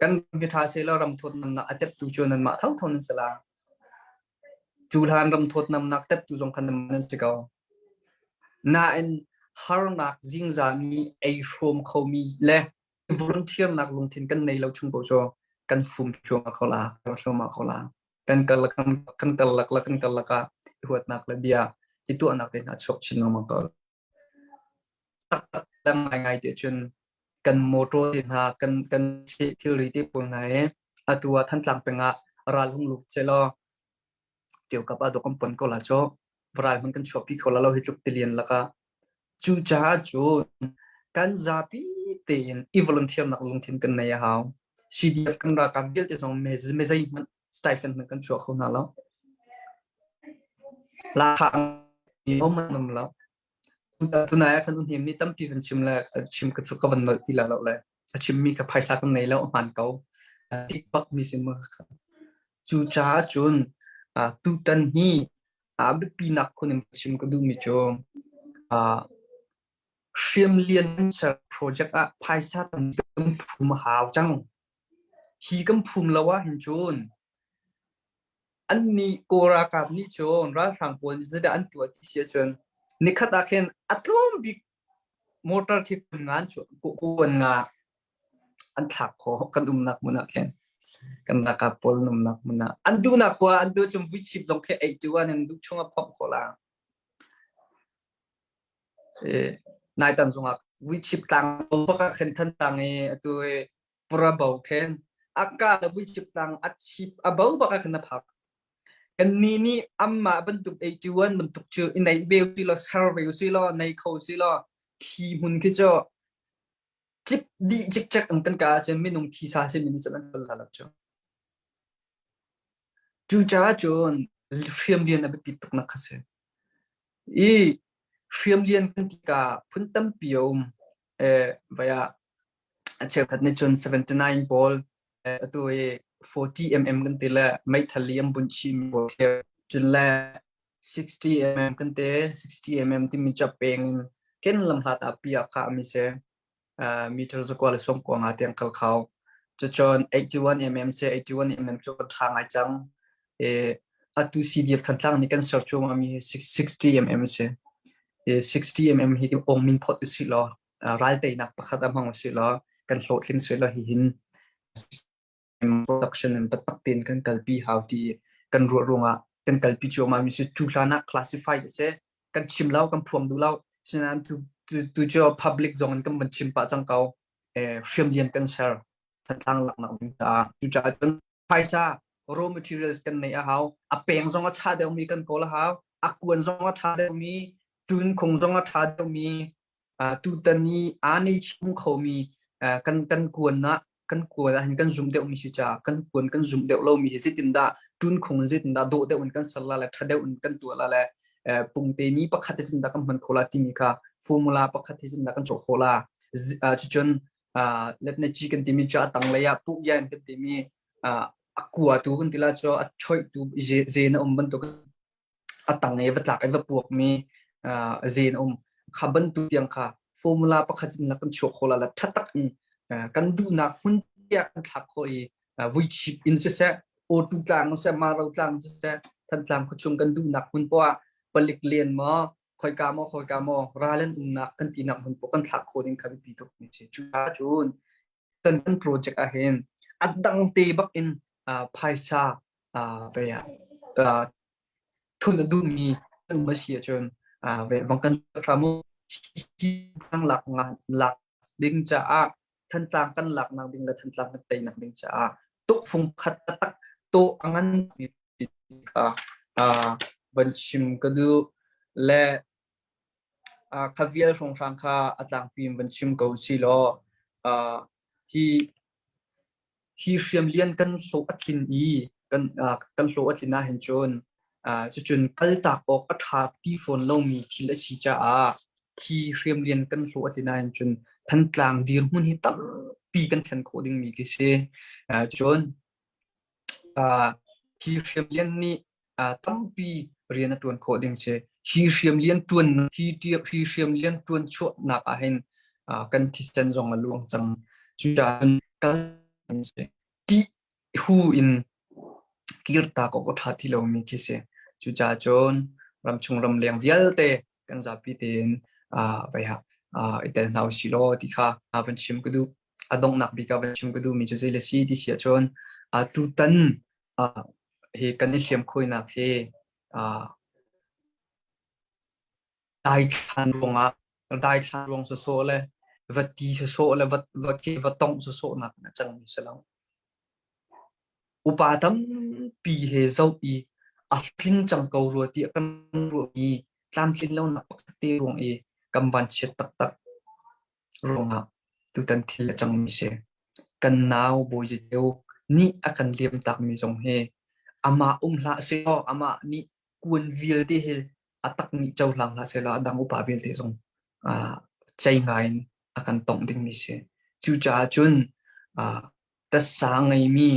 Kan ram ṭha sehlaw ram thawtnamnak a teptu cu nanmah thotho nan si lai. Cu hlan ram thawtnamnak teptu zong kha nanmah nan si ko. Nain harnak zingzah nih ei hrawm khomi le volunteernak lungthin kan nei lo chung ko cu kan fum thluahmah ko la, kan thluahmah ko la. Kan karlak kan karlak la kan karlak ah i huatnak le bia i tuahnak te hna chuak chin lengmang ko. Taktak ngaingai ti cun kan motor te hna kan kan thilri te pawl hna hi atu ah Thantlang peng ah ral hung lut sehlaw Tiokap ah dawh kan pon ko la cu ral hmanh kan chuahpi kho la lo hi tluk tilian lakah cucaah cun kan zapi tein i volunteer nak lungthin kan nei a hau CDF kan ralkap vialte zong me zei hmanh stipend hmanh kan chuah kho hna lo la om an um lo tunai ah khan unhim mi tampi kan chim le chim ka chu ka van nolh ti la lo le a chim mi ka phaisa kan nei lo hman ko tik bak mi sim cu cha cun tutan hi. A biapinak khun in chim ka duhmi cu uh, hriamlian ser project ah phaisa tam kan phum a hau cang. Hi kan phum lo ah hin cun annih Kawl ralkap nih cun ralhrang pawl nih zeidah an tuah ti si ahcun nikhat ah khin a tlawm bik motor khi kun nga an chuah kuan nga an thlak khawh kan umnak hmun ah khin kan ralkap pawl an umnak hmun ah an duhnak khua an duh cun vuichip zong khi ei tu an duh chung a phomh khawh la. Naitan zongah vuichip tlang bak ah khin Thantlang i atu i pura bo khin a ka le vuichip tlang a chip a bo bak ah khin a phak. Kannih nih anmah bantuk 81 bantuk cu i neih ve usih law ser ve usih law nei kho usih law khi hmun khi cu cip dih cikcek in kan ka ahcun minung thisa sin in cun an kal la lo cu. Cucaah cun hriamlian a biapit tuknak kha si. I hriamlian kan ti ka phun tampi a um. Eh, vai ah a cheukhat nih cun 79 pawl atu i 40 mm kan ti le meithal i an bunh chihmi pawl khi cun le 60 mm kan ti 60 mm timi cu a peng in ken lamhlat ah pi ah khah mi si meter zakua le sawmkua nga tiang kal kho cucun 81 mm si 81 mm cu kan ṭha ngai cang e atu CDF Thantlang nih kan ser cuahmah mi hi 60 mm si 60 mm hi ong min phot usih law ral teinak pakhat a hmang usih law kan hlawhtling sui law hihin production in taktak tein kan kalpi hau ti kan ruah ruangah kan kalpi cuahmah mi si cu hlan ah classified a si kan chim lo kan phuang duh lo sinain tu tu tu cu public zong in kan van chim pah cang ko eh hriam lian kan ser Thantlang laknak ding caah cucaah cun phaisa raw materials kan neih a hau a peng zong a ṭha deuhmi kan kawl a hau a kuan zong a ṭha deuhmi tun khung zong a ṭha deuhmi tutan i aa nei chim khomi kan kan kuan ah kan kuan ah hin kan zum deuhmi si caah kan kuan kan zum deuh lomi hi zeitindah tun khung in zeitindah dawh deuh in kan ser la le ṭha deuh in kan tuah la le pungte ni pakhat hi zindah kan hman kho la timi kha formula pakhat hi zindah kan cawh khawh la cucun letnaci kan timi cu a tanglei ah puh yan kan timi a kua tu kan ti la cu a choih tu zen a um bantuk a tang i va tlak i va puak mi zen a um kha bantuk tiang kha formula pakhat in la kan chuak kho la la thatak in kan duhnak hmun tiah kan thlak kho i vui chip in siseh awtu tlang siseh maro tlang siseh thantlang khuachung kan duhnak hmun poah palik len maw khoika maw khoika maw ral an umnak kan tinak hmun poah kan thlak khawh ding kha biapi tuk mi si cu cun kan kan project ah hin a dang te bak in phaisa thun a duhmi kan um a si ahcun vang kan hram u hi lak lak ding caah Thantlang kan laknak ding le Thantlang kan teinak ding caah tukfung khat taktak tawh a ngan mi kha van chim ka duh le kha vial hrawnghrang kha a tlangpi in van chim ko si law hi hi hriam lian kan hlawh a tlin i kan kan hlawh a tlin ahhin cun cucun kaltak awk a ṭha ti fawn lomi thil a si caah hi hriam lian kan hlawh a tlin ahhin cun Thantlang dirhmun hi tampi kan thlen khawh dingmi khi si. Cun hi hriam lian nih tampi rian a ṭuan khawh ding si. Hi hriam lian ṭuan hi hi hriam lian ṭuan chuahnak ah hin kan thisen zong a luang cang. Cucaah kal si. Ṭih hu in kirtak awk a ṭha ti lomi khi si. Cucaah cun ramchung ramleng vialte kan zapi tein vai i tel hna usih law ti kha van chim ka duh. A donghnak bik ah van chim ka duhmi cu zei le si ti si ahcun tutan hi kan i hliamkhuainak hi daithlan ruangah daithlan ruang sawsawh le va ti sawsawh le va va ke va tongh sawsawhnak in a cangmi si lo. Upa tampi he zoh i a tling cang ko rua tiah kan ruahmi tlamtlin lonak pakhat te ruang i kan vanchiat taktak ruangah tutan thil a cangmi si. Kan nau Bawi Ceu nih a kan liam takmi zong hi amah um hlah sehlaw amah nih kuan vialte hi a tak nih cohlang hlah sehlaw a dang upa vialte zong cei ngai in a kan tongh dingmi si. Cucaah cun tasa ngeimi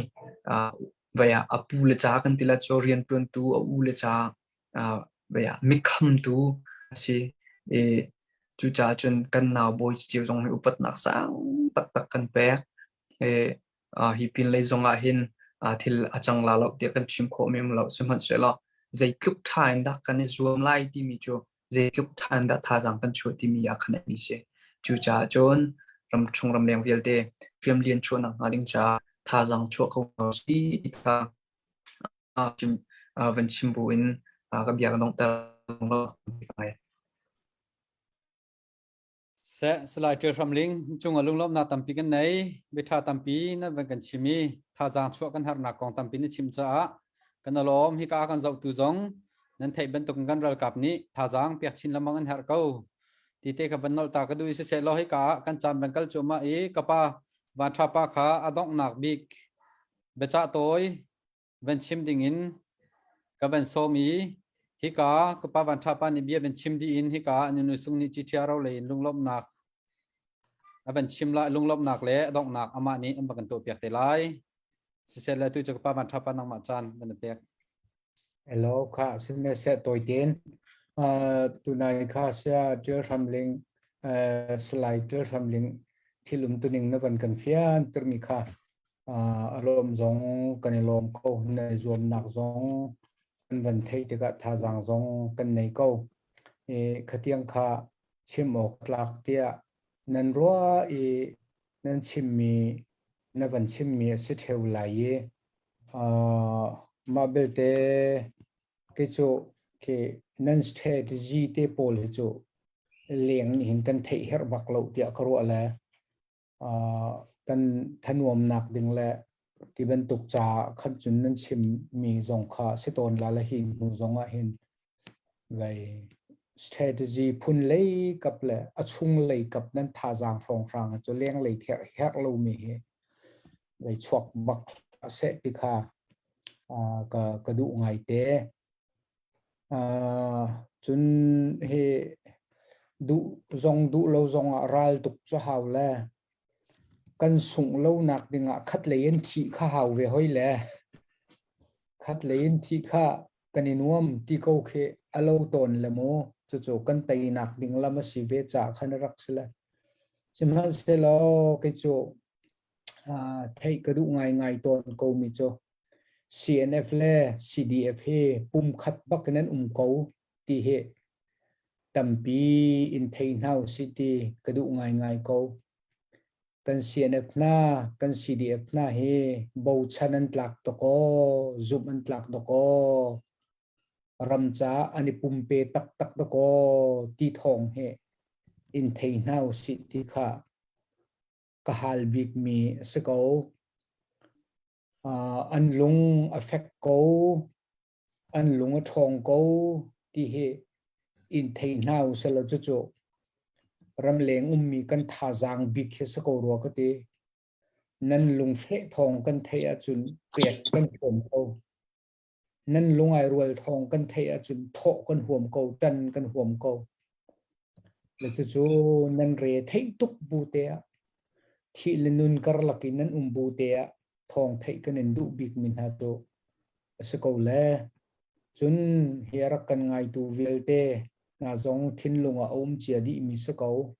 vai ah a pu le ca kan ti la cu rianṭuantu a u le ca. Mikhamtu a si i cucaah cun kan nau bawi cio zong hi upatnak sang taktak kan pek. I hi pinlei zong ah hin thil a cang la lo tiah kan chim khawh men lo. Sihmanhsehlaw zeitluk ṭha in dah kan i zuam lai timi cu zeitluk ṭha in dah thazaang kan chuah timi ah khan a si. Cucaah cun ramchung ramleng vialte hriamlian chuahnak hnga ding caah thazaang chuah ko hna usih ti kha van chim bu in ka bia ka donghter lo. Seh, Salai Ṭial Hram Ling, cung ah lunglawmhnak tampi kan nei. Biaṭha tampi na van kan chim i thazaang chuah kan harnak kong tampi na chim caah kan alawm. Hika kan zohtu zong nan theih bantuk in kan ralkap nih thazaang pek chin lengmang an herh ko. Ti te kha van nolh ta ka duh i siseh law hika ah kan caan van kal cuahmah i ka pa Van Ṭha Pa kha a donghnak bik biacah tawi van chim dingin ka van sawm i hika ka pa Van Ṭha Pa nih bia van chim dih in hika an nu sung nih GTR lei in lunglawmhnak a van chim la lunglawmhnak le a donghnak amah nih an va kan tuahpiak te lai. Siseh le tu cu ka pa Van Ṭha Pa nangmah caan van na pek. Hello kha sinne se toiten tunai kha sia ṭial hramling salai ṭial hramling thil um tuning na van kan fian termi kha a lawm zong kan i lawm ko na zuamnak zong kan van theih tikah thazaang zong kan nei ko i khatiang kha chim awk tlak tiah nan ruah i nan chimmi na van chimmi a si ṭheu lai i mah belte kei cu khi nan strategy te pawl hi cu leng nih hin kan theih herh bak lo tiah ka ruah le kan thanuamnak ding le ti bantuk ca khan cun nan chimmi zong kha si tawn la le hi hnu zong ah hin vai strategy phun lei kap le a chung lei kap nan thazaang hrawnghrang cu leng lei ther herh lomi hi vai chuak bak seh ti kha ka ka duh ngai te. Cun hi duh zong duh lo zong ah ral tuk cu hau le kan sungh lonak dingah khat lei in thih kha hau ve hoi le khat lei in thih kha kan i nuam ti ko khi a lo tawn le mu cucu kan teinak ding lam a si ve caah khan a rak si le sihmanhsehlaw kei cu theih ka duh ngaingai tawn ko mi cu CNF le CDF hi pumkhat bak in an um ko ti hi tampi in thei hna usih ti ka duh ngaingai ko. Kan CNF hna, kan CDF hna hi bochan an tlak tuk aw, zumh an tlak tuk aw, ram caah an i pumpe taktak tuk aw ti thawng hi in thei hna usih ti kha ka hal bikmi a si ko. An lung a fek ko, an lung a ṭhawng ko ti hi in thei hna usih law cucu ramleng ummi kan thazaang bik hi si ko rua ka ti. Nan lungfeh thawng kan theih ahcun pek kan huam ko. Nan lung ai rual thawng kan theih ahcun thawh kan huam ko, ṭan kan huam ko. Le cucu nan re theih tuk bu te ah thih le nun karlak in nan um bu te ah thawng theih kan in duh bik mi hna cu a si ko le. Cun hi a rak kan ngaitu vialte hna zong thinlung ah a um cia dih mi si ko.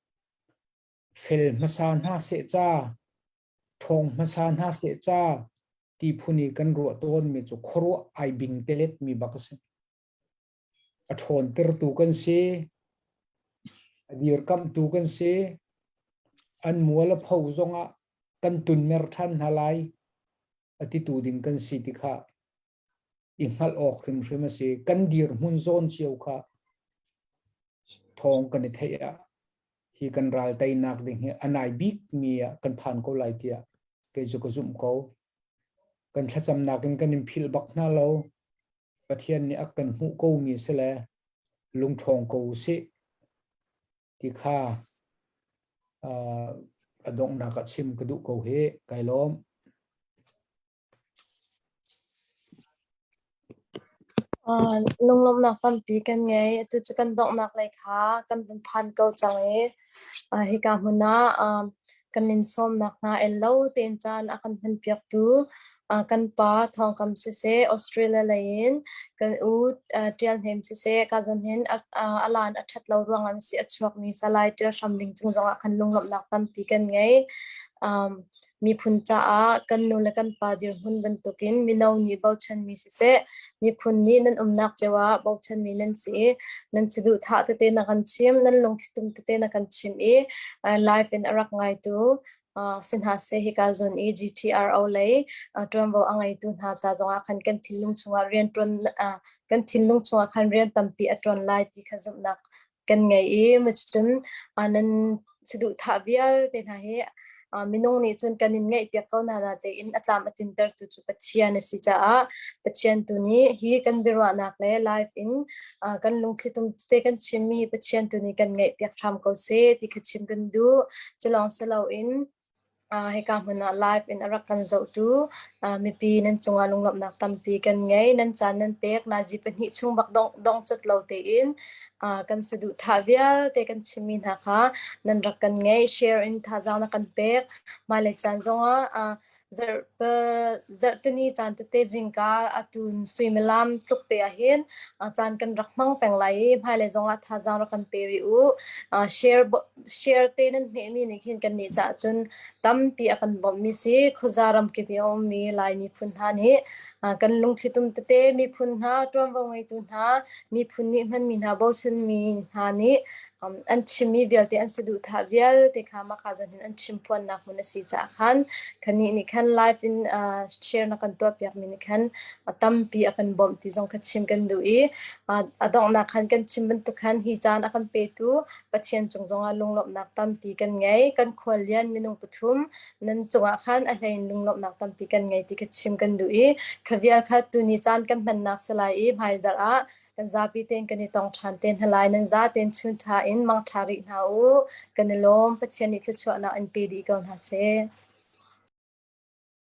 Fel hmasa hna seh ca, ṭhawng hmasa hna seh ca ti phun i kan ruah tawn mi cu khuaruah ai bing telet mi bak a si. A ṭhawntertu kan si, a dirkamhtu kan si, an mual a pho zongah kan tunmer ṭhan hna lai a titu ding kan si ti kha i hngalh awk hrimhrim a si. Kan dirhmun zawn cio kha thawng kan i theih ah hi kan ral teinak ding hi a nai bik mi ah kan phan ko lai tiah kei cu ka zumh ko. Kan thlacamnak in kan in philh bak hna lo. Pathian nih a kan hmuh ko mi si le lungṭhawng ko usih ti kha a donghnak ah chim ka duh ko hi kai lawm. Lunglawmhnak tampi kan ngei. Atu cu kan donghnak lei kha kan van phan ko cang i hika hmun ah kan in sawmnak hna el lo tein caan a kan hmanpiaktu. Kan pa Thawngkam siseh, Australia lei in kan u Ṭial Hnem siseh, ka zawn hin a lan a ṭhat lo ruangah si a chuakmi Salai Ṭial Hram Ling cung zongah khan lunglawmhnak tampi kan ngei. Miphun caah kan nu le kan pa dirhmun bantukin mino nih bochanmi siseh, miphun nih nan umnak cio ah bochanmi nan si i nan saduhthah tete na kan chim, nan lungthlitum tete na kan chim i live in a rak ngaitu si hna seh hika zawn i GTRO lei ṭuanvo a ngeitu hna ca zongah khan kan thinlung chungah rian ṭuan kan thinlung chungah khan rian tampi a ṭuan lai ti kha zumhnak kan ngei i cun nan saduhthah vialte hna hi minung nih cun kan in ngaihpiak ko hna natein a tlam a tlintertu cu Pathian a si caah Pathian tu nih hi kan biaruahnak le live in kan lungthlitum tete kan chimmi Pathian tu nih kan ngaihpiak hram ko seh ti kha chim kan duh. Culawng si loin hika hmun ah live in a rak kan zohtu mipi nan cungah lunglawmhnak tampi kan ngei. Nan caan nan pek nazi pahnih chung bak dong, dong cat lo tein kan saduhthah vialte kan chimmi hna kha nan rak kan ngei. Share in thazaang na kan pek. Hmailei caan zongah Zarhteni caan tete zingka atu suimilam tluk te ahhin caan kan rak hmang peng lai i hmailei zongah thazaang rak kan pe rih u. Share share te nan hmehmi nih khin kannih caah cun tampi a kan bawmhmi si. Khuaza ramkip i a ummi Lai miphun hna nih kan lungthlitum tete miphun hna, ṭuanvo ngeitu hna, miphun nih hmanmi hna, bochanmi hna nih an chimmi vialte an saduhthah vialte kha maka zawn hin an chimphuannak hmun a si caah khan kannih nih khan live in share na kan tuahpiakmi nih khan tampi a kan bawmh ti zong kha chim kan duh i a donghnak khan kan chim bantuk khan hi caan a kan petu Pathian cung zongah lunglawmhnak tampi kan ngei. Kan khuallian minung pathum nan cungah khan a hlein lunglawmhnak tampi kan ngei ti kha chim kan duh i kha vial kha tuni caan kan hmannak si lai i hmaizarh ah kan zapi tein kan i tong ṭhan te hna lai. Nan za tein chun ṭha in mang ṭha rih hna u. Kan i lawm. Pathian nih thluachuahnak in pe dih ko hna seh.